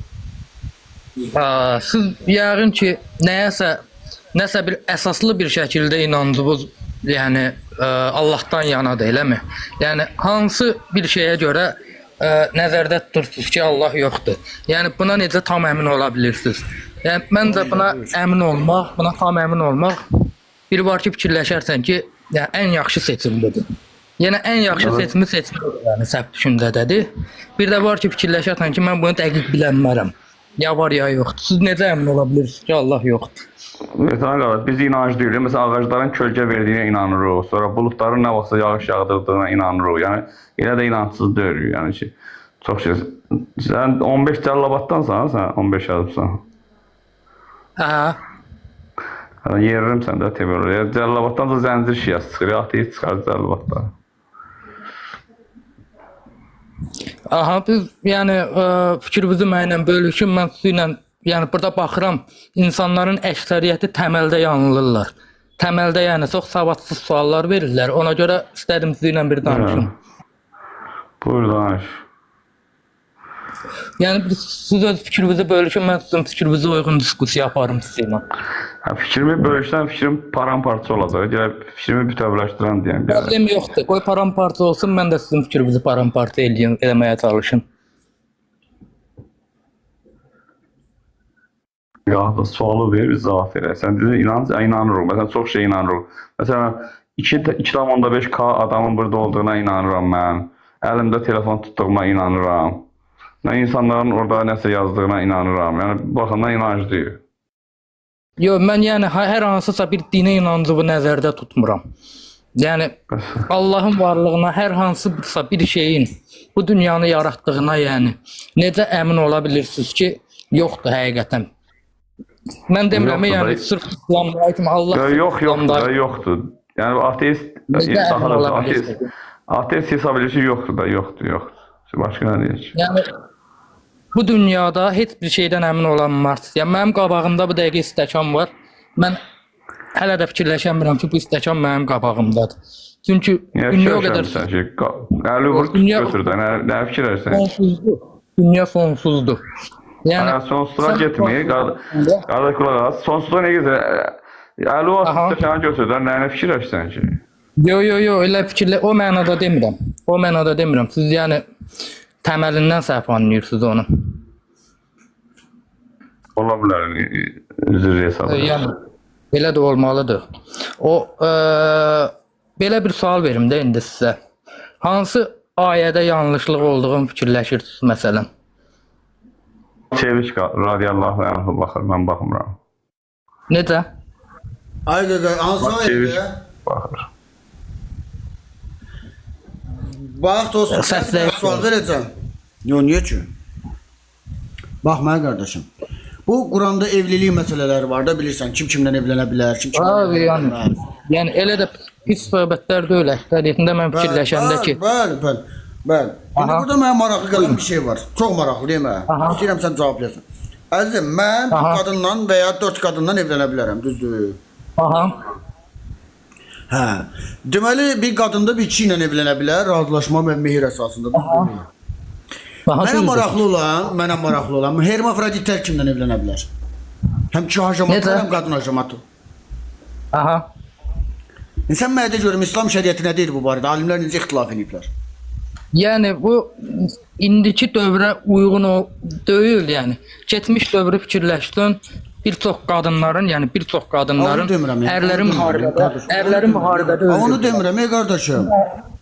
Siz yəqin ki, nəyəsə nəsə bir əsaslı bir şəkildə inandınız, yəni Allahdan yanadır, eləmi? Yəni hansı bir şeyə görə nəzərdə tutursunuz ki, Allah yoxdur? Yəni buna necə tam əmin ola bilirsiniz? Yəni mən də buna əmin olmaq, buna tam əmin olmaq bir var ki, fikirləşərsən ki, yəni ən yaxşı seçim budur. Yəni ən yaxşı seçimi seçmək, yəni səhv düşüncədədir. Bir də var ki, fikirləşərsən ki, mən bunu dəqiq bilənmərəm. Ya var ya yoxdur. Siz necə əmin ola bilirsiniz ki, Allah yoxdur? Veteran qardaş, biz inanc deyilik. Məsələn, ağacların kölgə verdiyinə inanırıq. Sonra buludların nə vaxtsa yağış yağdırdığına inanırıq. Yəni elə də inancsız deyilik. Yəni ki, çox şey. Sən 15 Cəllabaddansan, sən 15 yazıbsan. Hə. Yəni yeririm sən də Temur. Ya Cəllabaddan da zəncir şiyası çıxır, ateist çıxar Cəllabaddan. Aha, biz yəni fikrinizi mənimlə bölüşün, mən sizinlə yəni burada baxıram, insanların əksəriyyəti təməldə yanılırlar. Təməldə yəni çox savadsız suallar verirlər. Ona görə istədim sizinlə bir danışım. Buyur danış. Yəni siz öz fikrinizi bölüşün, mən sizin fikrinizə uyğun diskussiya aparım sizinlə. Hə, fikrimi bölüşsən, fikrim paramparça olacaq. Gərək fikrimi bütövləşdirən deyəm. Gərək. Problem yoxdur. Qoy paramparça olsun, mən də sizin fikrinizi paramparça eləyim, eləməyə çalışım. Qaldı, sualı ver, biz cavab verək. Sən dedin, inanırıq. Məsələn, çox şeyə inanırıq. Məsələn, 2,5K adamın burada olduğuna inanıram mən. Əlimdə telefon tutduğuma inanıram. Mən insanların orada nəsə yazdığına inanıram. Yəni, baxımdan inanc deyil. Yox, mən yəni hər hansısa bir dinə inancımı nəzərdə tutmuram. Yəni Allahın varlığına, hər hansısa bir şeyin bu dünyanı yaratdığına, yəni necə əmin ola bilirsiniz ki, yoxdur həqiqətən? Mən demirəm, Yoxdur yəni da. sırf İslamda kimi Allah Yox, yoxdur da, yoxdur. Yəni ateist Necə əmin daha ola doğrusu ateist, bilirsiniz? ateist hesab edir ki, yoxdur da, yoxdur, yoxdur. Başqa nə deyək? Yəni bu dünyada heç bir şeydən əmin olanmaz. Yəni mənim qabağımda bu dəqiqə stəkan var. Mən Hələ də fikirləşəmirəm ki, bu stəkan mənim qabağımdadır. Çünki Niyə dünya o qədər fikirləşirsən ki? Əli vur, Dünya- götür də. Nə fikirləşirsən? sonsuzdur. Dünya sonsuzdur. Yəni Hə, sonsuzluğa sən- getmir. Qardaş qulaq as. Sonsuzluğa niyə gedir? Əli o stəkanı götür də. Nə fikirləşirsən ki? Yo yo yo, elə fikirlə o mənada demirəm. O mənada demirəm. Siz yəni təməlindən səhv anlayırsınız onu. Ola bilər. Üzr hesab. Yəni belə də olmalıdır. O belə bir sual verim də indi sizə. Hansı ayədə yanlışlıq olduğunu fikirləşirsiniz məsələn? Çeviş radiyallahu anhu baxır, mən baxmıram. Necə? Ay qaqa, hansı Bax, Çeviş ayədə? baxır. Bax dostum, Səs sən bir zəif sual verəcəm. Yo, niyə ki? Bax mənə qardaşım. Bu Quranda evlilik məsələləri var da bilirsən, kim kimlə evlənə bilər, kim kimlə Abi evlənə yəni, bilməz. yəni elə də pis söhbətlər deyil əksəriyyətində mən fikirləşəndə ki, Bəli, bəli, bəli. İndi burada mənə maraqlı gələn bir şey var. Çox maraqlı deyil mi? İstəyirəm sən cavablayasan. Əzizim, mən bir qadından və ya 4 qadından evlənə bilərəm, düzdür? Aha. Hə. Deməli, bir qadında bir kişi ilə evlənə bilər, razılaşma və mehir əsasında, düzdür? Aha, Mənə düzdür. maraqlı olan, mənə maraqlı olan hermafroditlər kimlə evlənə bilər? Həm kişi hacamatı, Necə? həm qadın hacamatı. Aha. Sən mənə də görüm İslam şəriəti nə deyir bu barədə? Alimlər necə ixtilaf ediblər? Yəni bu indiki dövrə uyğun o deyil, yəni. Keçmiş dövrü fikirləşsin, bir çox qadınların, yəni bir çox qadınların Onu demirəm, yəni, ərləri onu demirəm, müharibədə, qardaşım, ərləri onu müharibədə demirəm. Onu öldürdülər. demirəm, ey qardaşım.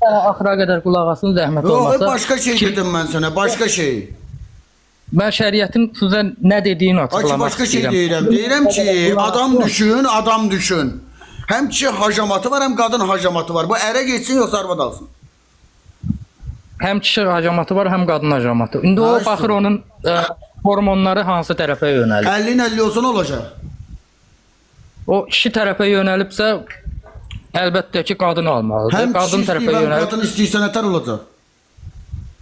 Sənə axıra qədər qulaq asın, zəhmət Yox, olmasa. başqa şey dedim mən sənə, başqa şey. Mən şəriətin sizə nə dediyini Ay ki, açıqlamaq başqa şey istəyirəm. deyirəm. Deyirəm ki, adam düşün, adam düşün. Həm kişi hacamatı var, həm qadın hacamatı var. Bu ərə getsin yoxsa arvad alsın? Həm kişi hacamatı var, həm qadın hacamatı. İndi o Ay, baxır onun hormonları hansı tərəfə yönəlir. 50-nin 50 olsa nə olacaq? O kişi tərəfə yönəlibsə, əlbəttə ki, qadın almalıdır. Həm kişi Qadın tərəfə istəyir, həm yönəlib qadın istəyirsə nətər olacaq?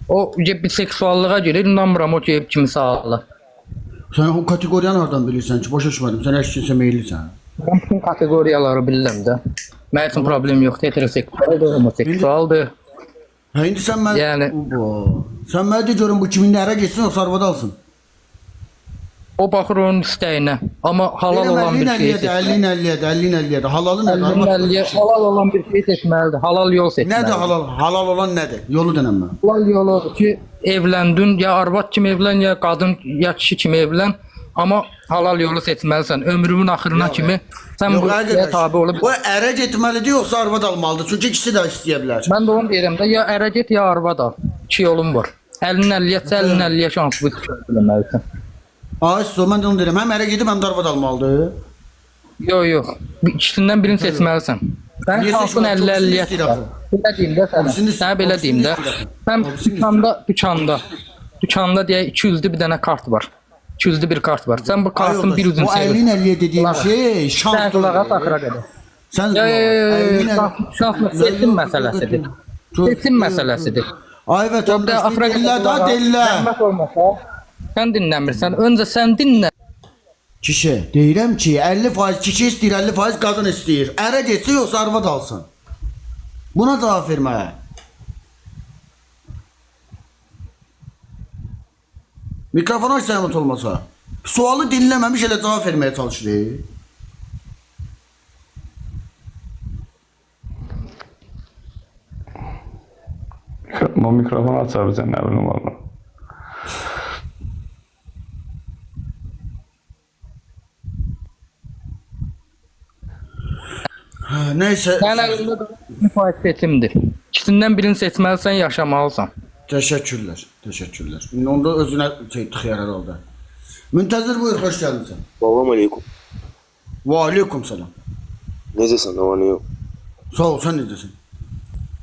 O biseksuallığa girir, inanmıram o ki, kimisə alır. Sən o kateqoriyanı hardan bilirsən ki? Başa düşmədim. Sən hər cinsə meyillisən. Mən bütün kateqoriyaları bilirəm də. Mənim üçün problem yoxdur. Heteroseksualdır, homoseksualdır. Hə indi sən mən Yəni sən mənə de görüm bu kimin ərə getsin yoxsa arvad alsın? O baxır onun istəyinə. Amma halal Deyirəm, olan bir 50-nin şey 50-yədir, 50-nin 50-yədir, 50-nin 50-yədir. Halalı nədir? 50-nin 50-yə halal olan bir şey seçməlidir. Halal yol seçməlidir. Nədir halal? Halal olan nədir? Yolu denən mən. Halal yolu odur ki, evləndin, ya arvad kimi evlən, ya qadın, ya kişi kimi evlən. Amma halal yolu seçməlisən. Ömrümün axırına kimi sən Yox, bu ay şeyə qardaş, tabe olub. Bu ərə getməlidir yoxsa arvad almalıdır? Çünki ikisi də istəyə bilər. Mən də onu deyirəm də, ya ərə get, ya arvad al. İki yolun var. 50-nin 50-yə, 50-nin 50-yə şans bu eləməlisən. Ay, so, mən də onu deyirəm. Həm ərə gedib, həm də arvad almalıdır. Yox, yox. İkisindən birini seçməlisən. Sənin Niyə şansın seçməli? 50-50-yə Çoxsunu istəyir çıxar. Belə deyim də sənə. Sənə belə deyim də. Sən dükanda deyək 200-lü bir dənə kart var. 200-lü bir kart var. Sən bu kartın bir ucunu O 50-nin 50-yə dediyim şey şans Sən qulaq as axıra qədər. Sən Yo, yo, yo, yo, 50-nin şansla seçim məsələsidir. Seçim məsələsidir. Ay vətəndaş, dinlə da dinlə. Zəhmət olmasa, sən dinləmirsən. Öncə sən dinlə. Kişi, deyirəm ki, 50% kişi istəyir, 50% qadın istəyir. Ərə getsin yoxsa arvad alsın? Buna cavab ver mənə. Mikrofon aç zəhmət olmasa. Sualı dinləməmiş elə cavab verməyə çalışır. Bu mikrofon aça bizə nə bilim valla. Hə, nəysə. Sənin əlində də 50% seçimdir. İkisindən birini seçməlisən, yaşamalısan. Təşəkkürlər, təşəkkürlər. İndi onda özünə şey tıxıyar hər halda. Müntəzir buyur, xoş gəlmisən. Salam aleykum. Və aleykum salam. Necəsən, nə var, nə yox? Sağ ol, sən necəsən?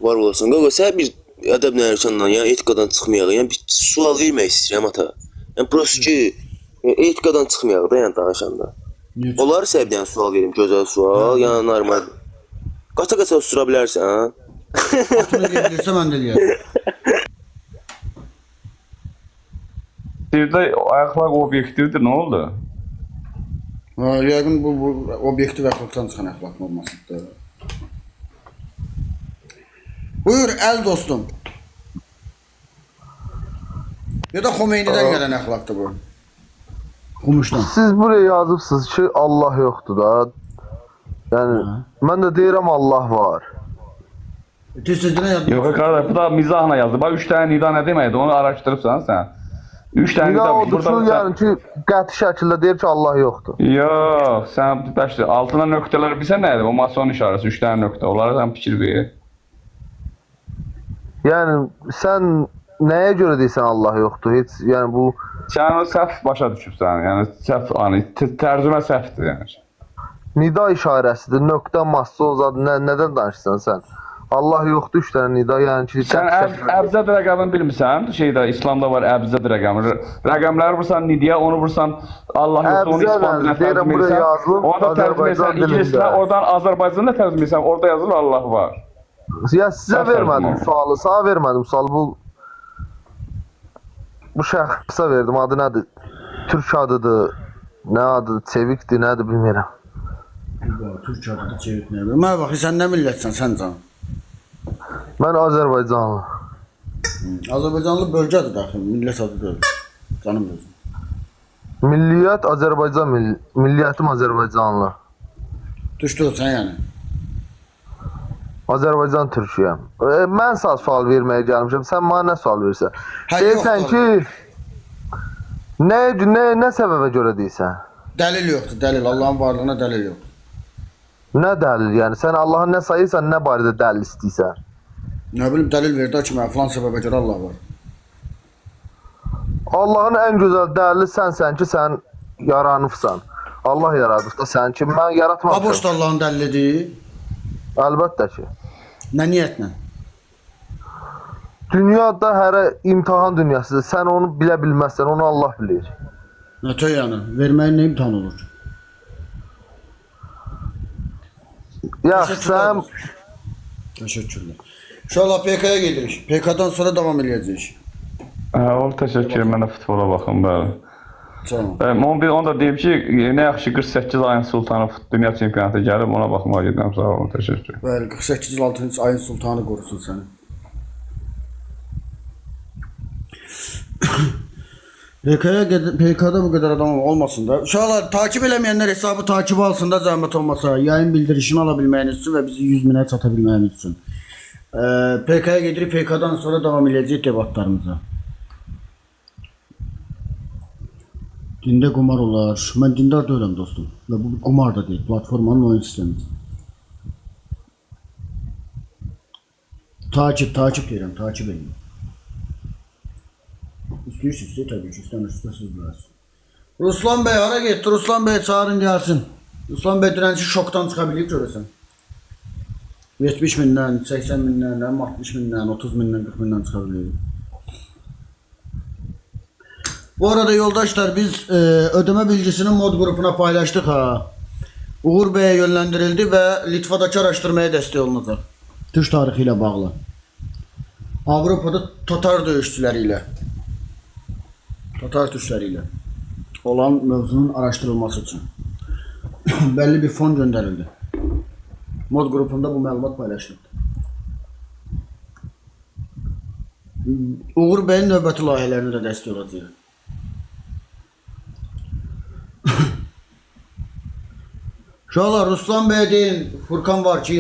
Var olasın. Qaqa, sən bir ədəblə erkanla, yəni etikadan çıxmayaq. Yəni bir sual vermək istəyirəm ata. Yəni prosta ki, etikadan çıxmayaq da, yəni danışanda. Olar sənə bir dənə sual verim, gözəl sual, yəni normal. Qaça-qaça susura bilərsən, ha? Atını eləyə bilirsə mən də eləyərəm. Sizdə əxlaq obyektivdir, nə oldu? Ha, yəqin bu obyektiv əxlaqdan çıxan əxlaq normasıdır. Buyur əl dostum. Ya da Xomeynidən gələn əxlaqdır bu. Xumuşdan. Siz buraya yazıbsınız ki, Allah yoxdur da. Yəni mən də deyirəm Allah var. Tez-tez nə yazdım? Yox, qardaş, bu da mizahla yazdı. Bax 3 dənə nida nə deməkdir? Onu araşdırıbsan sən. 3 dənə Nida nida odur ki, yəni ki, qəti şəkildə deyir ki, Allah yoxdur. Yox, sən bəşdir. Altına nöqtələr bilsən nədir? O mason işarəsi 3 dənə nöqtə. Onlara sən fikir ver. Yəni sən nəyə görə deyirsən Allah yoxdur? Heç yəni bu Sən o səhv başa düşübsən. Yəni səhv, yəni tərcümə səhvdir yəni. Nida işarəsidir, nöqtə, mason zad nədən danışırsan sən? Allah yoxdur 3 dənə nida, yəni ki, Sən əbcəd rəqəmini bilmirsən? Şeydə İslamda var əbcəd rəqəmi. Rəqəmləri vursan nidiyə, onu vursan Allah yoxdur, onu ispan dilinə tərcümə edirsən. Onu da tərcümə edirsən ingilis dilinə, oradan Azərbaycanda tərcümə edirsən, orada yazılır Allah var. Ya sizə vermədim sualı, sənə vermədim sualı. Bu şəxsə verdim, adı nədir? Türk adıdır, nə adıdır, Çevikdir, nədir bilmirəm. Türk adıdır, Çevik nədir? Mənə bax, sən nə millətsən, sən can? Mən Azərbaycanlı. Azərbaycanlı bölgə adıdır axı, millət adı deyil. Canım özüm. Milliyyət Azərbaycan, milliyyətim Azərbaycanlı. Düşdü sən yəni? Azərbaycan türküyəm. Mən sənə sual verməyə gəlmişəm. Sən mənə nə sual verirsən? Deyirsən ki, nə səbəbə görə deyirsən? Dəlil yoxdur, dəlil. Allahın varlığına dəlil yoxdur. Nə dəlil yəni? Sən Allahı nə sayırsan, nə barədə dəlil istəyirsən? Nə bilim, dəlil verdi ki, mənə filan səbəbə görə Allah var. Allahın ən gözəl dəlili sənsən ki, sən yaranıbsan. Allah yaradıb da sən ki, mən yaratmamışam. Abort Allahın dəlilidir? Əlbəttə ki. Nə niyyətlə? Dünyada hərə imtahan dünyasıdır. Sən onu bilə bilməzsən, onu Allah bilir. Nətə yəni? Verməyin nə imtahan olur ki? Yaxşı, sən... Təşəkkürlər. İnşallah PK-ya gedirik. PK-dan sonra davam eləyəcəyik. Hə, ol təşəkkür, mən də futbola baxım, bəli. Tamam. Onu da deyim ki, nə yaxşı 48 ayın sultanı dünya çempionatı gəlib, ona baxmağa gedirəm. Sağ olun, təşəkkür. Bəli, 48 il 6-cı ayın sultanı qorusun səni. PK-da bu qədər adam olmasın da. Uşaqlar, takip eləməyənlər hesabı takip alsın da zəhmət olmasa. Yayın bildirişini ala bilməyiniz üçün və bizi 100 minə çata bilməyiniz üçün. PK-ya gedirik, PK-dan sonra davam eləyəcəyik debatlarımıza. Dində qumar olar. Mən dindar deyiləm dostum. Və bu qumar da deyil. Platformanın oyun sistemidir. Takip deyirəm, takip edin. İstəyirsiniz, təbii ki, istəmirsinizsə siz bilərsiniz. Ruslan bəy hara getdi? Ruslan bəy çağırın gəlsin. Ruslan bəy dirənçi şokdan çıxa bilib görəsən. 70 mindən, 80 mindən, 60 mindən, 30 mindən, 40 mindən çıxa bilir. Bu arada yoldaşlar biz ödeme bilgisini mod grubuna paylaştık ha. Uğur Bey'e yönlendirildi ve Litva'daki araştırmaya destek olunacak. Türk tarihi ile bağlı. Avrupa'da Tatar döyüşçüleriyle, Tatar Türkləriyle olan mövzunun araşdırılması üçün bəlli bir fon göndərildi. Mod qrupunda bu məlumat paylaşıldı. Uğur Bey'in növbəti layihələrinə də dəstək olacaq. Uşaqlar, Ruslan Bey deyin, Furkan var ki,